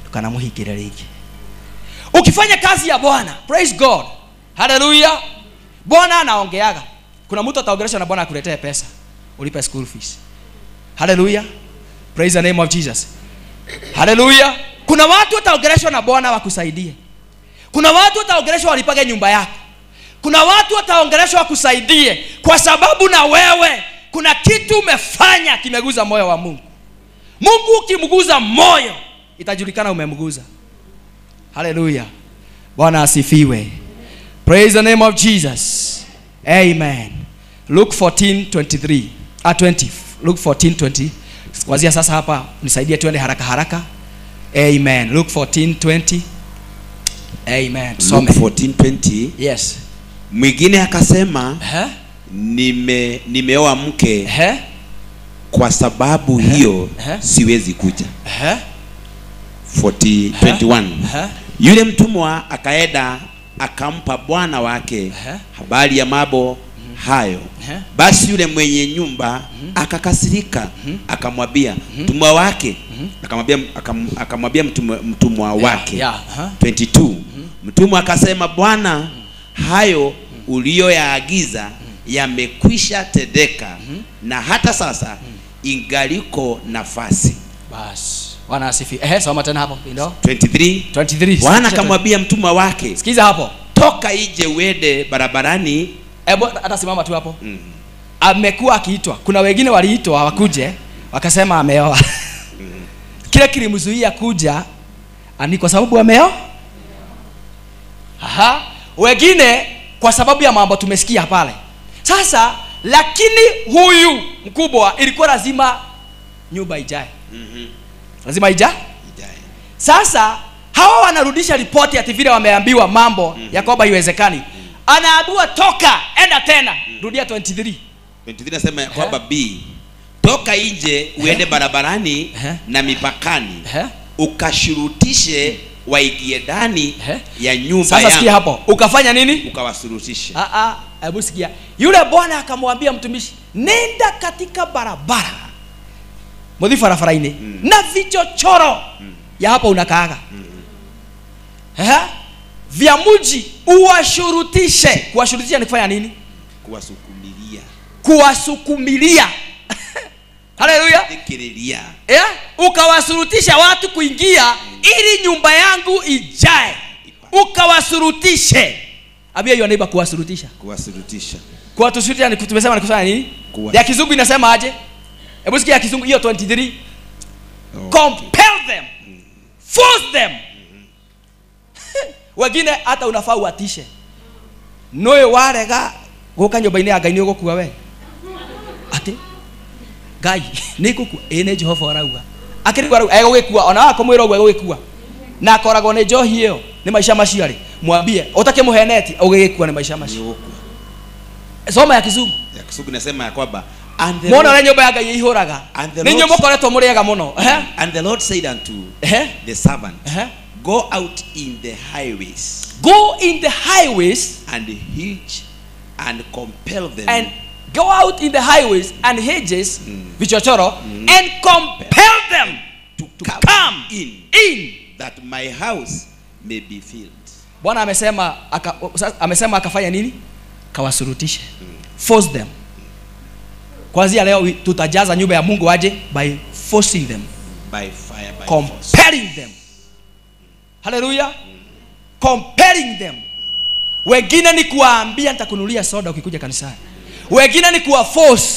ndukanamuhingire ringi. Ukifanya kazi ya Bwana, praise God. Hallelujah. Bwana anaongeaga. Kuna mtu ataongelesha na Bwana akuletee pesa, ulipe school fees. Hallelujah. Praise the name of Jesus. Hallelujah. Kuna watu wataongeleshwa na Bwana wakusaidie. Kuna watu wataongeleshwa walipage nyumba yako. Kuna watu wataongeleshwa wakusaidie kwa sababu na wewe kuna kitu umefanya kimeguza moyo wa Mungu. Mungu ukimguza moyo itajulikana umemguza. Hallelujah. Bwana asifiwe. Praise the name of Jesus. Amen. Luke 14:23. 20. Luke 14:20. Kuanzia sasa hapa nisaidie tuende haraka haraka. Amen. Luke 14:20. Amen. Luke 14:20. Yes. Mwingine akasema, nimeoa mke, kwa sababu hiyo siwezi kuja. 21. Yule mtumwa akaenda akampa bwana wake habari ya mambo Hayo. Basi yule mwenye nyumba akakasirika, akamwambia mtumwa wake, akamwambia mtumwa wake. 22. Mtumwa akasema, Bwana, hayo uliyoyaagiza yamekwisha tendeka, na hata sasa ingaliko nafasi. Bas. Bwana asifiwe. Soma tena hapo. Ndio. 23. 23. Bwana akamwambia mtumwa wake, sikiza hapo. Toka nje uende barabarani. Hebu hata simama tu hapo. Amekuwa akiitwa. Kuna wengine waliitwa wakuje, wakasema ameoa. Kile kilimzuia kuja ni kwa sababu ameoa. Aha. Wengine kwa sababu ya mambo tumesikia pale. Sasa lakini huyu mkubwa ilikuwa lazima nyumba ijae. Lazima ijae. Sasa hawa wanarudisha ripoti ati vile wameambiwa mambo ya kwamba haiwezekani. Anaambiwa toka, enda tena. Rudia 23. 23 nasema ya kwamba B, toka nje uende barabarani na mipakani, ukashurutishe waingie ndani ya nyumba yangu. Sasa sikia hapo. Ukafanya nini? Ukawashurutishe. Hebu sikia. Yule bwana akamwambia mtumishi, nenda katika barabara, muthi barabara-inĩ, na vichochoro ya hapo unakaaga, vya mji uwashurutishe. Kuwashurutisha ni kufanya nini? Kuwasukumilia. Kuwasukumilia. Haleluya. Ukawashurutisha watu kuingia ili nyumba yangu ijae. Ukawashurutishe. Ambia hiyo neighbor, kuwashurutisha. Kuwashurutisha. Kuwashurutisha ni tumesema ni kufanya nini? Ya kizungu inasema aje? Hebu sikia ya kizungu hiyo 23. Compel them. Force them. Wengine hata unafaa uatishe. Noe warega guka nyumba-inĩ ya Ngai nĩ ũgũkua we. Ati Ngai nĩ ngũkua? Ĩ nĩ Jehova arauga. Akĩrigwo arauga egũgĩkua, ona wakomwĩra ũguo egũgĩkua. Na akoragwo nĩ njohi ĩyo, nĩ maica macio rĩ. Mwambie ũtakĩmũheneti ũgĩgĩkua nĩ maica macio. Soma ya kizungu. Ya kizungu inasema ya kwamba Mbona wale nyumba ya Ngai ihuraga? Ni nyumba koretwo muriega muno. And the Lord said unto the servant, go out in the highways. Go in the highways and hitch and compel them. And go out in the highways and hedges, vichochoro, and compel them to come in that my house may be filled. Bwana amesema amesema akafanya nini? Kawasurutishe. Force them. Kuanzia leo tutajaza nyumba ya Mungu aje by forcing them. By fire, by compelling force. Them. Hallelujah. Compelling them. Wengine ni kuwaambia nitakununulia soda ukikuja kanisani. Wengine ni kuwa force.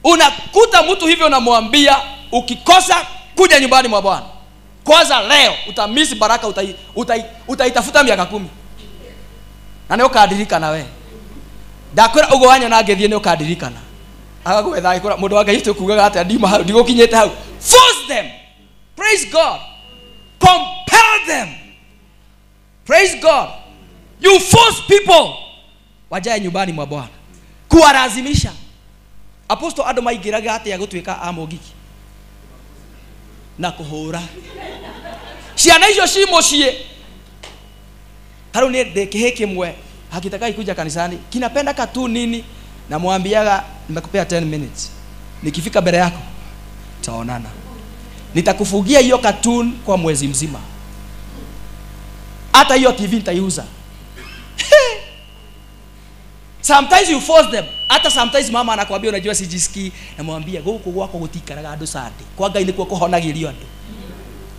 Unakuta mtu hivyo unamwambia ukikosa kuja nyumbani mwa Bwana, kwanza leo utamisi baraka, utaitafuta miaka 10. Na nĩ ũkandirikana we. Ndakwĩra ũguo wanyona ngĩthiĩ nĩ ũkandirikana. Agagwetha agĩkũra mũndũ wa Ngai tũkugaga atĩa ndima hau ndigũkinyĩte hau. Force them. Praise God. Compel them. Praise God. You force people wajae nyumbani mwa Bwana. Kuwalazimisha. Apostle andũ maingĩraga atĩa gũtuĩka a mũgiki? Na kũhũra. Ciana icio ci mũciĩ. Tarĩu nĩ ndĩ kĩhĩ kĩmwe hakitakai kuja kanisani, kinapenda katu nini, na mwambiaga nimekupea 10 minutes. Nikifika mbele yako tutaonana. Nitakufugia hiyo cartoon kwa mwezi mzima. Hata hiyo TV nitaiuza. Sometimes you force them. Hata sometimes mama anakuambia unajua sijisikii, namwambia gũkũ gwako gũtikaraga andũ Sunday. Kwa Ngai nĩkuo kũhonagĩrio andũ.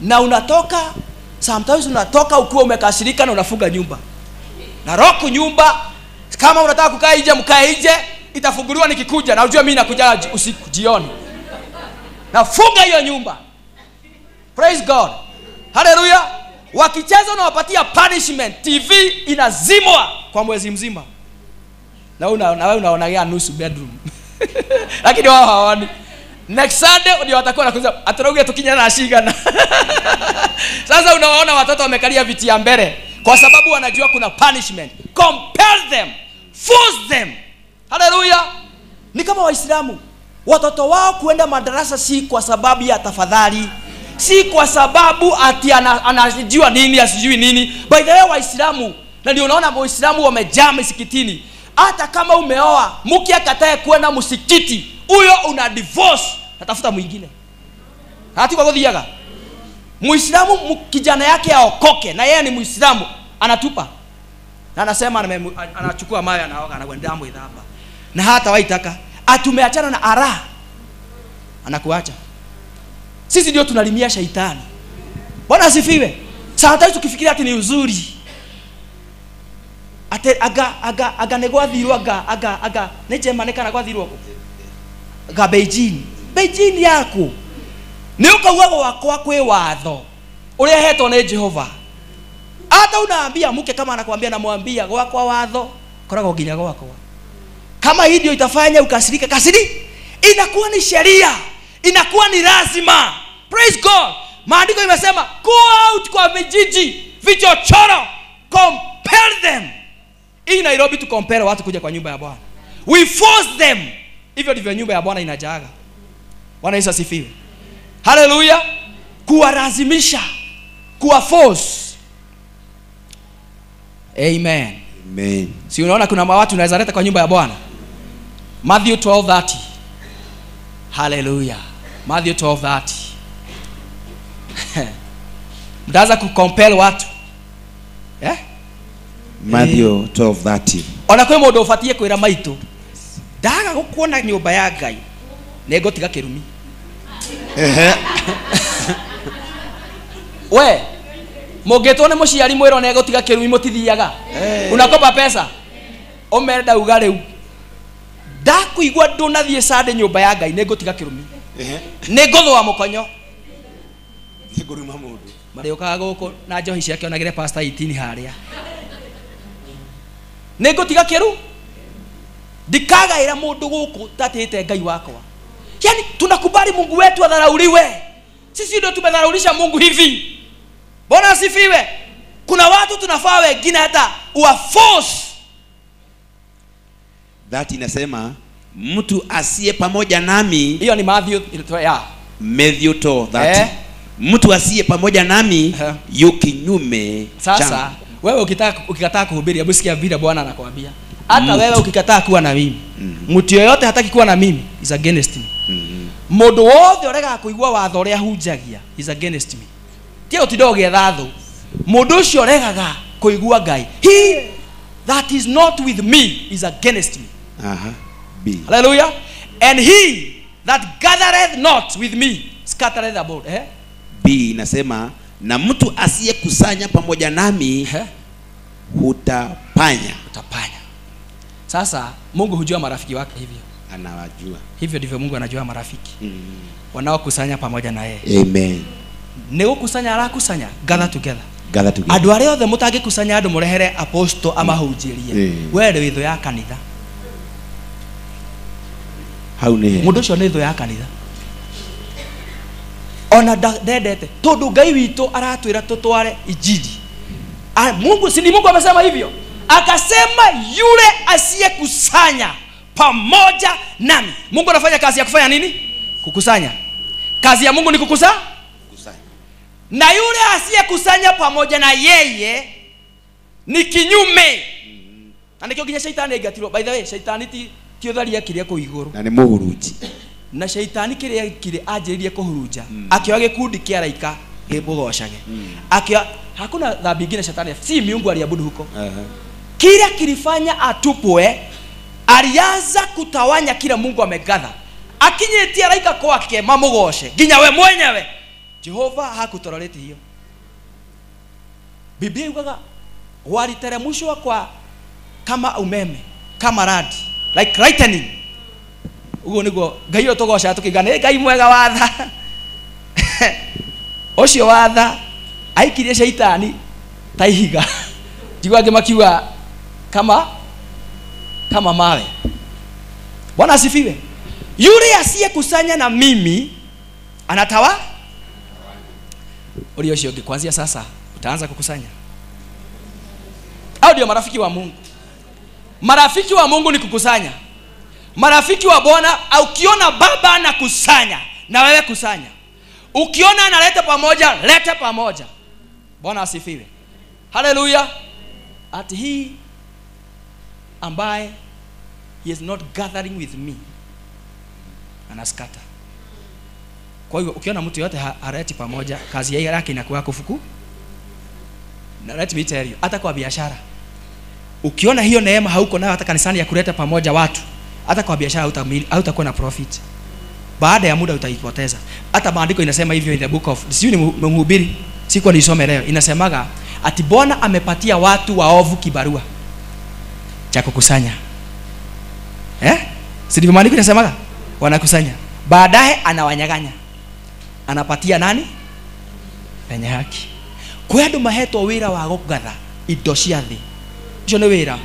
Na unatoka, sometimes unatoka ukiwa umekasirika na unafunga nyumba. Na roku nyumba, kama unataka kukaa nje mkae nje, itafunguliwa nikikuja na unajua mimi nakuja usiku jioni. Nafunga hiyo nyumba. Praise God. Hallelujah. Wakicheza unawapatia punishment, TV inazimwa kwa mwezi mzima. Na wewe unaonaga nusu bedroom. Lakini wao hawaoni. Next Sunday ndio watakuwa wanakuza ataraugia tukinya na shigana. Sasa unawaona watoto wamekalia viti ya mbele kwa sababu wanajua kuna punishment. Compel them. Force them. Hallelujah. Ni kama Waislamu. Watoto wao kuenda madarasa si kwa sababu ya tafadhali, si kwa sababu ati anajua nini asijui nini. By the way, Waislamu Na ndio unaona Waislamu wamejaa misikitini. Hata kama umeoa, mke akatae kwenda msikiti, huyo una divorce, natafuta mwingine. Hati kwa guthiaga. Muislamu kijana yake aokoke na yeye ni Muislamu, anatupa. Na anasema anachukua mawe anaoga anakwenda mwithamba. Na hata waitaka atumeachana na ara. Anakuacha. Sisi ndio tunalimia shaitani. Bwana asifiwe. Sasa tukifikiria ati ni uzuri. Ate aga aga aga negwathirwo aga aga aga nĩ Germany kana gwathirwo kũ? Aga Beijing. Beijing yaku. Nĩ ũkauga gwakwa kwĩ watho ũrĩa hetwo nĩ Jehova. Hata unaambia mke kama anakuambia namwambia gwakwa watho koragwo nginya gwakwa. Kama hii ndio itafanya ukasirika kasiri, inakuwa ni sheria, inakuwa ni lazima. Praise God. Maandiko imesema go out kwa vijiji, vichochoro, compel them. Hii Nairobi tu compel watu kuja kwa nyumba ya Bwana. We force them. Hivyo ndivyo nyumba ya Bwana inajaga. Bwana Yesu asifiwe. Hallelujah. Kuwalazimisha, kuwa force. Amen. Amen. Si unaona kuna watu unaweza leta kwa nyumba ya Bwana. Matthew 12:30. Hallelujah. Matthew 12:30. Mtaanza kucompel watu. Eh? Matthew 12:30. Ona kwe mundu ubatie kwira maitu. Ndaga gukuona nyumba ya Ngai. Nĩngũtiga kĩrumi. We, mũngĩtwo nĩ mũciari mwĩrwo nĩegũtiga kĩrumi mũtithiaga. Unakopa pesa. Ũmere ndauga rĩu. Ndakuigua ndũnathiĩ Sunday nyũmba ya Ngai nĩngũtiga kĩrumi. Nĩngũthũa mũkonyo. Nĩngũruma mũndũ. Marĩũkaga gũkũ na njohi ciake onagĩre pastor 18 harĩa. Nĩngũtiga kĩru. Ndikagaĩra mũndũ gũkũ tatĩte Ngai wakwa. Yaani tunakubali Mungu wetu adharauliwe. Sisi ndio tumedharaulisha Mungu hivi. Bwana asifiwe. Kuna watu tunafaa wengine hata uwa force. That inasema mtu asiye pamoja nami. Hiyo ni Matthew ya. Matthew 12:30. Mtu asiye pamoja nami yu kinyume. Sasa wewe ukitaka ukikataa kuhubiri, hebu sikia vile Bwana anakuambia. Hata wewe ukikataa kuwa na mimi. Mtu yeyote hataki kuwa na mimi is against me. Mundu wothe uregaga kuigua watho uria hunjagia is against me. Ti utinda ugietha thu. Mundu ucio uregaga kuigua Ngai, he that is not with me is against me. Aha. B. Hallelujah. And he that gathereth not with me scattereth about. Eh? B inasema na mtu asiyekusanya pamoja nami hutapanya. Utapanya. Sasa Mungu hujua marafiki wake hivyo. Anawajua. Hivyo ndivyo Mungu anajua marafiki. Wanaokusanya pamoja na yeye. Amen. Nĩ gũkusanya arakusanya, gather together. Gather together. Andũ arĩa othe mũtangĩkusanya andũ mũrehere apostle amahunjĩrie. We rĩ thũ ya kanitha. Hau nĩ. Mũndũ ũcio nĩ thũ ya kanitha. Ona ndendete tondũ Ngai witũ aratwĩra tũtware injili. Mungu si ni Mungu amesema hivyo. Akasema yule asiyekusanya pamoja nami. Mungu anafanya kazi ya kufanya nini? Kukusanya. Kazi ya Mungu ni kukusanya. Na yule asiyekusanya pamoja na yeye ni kinyume. Na nikio nginya shaitani aingatirwo. By the way, shaitani ti utharia kiria kuu iguru. Na ni muhurunji. Na shaitani kiria kire anjiririe kuhurunja. Akioya gikundi kia araika gimugocage. Akioya hakuna dhambi ingine shetani si miungu aliabudu huko. Kila kilifanya atupwe, alianza kutawanya kila Mungu amegatha. Akinyitia araika kwake mamugoce nginya we mwenyewe. Jehova hakutolerate hiyo. Biblia yugaga waliteremshwa kwa kama umeme, kama radi, like lightning. Uguo niguo Ngai ũyũ tũgocaga tũkiuga nĩ Ngai mwega watha. Ũcio watha aikirie shaitani ta ihiga. Njigua angĩ makiuga kama mawe. Bwana asifiwe. Yule asiyekusanya na mimi anatawa. Uri ũcio ũngĩ kuanzia sasa utaanza kukusanya. Hao ndio marafiki wa Mungu. Marafiki wa Mungu ni kukusanya. Marafiki wa Bwana, ukiona baba anakusanya na wewe kusanya. Ukiona analeta pamoja, leta pamoja. Bwana asifiwe. Haleluya. Ati hii ambaye he is not gathering with me anaskata. Kwa hiyo ukiona mtu yote hareti pamoja, kazi yake inakuwa kufuku. Na let me tell you, hata kwa biashara ukiona hiyo neema hauko nayo hata kanisani ya kuleta pamoja watu, hata kwa biashara hautakuwa na profit. Baada ya muda utaipoteza. Hata maandiko inasema hivyo in the book of, sijui ni mhubiri, sikuwa nisome leo, inasemaga ati Bwana amepatia watu waovu kibarua cha kukusanya. Si ndivyo maandiko inasemaga? Wanakusanya. Baadaye anawanyang'anya. Anapatia nani? Penye haki. Kwa andu mahetwo wira wa gugatha indo cia thi. Icio ni wira.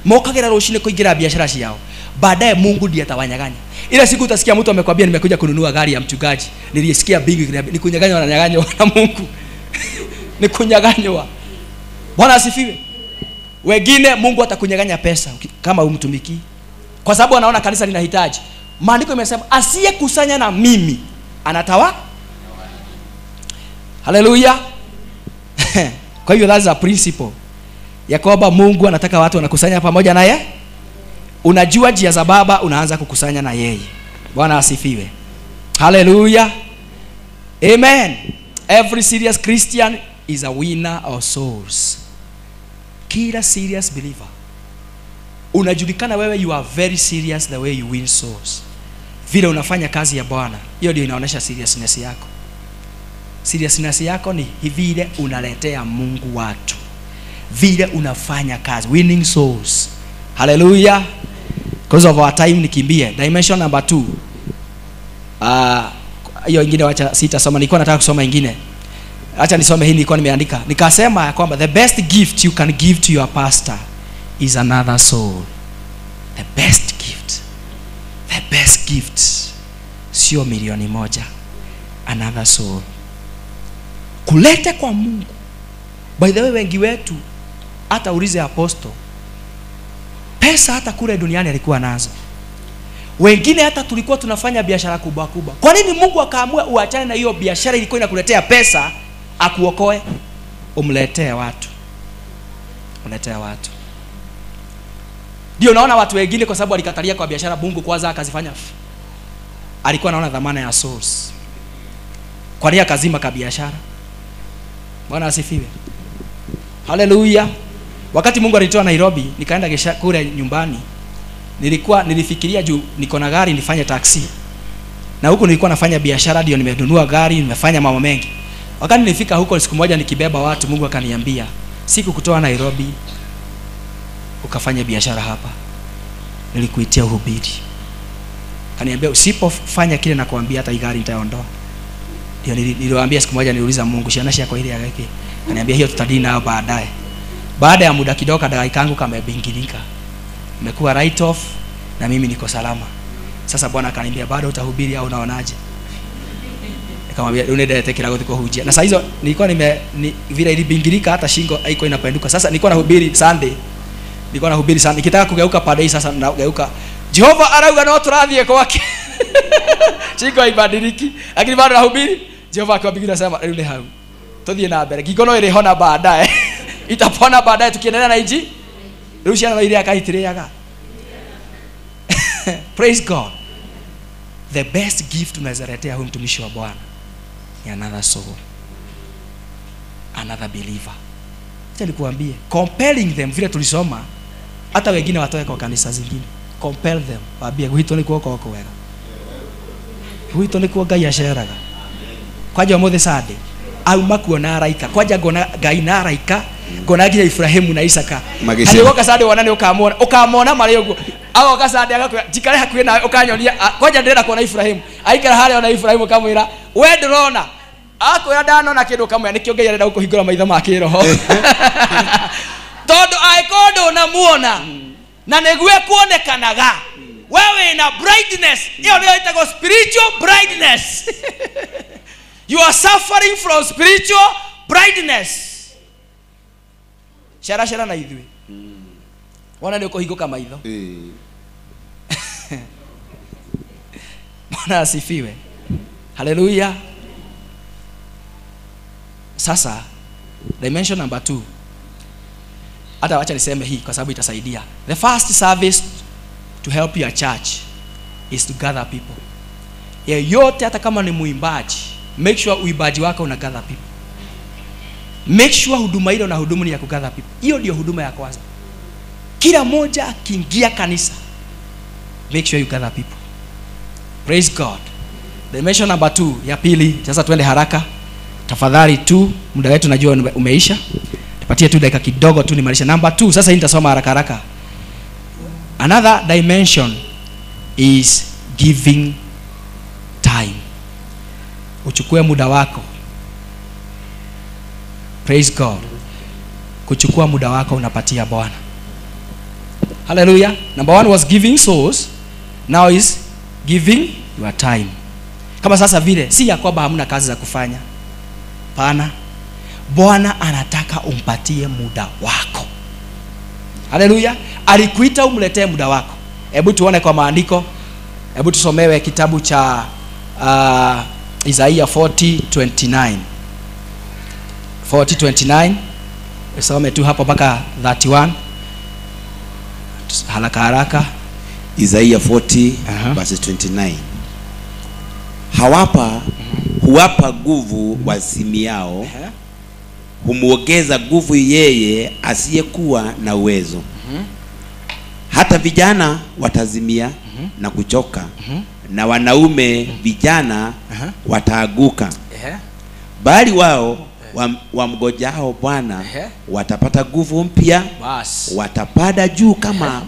Mokagira rucini kuingira biashara ciao. Baadaye Mungu ndiye atawanyang'anya. Ile siku utasikia mtu amekwambia nimekuja kununua gari ya mchungaji, nilisikia bingi ni kunyang'anywa na nyang'anywa na Mungu. Ni kunyang'anywa. Bwana asifiwe. Wengine Mungu atakunyang'anya pesa kama umtumiki, kwa sababu anaona kanisa linahitaji. Maandiko imesema asiyekusanya na mimi anatawa. Hallelujah. Kwa hiyo that's a principle ya kwamba Mungu anataka watu wanakusanya pamoja naye. Unajua njia za Baba, unaanza kukusanya na yeye. Bwana asifiwe. Hallelujah. Amen. Every serious Christian is a winner of souls. Kila serious believer, unajulikana wewe, you are very serious the way you win souls. Vile unafanya kazi ya Bwana, hiyo ndio inaonyesha seriousness yako. Seriousness yako ni vile unaletea Mungu watu, vile unafanya kazi, winning souls. Hallelujah. Because of our time nikimbie. Dimension number 2. Hiyo ingine wacha sitasoma, nilikuwa nataka kusoma ingine. Acha nisome hii nilikuwa nimeandika. Nikasema kwamba the best gift you can give to your pastor is another soul. The best gift. The best gift. Sio milioni moja. Another soul. Kulete kwa Mungu. By the way, wengi wetu hata ulize apostle, pesa hata kule duniani alikuwa nazo. Wengine hata tulikuwa tunafanya biashara kubwa kubwa. Kwa nini Mungu akaamua uachane na hiyo biashara ilikuwa inakuletea pesa, akuokoe, umletee watu? Umletee watu. Ndio naona watu wengine kwa sababu alikatalia kwa biashara, Mungu kwanza akazifanya. Alikuwa anaona dhamana ya souls. Kwa nini akazima ka biashara? Bwana asifiwe. Hallelujah. Wakati Mungu alitoa Nairobi, nikaenda kesha kule nyumbani. Nilifikiria juu niko na gari nifanye taxi. Na huko nilikuwa nafanya biashara, ndio nimenunua gari, nimefanya mambo mengi. Wakati nilifika huko siku moja nikibeba watu, Mungu akaniambia, siku kutoa Nairobi ukafanya biashara hapa, nilikuitia uhubiri. Kaniambia usipofanya kile nakwambia hata gari nitaondoa. Ndio niliwaambia siku moja, niliuliza Mungu, ciana ciakwa ile yake. Kaniambia hiyo tutadili nayo baadaye. Baada ya muda kidogo dakika yangu kamebingilika. Nimekuwa right off na mimi niko salama. Sasa Bwana akaniambia bado utahubiri au unaonaje? Nikamwambia unendete kila kitu kuhujia. Na saa hizo nilikuwa vile ilibingilika hata shingo haiko inapenduka. Sasa nilikuwa nahubiri Sunday. Nilikuwa nahubiri Sunday. Nikitaka kugeuka pande hii sasa nageuka. Jehova arauga no turathie kwake. Shingo haibadiliki. Lakini bado nahubiri. Jehova akiwapigia sema rĩu nĩ hau. Tuthie na mbere. Ngingo no ĩrĩhona baadaye. Itapona baadaye tukiendelea na inji. Rĩu ciana no irĩaga itirĩaga. Praise God. The best gift unaweza letea huyu mtumishi wa Bwana ni another soul. Another believer. Acha nikuambie, compelling them vile tulisoma, hata wengine watoe kwa kanisa zingine. Compel them. Waambie gwitũ nĩkuo gũkoragwo kwega. Gwitũ nĩkuo Ngai aceraga. Kwanja ũmũthĩ Sunday auma kuona araika. Kwanja ngona Ngai na araika, ngona nginya Ibrahimu na Isaka. Agĩũka Sunday wona nĩ ũkamwona, ũkamwona marĩ ũguo. Agoka Sunday agakwĩra njikare hakuhĩ nawe ũkanyonia, kwanja ndĩrenda kuona Ibrahimu. Aikara harĩa ona Ibrahimu ũkamwĩra we ndũrona. Akwĩra ndanona kĩndũ ũkamwĩra nĩkĩo Ngai arenda gũkũhingũra maitho ma kĩroho. Tondũ angĩkorwo ndũnamuona na nĩguo kuonekanaga, wewe na brightness, hiyo ndio itago spiritual brightness. You are suffering from spiritual blindness. Shara shara na ithuĩ. Wona nĩ ũkũhingũka maitho. Bwana asifiwe. Hallelujah. Sasa dimension number 2. Hata wacha niseme hii kwa sababu itasaidia. The first service to help your church is to gather people. Yeyote, hata kama ni muimbaji, make sure uimbaji wako una gather people. Make sure huduma ile unahudumu ni ya kugather people. Hiyo ndio huduma ya kwanza. Kila mmoja akiingia kanisa, make sure you gather people. Praise God. Dimension number 2, ya pili. Sasa tuende haraka. Tafadhali tu, muda wetu najua umeisha. Tupatie tu dakika kidogo tu nimalishe number 2. Sasa hii nitasoma haraka haraka. Another dimension is giving time. Uchukue muda wako. Praise God. Kuchukua muda wako unapatia Bwana. Hallelujah. Number 1 was giving souls. Now is giving your time. Kama sasa vile, si ya kwamba hamna kazi za kufanya. Pana. Bwana anataka umpatie muda wako. Hallelujah. Alikuita umletee muda wako. Hebu tuone kwa maandiko. Hebu tusomewe kitabu cha Isaiah 40:29. 40:29. Usome tu hapo mpaka 31. Haraka haraka. Isaiah 40 verse 29. Hawapa huwapa nguvu wazimiao, humuongeza nguvu yeye asiyekuwa na uwezo. Hata vijana watazimia na kuchoka, na wanaume vijana wataaguka. Bali wao wamgojao Bwana watapata nguvu mpya, watapanda juu kama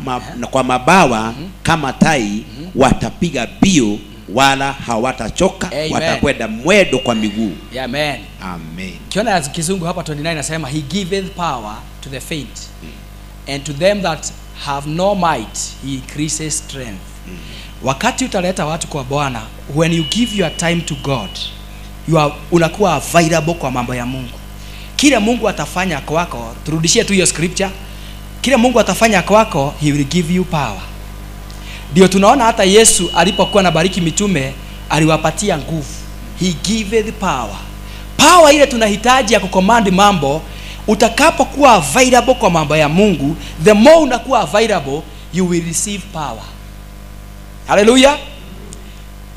kwa mabawa kama tai, watapiga mbio wala hawatachoka, watakwenda mwendo kwa miguu. Amen. Amen. Kiona kizungu hapa 29 nasema, he giveth power to the faint, and to them that have no might he increases strength. Wakati utaleta watu kwa Bwana, when you give your time to God, you are, unakuwa available kwa mambo ya Mungu. Kile Mungu atafanya kwako, turudishie tu hiyo scripture. Kile Mungu atafanya kwako, he will give you power. Ndio tunaona hata Yesu alipokuwa anabariki mitume, aliwapatia nguvu. He giveth power. Power ile tunahitaji ya kucommand mambo. Utakapokuwa available kwa mambo ya Mungu, the more unakuwa available, you will receive power. Hallelujah.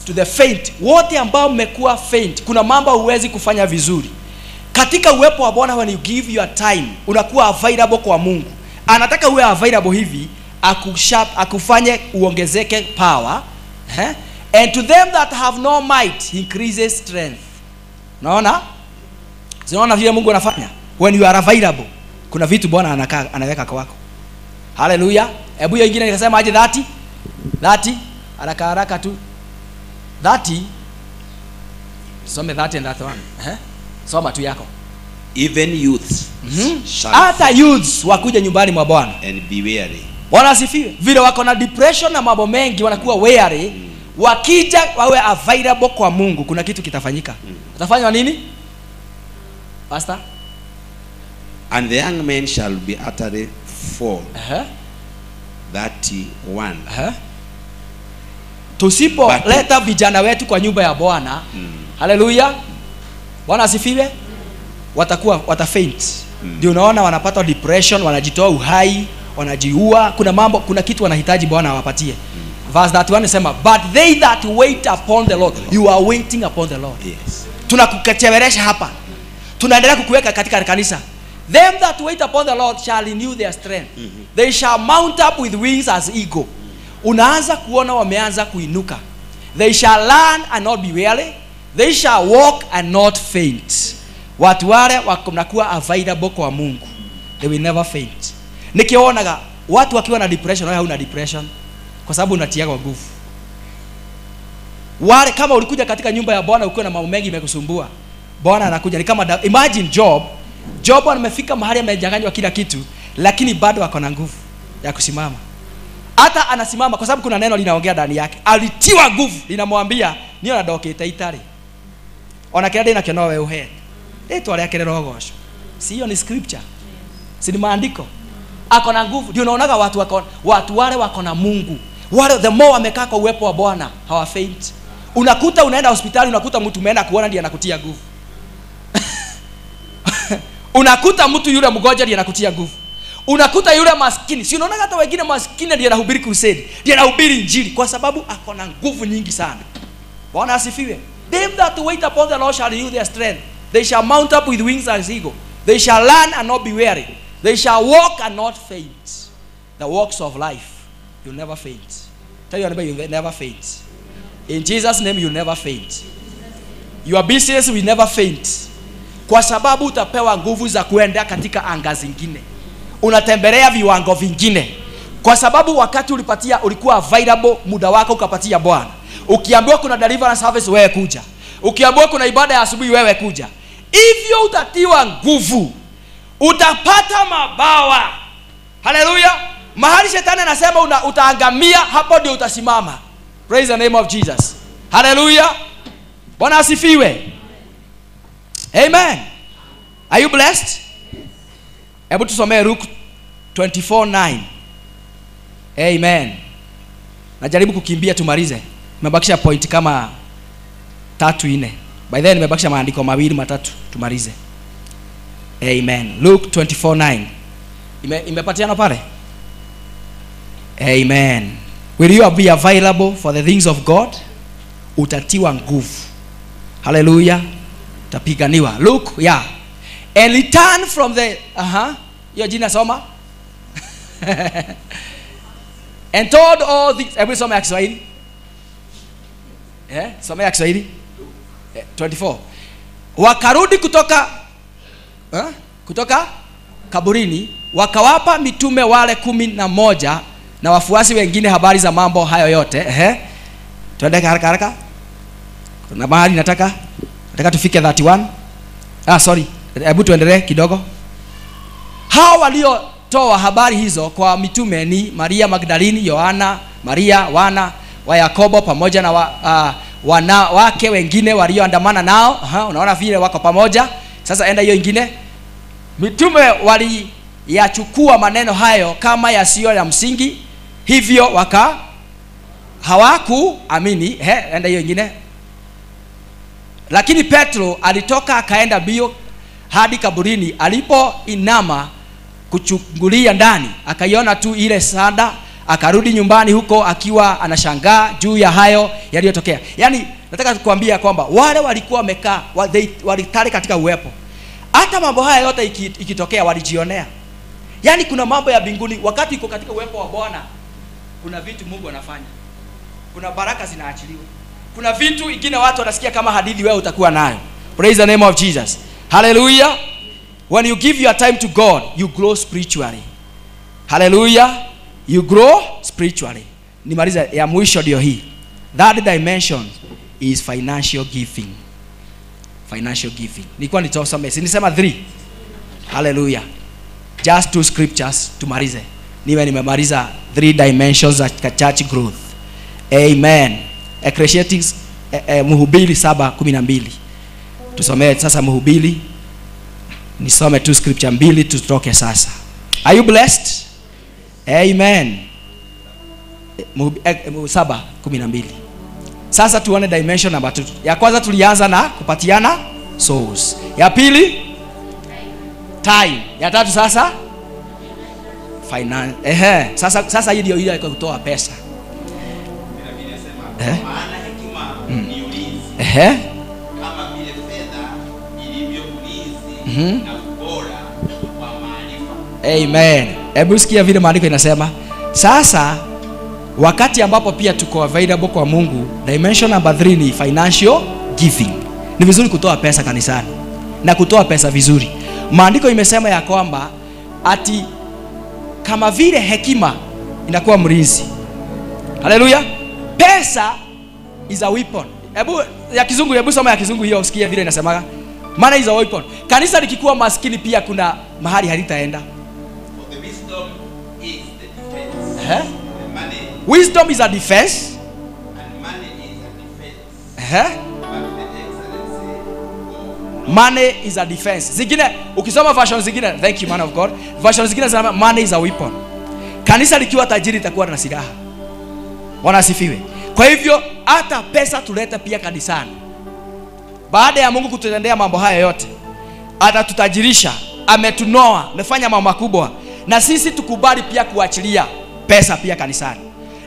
To the faint, wote ambao mmekuwa faint, kuna mambo huwezi kufanya vizuri. Katika uwepo wa Bwana, when you give your time, unakuwa available kwa Mungu. Anataka uwe available hivi, akufanye uongezeke power. And to them that have no might, he increases strength. Unaona? Unaona vile Mungu anafanya? When you are available, kuna vitu Bwana anaweka kwako. Hallelujah. Hebu hiyo nyingine nikasema aje 30? 30 haraka haraka tu. 30. Some 30 and 31. Soma tu yako. Even youths shall hata youths wakuja nyumbani mwa Bwana and be weary. Bwana asifiwe. Vile wako na depression na mambo mengi, wanakuwa weary. Wakija wawe available kwa Mungu, kuna kitu kitafanyika. Utafanywa nini? Pastor? And the young men shall be utterly fall. 31. Tusipo leta vijana wetu kwa nyumba ya Bwana, haleluya, Bwana asifiwe, watakuwa watafaint. Ndio unaona wanapata depression, wanajitoa uhai, wanajiua. Kuna mambo, kuna kitu wanahitaji Bwana awapatie. Verse 31 inasema, but they that wait upon the Lord. You are waiting upon the Lord. Yes. Tunakukecheweresha hapa. Tunaendelea kukuweka katika kanisa. Them that wait upon the Lord shall renew their strength. They shall mount up with wings as eagle. Unaanza kuona wameanza kuinuka. They shall learn and not be weary. They shall walk and not faint. Watu wale wanakuwa available kwa Mungu. They will never faint. Nikionaga watu wakiwa na depression, wewe hauna depression kwa sababu unatia kwa nguvu. Wale kama ulikuja katika nyumba ya Bwana ukiwa na mambo mengi yamekusumbua, Bwana anakuja. Ni kama imagine Job. Job amefika mahali amejanganywa kila kitu, lakini bado ako na nguvu ya kusimama. Hata anasimama kwa sababu kuna neno linaongea ndani yake. Alitiwa nguvu, linamwambia niyo nadokete itari. Ona kila ndina kiono wewe uhe. Ritwa rĩake rĩrogocwo. Si hiyo ni scripture? Si ni maandiko? Ako na nguvu. Ndio unaonaga watu wako, watu wale wako na Mungu. Wale the more wamekaa kwa uwepo wa Bwana, hawa faint. Unakuta unaenda hospitali, unakuta mtu umeenda kuona ndiye anakutia nguvu. Unakuta mtu yule mgonjwa ndiye anakutia nguvu. Unakuta yule maskini, si unaona hata wengine maskini ndiye anahubiri crusade, ndiye anahubiri injili kwa sababu ako na nguvu nyingi sana. Bwana asifiwe. Them that wait upon the Lord shall renew their strength. They shall mount up with wings as eagle. They shall run and not be weary. They shall walk and not faint. The walks of life, you never faint. Tell your neighbor, you never faint. In Jesus' name, you never faint. Your business will never faint. Kwa sababu utapewa nguvu za kuenda katika anga zingine. Unatembelea viwango vingine. Kwa sababu wakati ulipatia, ulikuwa available, muda wako ukapatia Bwana. Ukiambiwa kuna deliverance service, wewe kuja. Ukiambiwa kuna ibada ya asubuhi, wewe kuja. Hivyo utatiwa nguvu. Utapata mabawa. Haleluya. Mahali shetani anasema utaangamia, hapo ndio utasimama. Praise the name of Jesus. Haleluya. Bwana asifiwe. Amen. Are you blessed? Hebu tusomee Luke 24:9. Amen. Najaribu kukimbia tumalize. Nimebakisha point kama 3-4. By then nimebakisha maandiko 2 3 tumalize. Amen. Luke 24:9. Imepatiana pale? Amen. Will you be available for the things of God? Utatiwa nguvu. Hallelujah. Utapiganiwa. Luke, yeah. And return from the hiyo jina soma. And told all these. Hebu soma ya Kiswahili. Soma ya Kiswahili. 24. Wakarudi kutoka kutoka kaburini, wakawapa mitume wale 11 na wafuasi wengine habari za mambo hayo yote. Tuende haraka haraka. Kuna mahali nataka tufike 31. Sorry. Hebu tuendelee kidogo. Hao waliotoa habari hizo kwa mitume ni Maria Magdalini, Yohana, Maria wana wa Yakobo pamoja na wanawake wengine walioandamana nao. Unaona vile wako pamoja. Sasa enda hiyo ingine. Mitume waliyachukua maneno hayo kama yasiyo ya msingi, hivyo hawakuamini. Enda hiyo ingine. Lakini Petro alitoka akaenda bio hadi kaburini. Alipoinama kuchungulia ndani, akaiona tu ile sanda. Akarudi nyumbani huko akiwa anashangaa juu ya hayo yaliyotokea. Yaani nataka kukuambia kwamba wale walikuwa wamekaa, walitari katika uwepo. Hata mambo haya yote ikitokea walijionea. Yaani kuna mambo ya mbinguni wakati uko katika uwepo wa Bwana, kuna vitu Mungu anafanya. Kuna baraka zinaachiliwa. Kuna vitu ingine watu wanasikia kama hadithi, wewe utakuwa nayo. Praise the name of Jesus. Hallelujah. When you give your time to God, you grow spiritually. Hallelujah. You grow spiritually. Nimaliza ya mwisho ndio hii. That dimension is financial giving. Financial giving. Nilikuwa nitosome. Si nisema 3. Hallelujah. Just 2 scriptures tumalize. Niwe nimemaliza 3 dimensions za church growth. Amen. Ecclesiastes Mhubiri 7:12. Tusomee sasa Mhubiri. Nisome tu scripture 2 tutoke sasa. Are you blessed? Amen. 7:12. Sasa tuone dimension number 2. Ya kwanza tulianza na kupatiana souls. Ya pili time. Ya tatu sasa finance. Sasa hii ndio ile ya kutoa pesa. Maana hekima ni ulinzi. Kama vile fedha ilivyo ulinzi na ubora wa maarifa. Amen. Hebu sikia vile maandiko inasema. Sasa wakati ambapo pia tuko available kwa Mungu, dimension number 3 ni financial giving. Ni vizuri kutoa pesa kanisani na kutoa pesa vizuri. Maandiko imesema ya kwamba ati kama vile hekima inakuwa mlinzi. Haleluya. Pesa is a weapon. Hebu ya kizungu, hebu soma ya kizungu hiyo usikie vile inasemaga. Money is a weapon. Kanisa likikuwa maskini pia kuna mahali halitaenda. For the wisdom is the defense. The money. Wisdom is a defense. And money is a defense. But the excellency of money is a defense. Zingine ukisoma version zingine, thank you man of God. Version zingine zinasema money is a weapon. Kanisa likiwa tajiri itakuwa na silaha. Bwana asifiwe. Kwa hivyo hata pesa tuleta pia kanisani. Baada ya Mungu kututendea mambo haya yote, atatutajirisha, ametunoa, amefanya mambo makubwa. Na sisi tukubali pia kuachilia pesa pia kanisani.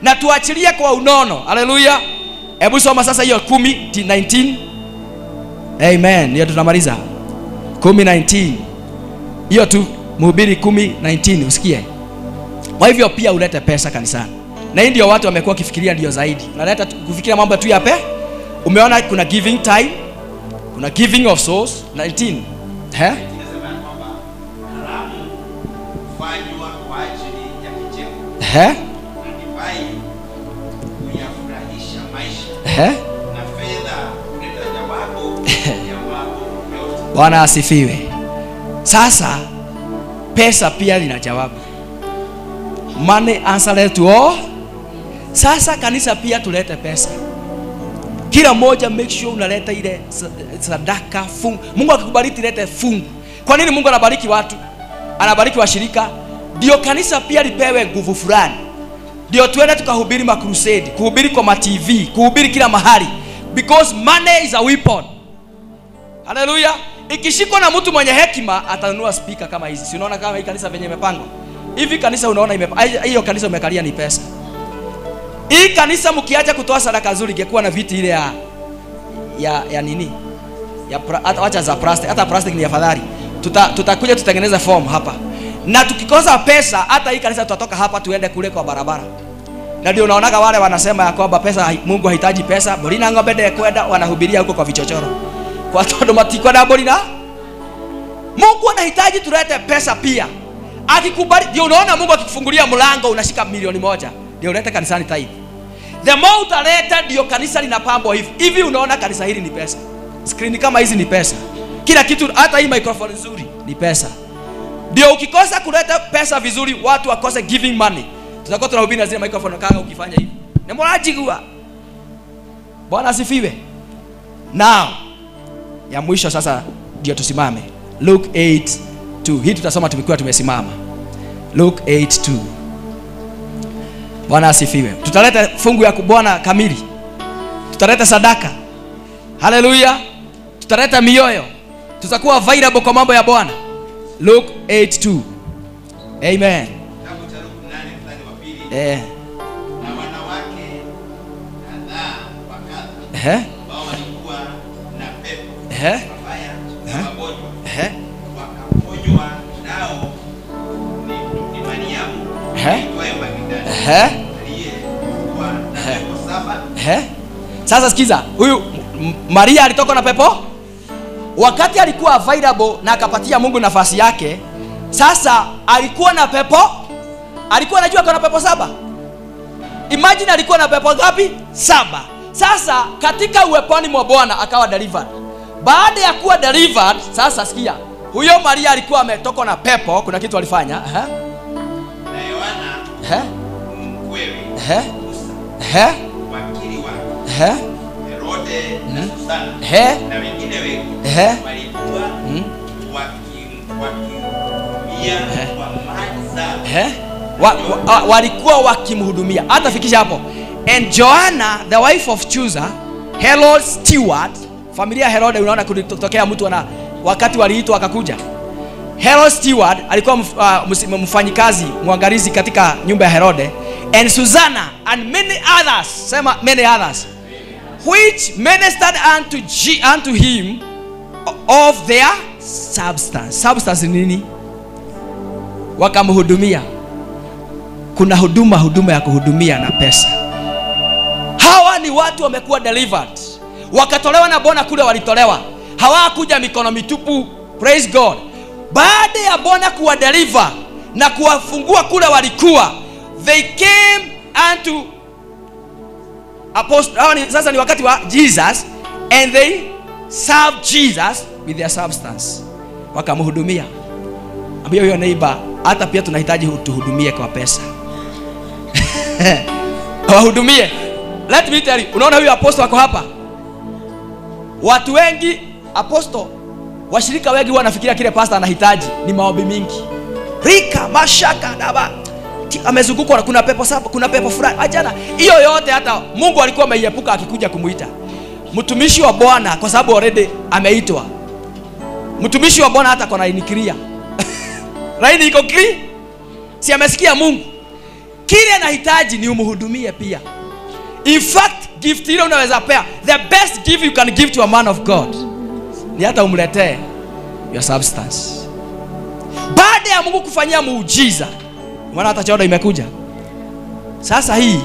Na tuachilie kwa unono. Haleluya. Hebu soma sasa hiyo 10:19. Amen. Hiyo tunamaliza. 10:19. Hiyo tu Mhubiri 10:19 usikie. Kwa hivyo pia ulete pesa kanisani. Na hii ndio watu wamekuwa kifikiria ndio zaidi. Unaleta kufikiria mambo tu ya pe. Umeona kuna giving time, kuna giving of souls 19. Eh? Karamu hufanywa kwa ajili ya kicheko. Eh? Na divai huyafurahisha maisha. Eh? Na fedha huleta jawabu ya mambo yote. Bwana asifiwe. Sasa pesa pia lina jawabu. Money answer to all. Sasa kanisa pia tulete pesa. Kila mmoja make sure unaleta ile sadaka fungu. Mungu akikubariki lete fungu. Kwa nini Mungu anabariki watu? Anabariki washirika. Ndio kanisa pia lipewe nguvu fulani. Ndio tuende tukahubiri ma crusade, kuhubiri kwa ma TV, kuhubiri kila mahali. Because money is a weapon. Hallelujah. Ikishikwa na mtu mwenye hekima atanunua speaker kama hizi. Si unaona kama hii kanisa venye imepangwa? Hivi kanisa unaona hiyo kanisa umekalia ni pesa. Hii kanisa mkiacha kutoa sadaka nzuri ingekuwa na viti ile ya nini? Ya hata acha za plastic, hata plastic ni afadhali. Tutakuja tutengeneze form hapa. Na tukikosa pesa hata hii kanisa tutatoka hapa tuende kule kwa barabara. Na ndio unaonaga wale wanasema ya kwamba pesa Mungu hahitaji pesa, bolina ng'ombe ndiye kwenda wanahubiria huko kwa vichochoro. Kwa tondu matikwenda bolina. Mungu anahitaji tulete pesa pia. Akikubali ndio unaona Mungu akikufungulia mlango unashika 1,000,000. Ndio ulete kanisani tithe. The more utaleta ndio kanisa linapambwa hivi. Hivi unaona kanisa hili ni pesa. Screen kama hizi ni pesa. Kila kitu hata hii microphone nzuri ni pesa. Ndio ukikosa kuleta pesa vizuri watu wakose giving money. Tutakuwa tunahubiri na zile microphone kanga ukifanya hivi. Ni mrajigua. Bwana asifiwe. Now ya mwisho sasa ndio tusimame. Luke 8:2. Hii tutasoma tumekuwa tumesimama. Luke 8:2. Bwana asifiwe. Tutaleta fungu ya Bwana kamili. Tutaleta sadaka. Haleluya. Tutaleta mioyo. Tutakuwa available kwa mambo ya Bwana. Luke 8:2. Amen. Kitabu cha Luke 8:2. Na wanawake kadhaa wa kadha. Ambao walikuwa na pepo. Mabaya na magonjwa. Wakaponywa nao ni Mariamu. Aitwaye Magdalena. Aliyekuwa na pepo 7. Sasa sikiza, huyu Maria alitoka na pepo wakati alikuwa available na akapatia Mungu nafasi yake. Sasa alikuwa na pepo, alikuwa anajua kuna pepo 7. Imagine alikuwa na pepo ngapi? 7. Sasa katika uweponi mwa Bwana akawa delivered. Baada ya kuwa delivered, sasa sikia, huyo Maria alikuwa ametoka na pepo, kuna kitu alifanya. Na Yohana mkwewe wakili wake Herode na Susana na wengine wengi walikuwa wakimhudumia kwa mali zao. Walikuwa wakimhudumia. Hata fikisha hapo. And Joanna the wife of Chuza, Herod's steward, familia Herode unaona kulitokea mtu ana wakati waliitwa akakuja. Herod steward alikuwa mfanyikazi mwangalizi katika nyumba ya Herode. And Susanna and many others, sema many others, which ministered unto him of their substance. Substance nini? Wakamhudumia. Kuna huduma ya kuhudumia na pesa. Hawa ni watu wamekuwa delivered. Wakatolewa na Bwana kule walitolewa. Hawakuja mikono mitupu. Praise God. Baada ya Bwana kuwa deliver na kuwafungua kule walikuwa, they came unto apostle. Sasa ni wakati wa Jesus, and they served Jesus with their substance. Wakamhudumia. Ambia huyo neighbor, hata pia tunahitaji tuhudumie kwa pesa. Wahudumie. Let me tell you, unaona huyu apostle wako hapa. Watu wengi apostle, washirika wengi wanafikiria kile pastor anahitaji ni maombi mingi. Rika, mashaka, daba. Amezungukwa na kuna pepo saba, kuna pepo fulani. Achana. Hiyo yote hata Mungu alikuwa ameiepuka akikuja kumuita. Mtumishi wa Bwana kwa sababu already ameitwa. Mtumishi wa Bwana hata kwa laini clear. Laini iko clear. Si amesikia Mungu? Kile anahitaji ni umhudumie pia. In fact, gift ile unaweza pea, the best gift you can give to a man of God ni hata umletee your substance. Baada ya Mungu kufanyia muujiza, maana hata choda imekuja. Sasa hii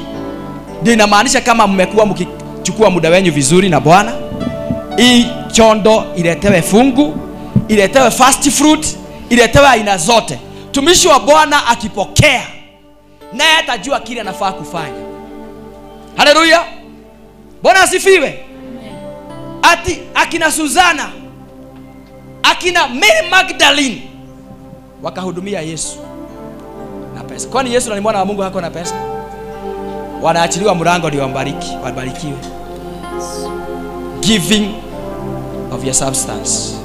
ndio inamaanisha kama mmekuwa mkichukua muda wenu vizuri na Bwana, hii chondo iletewe fungu, iletewe first fruit, iletewe aina zote. Mtumishi wa Bwana akipokea, naye atajua kile anafaa kufanya. Haleluya. Bwana asifiwe. Ati akina Suzana, akina Mary Magdalene wakahudumia Yesu na pesa. Kwani Yesu ni mwana wa Mungu, hako na pesa? Wanaachiliwa mlango ndio wabariki, wabarikiwe. Giving of your substance.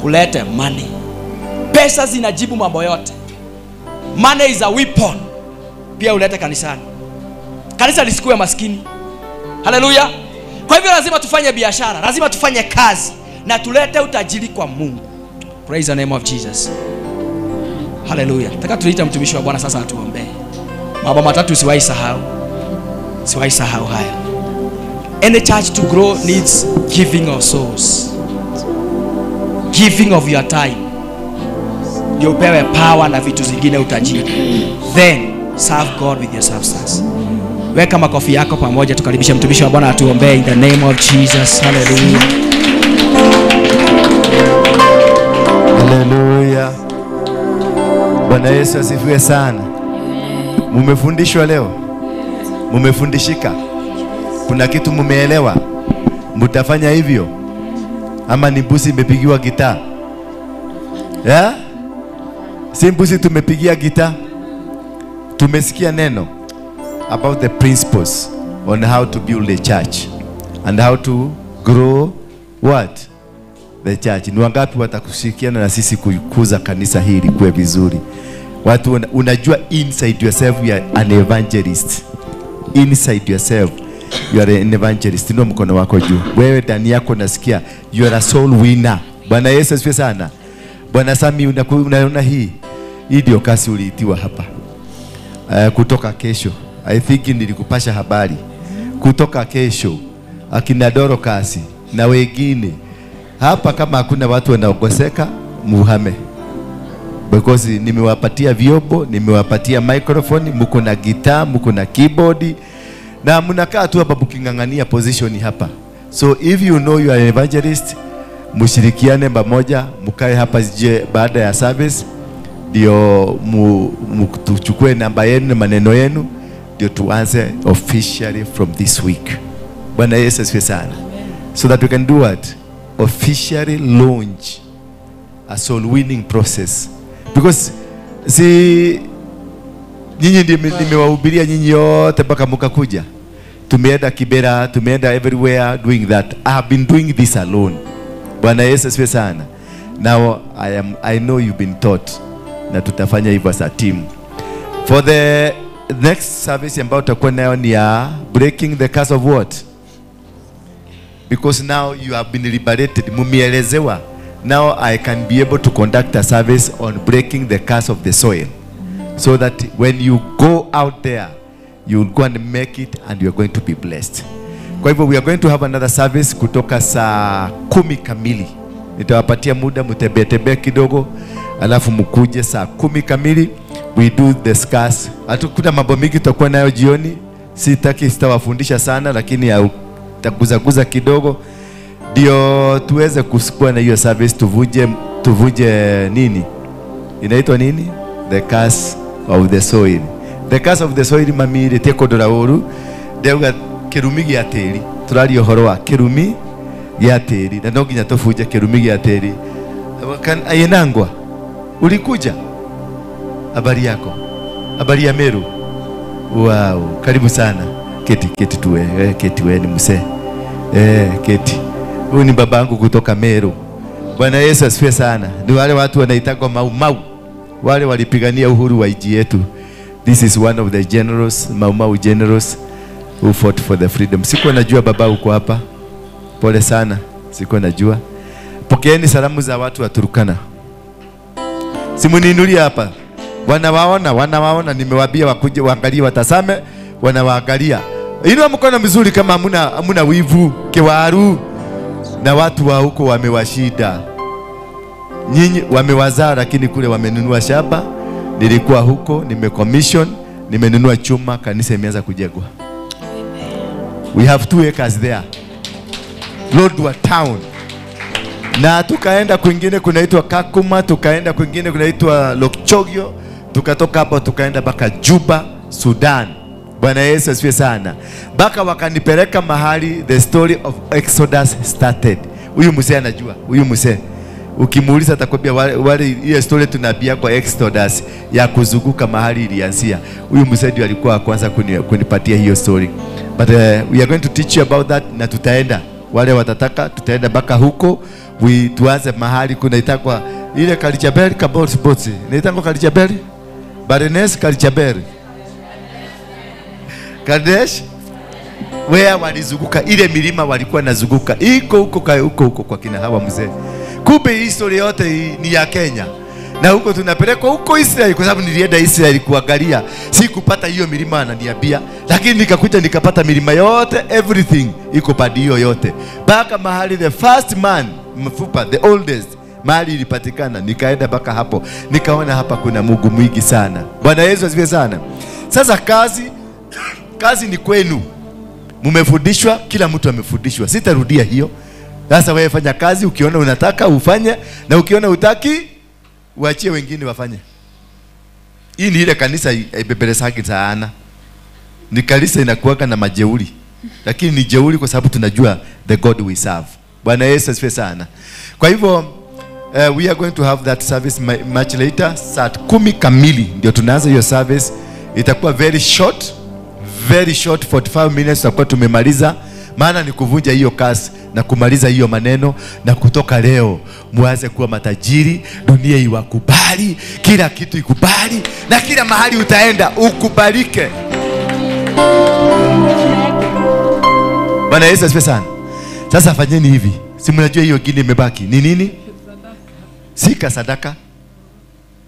Kulete money. Pesa zinajibu mambo yote. Money is a weapon. Pia ulete kanisani. Kanisa lisikuwe maskini. Haleluya. Kwa hivyo lazima tufanye biashara, lazima tufanye kazi na tulete utajiri kwa Mungu. Praise the name of Jesus. Haleluya. Nataka tuite mtumishi wa Bwana sasa atuombee. Mambo matatu usiwahi sahau. Usiwahi sahau haya. Any church to grow needs giving of souls. Giving of your time. Ndio upewe power na vitu zingine utajiri. Then serve God with your substance. Weka makofi yako pamoja, tukaribishe mtumishi wa Bwana atuombee in the name of Jesus. Hallelujah. Hallelujah. Bwana Yesu asifiwe sana. Mumefundishwa leo? Mumefundishika? Kuna kitu mumeelewa? Mutafanya hivyo? Ama ni mbuzi imepigiwa gitaa? Yeah? Si mbuzi tumepigia gitaa? Tumesikia neno about the principles on how to build a church and how to grow what? The church. Ni wangapi watakushirikiana na sisi kukuza kanisa hili kuwe vizuri? Watu unajua inside yourself you are an evangelist. Inside yourself you are an evangelist. Ndio mkono wako juu. Wewe ndani yako nasikia you are a soul winner. Bwana Yesu asifiwe sana. Bwana Sami, unaona hii? Hii ndio kasi uliitiwa hapa. Kutoka kesho. I think nilikupasha habari. Kutoka kesho akina Dorcas na wengine hapa, kama hakuna watu wanaokoseka, muhame. Because nimewapatia vyombo, nimewapatia microphone, mko na guitar, mko na keyboard, na mnakaa tu hapa mkingangania position hapa. So if you know you are an evangelist, mshirikiane pamoja, mkae hapa baada ya service ndio tuchukue namba yenu na maneno yenu, ndio tuanze officially from this week. Bwana Yesu asifiwe sana. So that we can do what? Officially launch a soul winning process. Because si nyinyi ndio nimewahubiria nyinyi yote mpaka mkakuja. Tumeenda Kibera, tumeenda everywhere doing that. I have been doing this alone. Bwana Yesu asifiwe sana. Now I know you've been taught, na tutafanya hivyo as a team. For the next service ambayo tutakuwa nayo ni ya breaking the curse of what? Because now you have been liberated. Mumeelezewa. Now I can be able to conduct a service on breaking the curse of the soil. So that when you go out there, you will go and make it and you are going to be blessed. Kwa hivyo we are going to have another service kutoka saa 10 kamili. Nitawapatia muda mtembee tembee kidogo, alafu mkuje saa 10 kamili. We do the discuss. Hatukuta mambo mingi tutakuwa nayo jioni. Sitaki sitawafundisha sana, lakini taguzaguza kidogo ndio tuweze kusukua na hiyo service, tuvuje nini? Inaitwa nini? The curse of the soil. The curse of the soil mami rete kodora uru ndeuga kirumi gĩa tĩri. Tũraria ũhoro wa kirumi gĩa tĩri na no nginya tũbunje kirumi gĩa tĩri. Ayenangwa, ulikuja? Habari yako? Habari ya Meru? Wow, karibu sana. Keti, keti tuwe, keti wewe ni mzee. Keti. Huyu ni babangu kutoka Meru. Bwana Yesu asifiwe sana. Ni wale watu wanaitagwa Mau Mau. Wale walipigania uhuru wa nchi yetu. This is one of the generals, Mau Mau generals who fought for the freedom. Sikuwa najua baba uko hapa. Pole sana, sikuwa najua. Pokeeni salamu za watu wa Turkana. Simuniinulie hapa. Wanawaona, wanawaona, nimewaambia wakuje waangalie, watazame, wanawaangalia. Inua mkono mzuri kama hamuna wivu, kiwaru. Na watu wa huko wamewashida. Nyinyi wamewazaa, lakini kule wamenunua shamba. Nilikuwa huko, nimecommission, nimenunua chuma, kanisa imeanza kujengwa. We have 2 acres there. Lodwar town. Na tukaenda kwingine kunaitwa Kakuma, tukaenda kwingine kunaitwa Lokchogio, tukatoka hapo tukaenda mpaka Juba, Sudan. Bwana Yesu asifiwe sana. Mpaka wakanipeleka mahali the story of Exodus started. Huyu mzee anajua, huyu mzee. Ukimuuliza atakwambia wale ile story tunabia kwa Exodus ya kuzunguka mahali ilianzia. Huyu mzee ndiye alikuwa kwanza kunipatia hiyo story. But we are going to teach you about that, na tutaenda. Wale watataka tutaenda mpaka huko. We tuanze mahali kunaitwa ile Kalichabeli Kaboti Boti. Inaitwa Kalichabeli? Barenes Kalichabeli. Kadesh where walizunguka ile milima walikuwa nazunguka. Iko huko huko huko kwa kina hawa mzee. Kumbe history yote ni ya Kenya. Na huko tunapelekwa huko Israeli, kwa sababu nilienda Israeli kuangalia. Sikupata hiyo milima ananiambia, lakini nikakuja nikapata milima yote, everything iko padi hiyo yote. Mpaka mahali the first man mfupa, the oldest mahali ilipatikana, nikaenda mpaka hapo. Nikaona hapa kuna Mungu mwingi sana. Bwana Yesu asifiwe sana. Sasa kazi ni kwenu. Mmefundishwa, kila mtu amefundishwa. Sitarudia hiyo. Sasa wewe fanya kazi, ukiona unataka ufanye, na ukiona hutaki uachie wengine wafanye. Hii ni ile kanisa haibebelezaki sana. Ni kanisa inakuwa na majeuri. Lakini ni jeuri kwa sababu tunajua the God we serve. Bwana Yesu asifiwe sana. Kwa hivyo we are going to have that service much later. Saa 10 kamili ndio tunaanza hiyo service. Itakuwa very short, very short, 45 minutes tutakuwa tumemaliza. Maana ni kuvunja hiyo kasi na kumaliza hiyo maneno, na kutoka leo muanze kuwa matajiri, dunia iwakubali, kila kitu ikubali, na kila mahali utaenda ukubalike. Bwana Yesu asifiwe sana. Sasa fanyeni hivi. Si mnajua hiyo gini imebaki. Ni nini? Sika sadaka.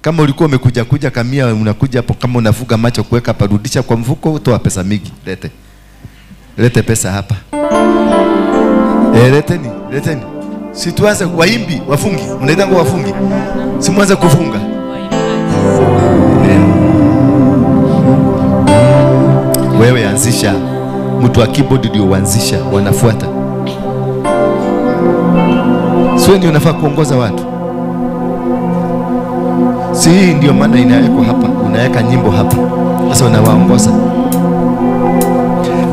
Kama ulikuwa umekuja kuja kamia, unakuja hapo kama unafuga macho kuweka parudisha kwa mfuko, toa pesa mingi, lete. Lete pesa hapa. Leteni, leteni. Si tuanze waimbi, wafungi. Mnaita ngo wafungi. Si mwanze kufunga. Wewe anzisha. Mtu wa keyboard ndio uanzisha, wanafuata. Sio ndio unafaa kuongoza watu. Si hii ndio maana inawekwa hapa, unaweka nyimbo hapa. Sasa unawaongoza.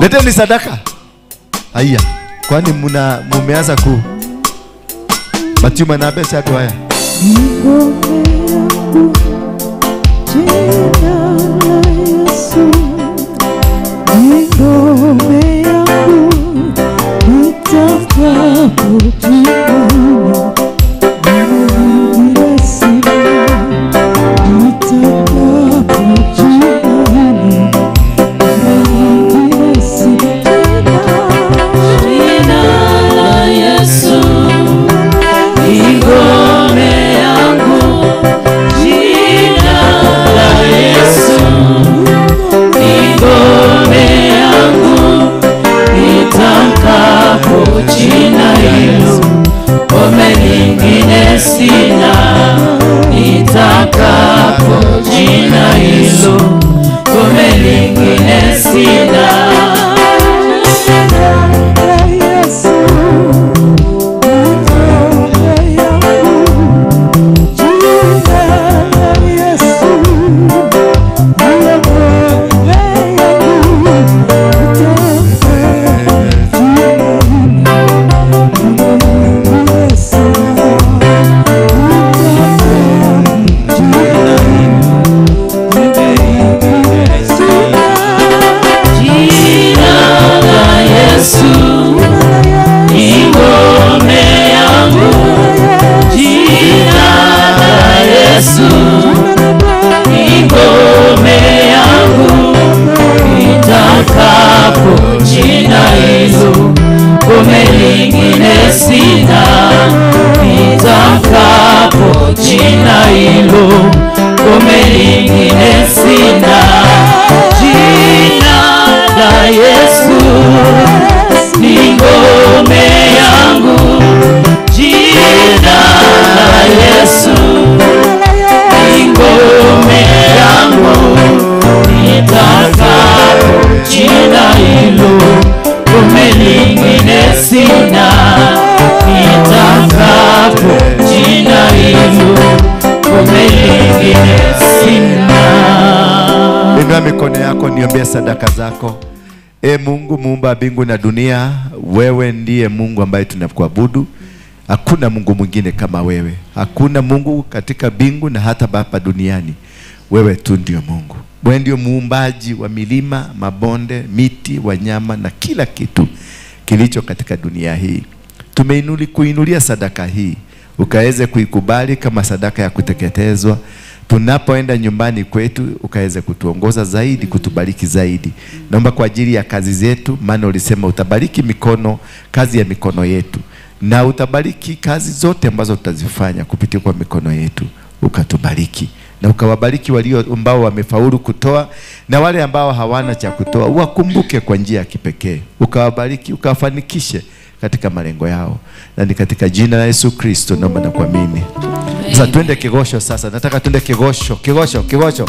Leteni sadaka. Haya. Kwani mumeanza ku Matuma na pesa tu haya. Jina mikono yako, niombee sadaka zako. E Mungu muumba mbingu na dunia, wewe ndiye Mungu ambaye tunakuabudu. Hakuna Mungu mwingine kama wewe. Hakuna Mungu katika mbingu na hata hapa duniani. Wewe tu ndio Mungu. Wewe ndio muumbaji wa milima, mabonde, miti, wanyama na kila kitu kilicho katika dunia hii. Tumeinulia sadaka hii, ukaweze kuikubali kama sadaka ya kuteketezwa. Tunapoenda nyumbani kwetu, ukaweze kutuongoza zaidi, kutubariki zaidi. Naomba kwa ajili ya kazi zetu, maana ulisema utabariki mikono, kazi ya mikono yetu, na utabariki kazi zote ambazo tutazifanya kupitia kwa mikono yetu. Ukatubariki na ukawabariki walio ambao wamefaulu kutoa na wale ambao hawana cha kutoa, uwakumbuke kwa njia ya kipekee, ukawabariki, ukawafanikishe katika malengo yao. Na ni katika jina la Yesu Kristo naomba na kuamini. Sasa twende kigosho sasa. Nataka twende kigosho, kigosho, kigosho.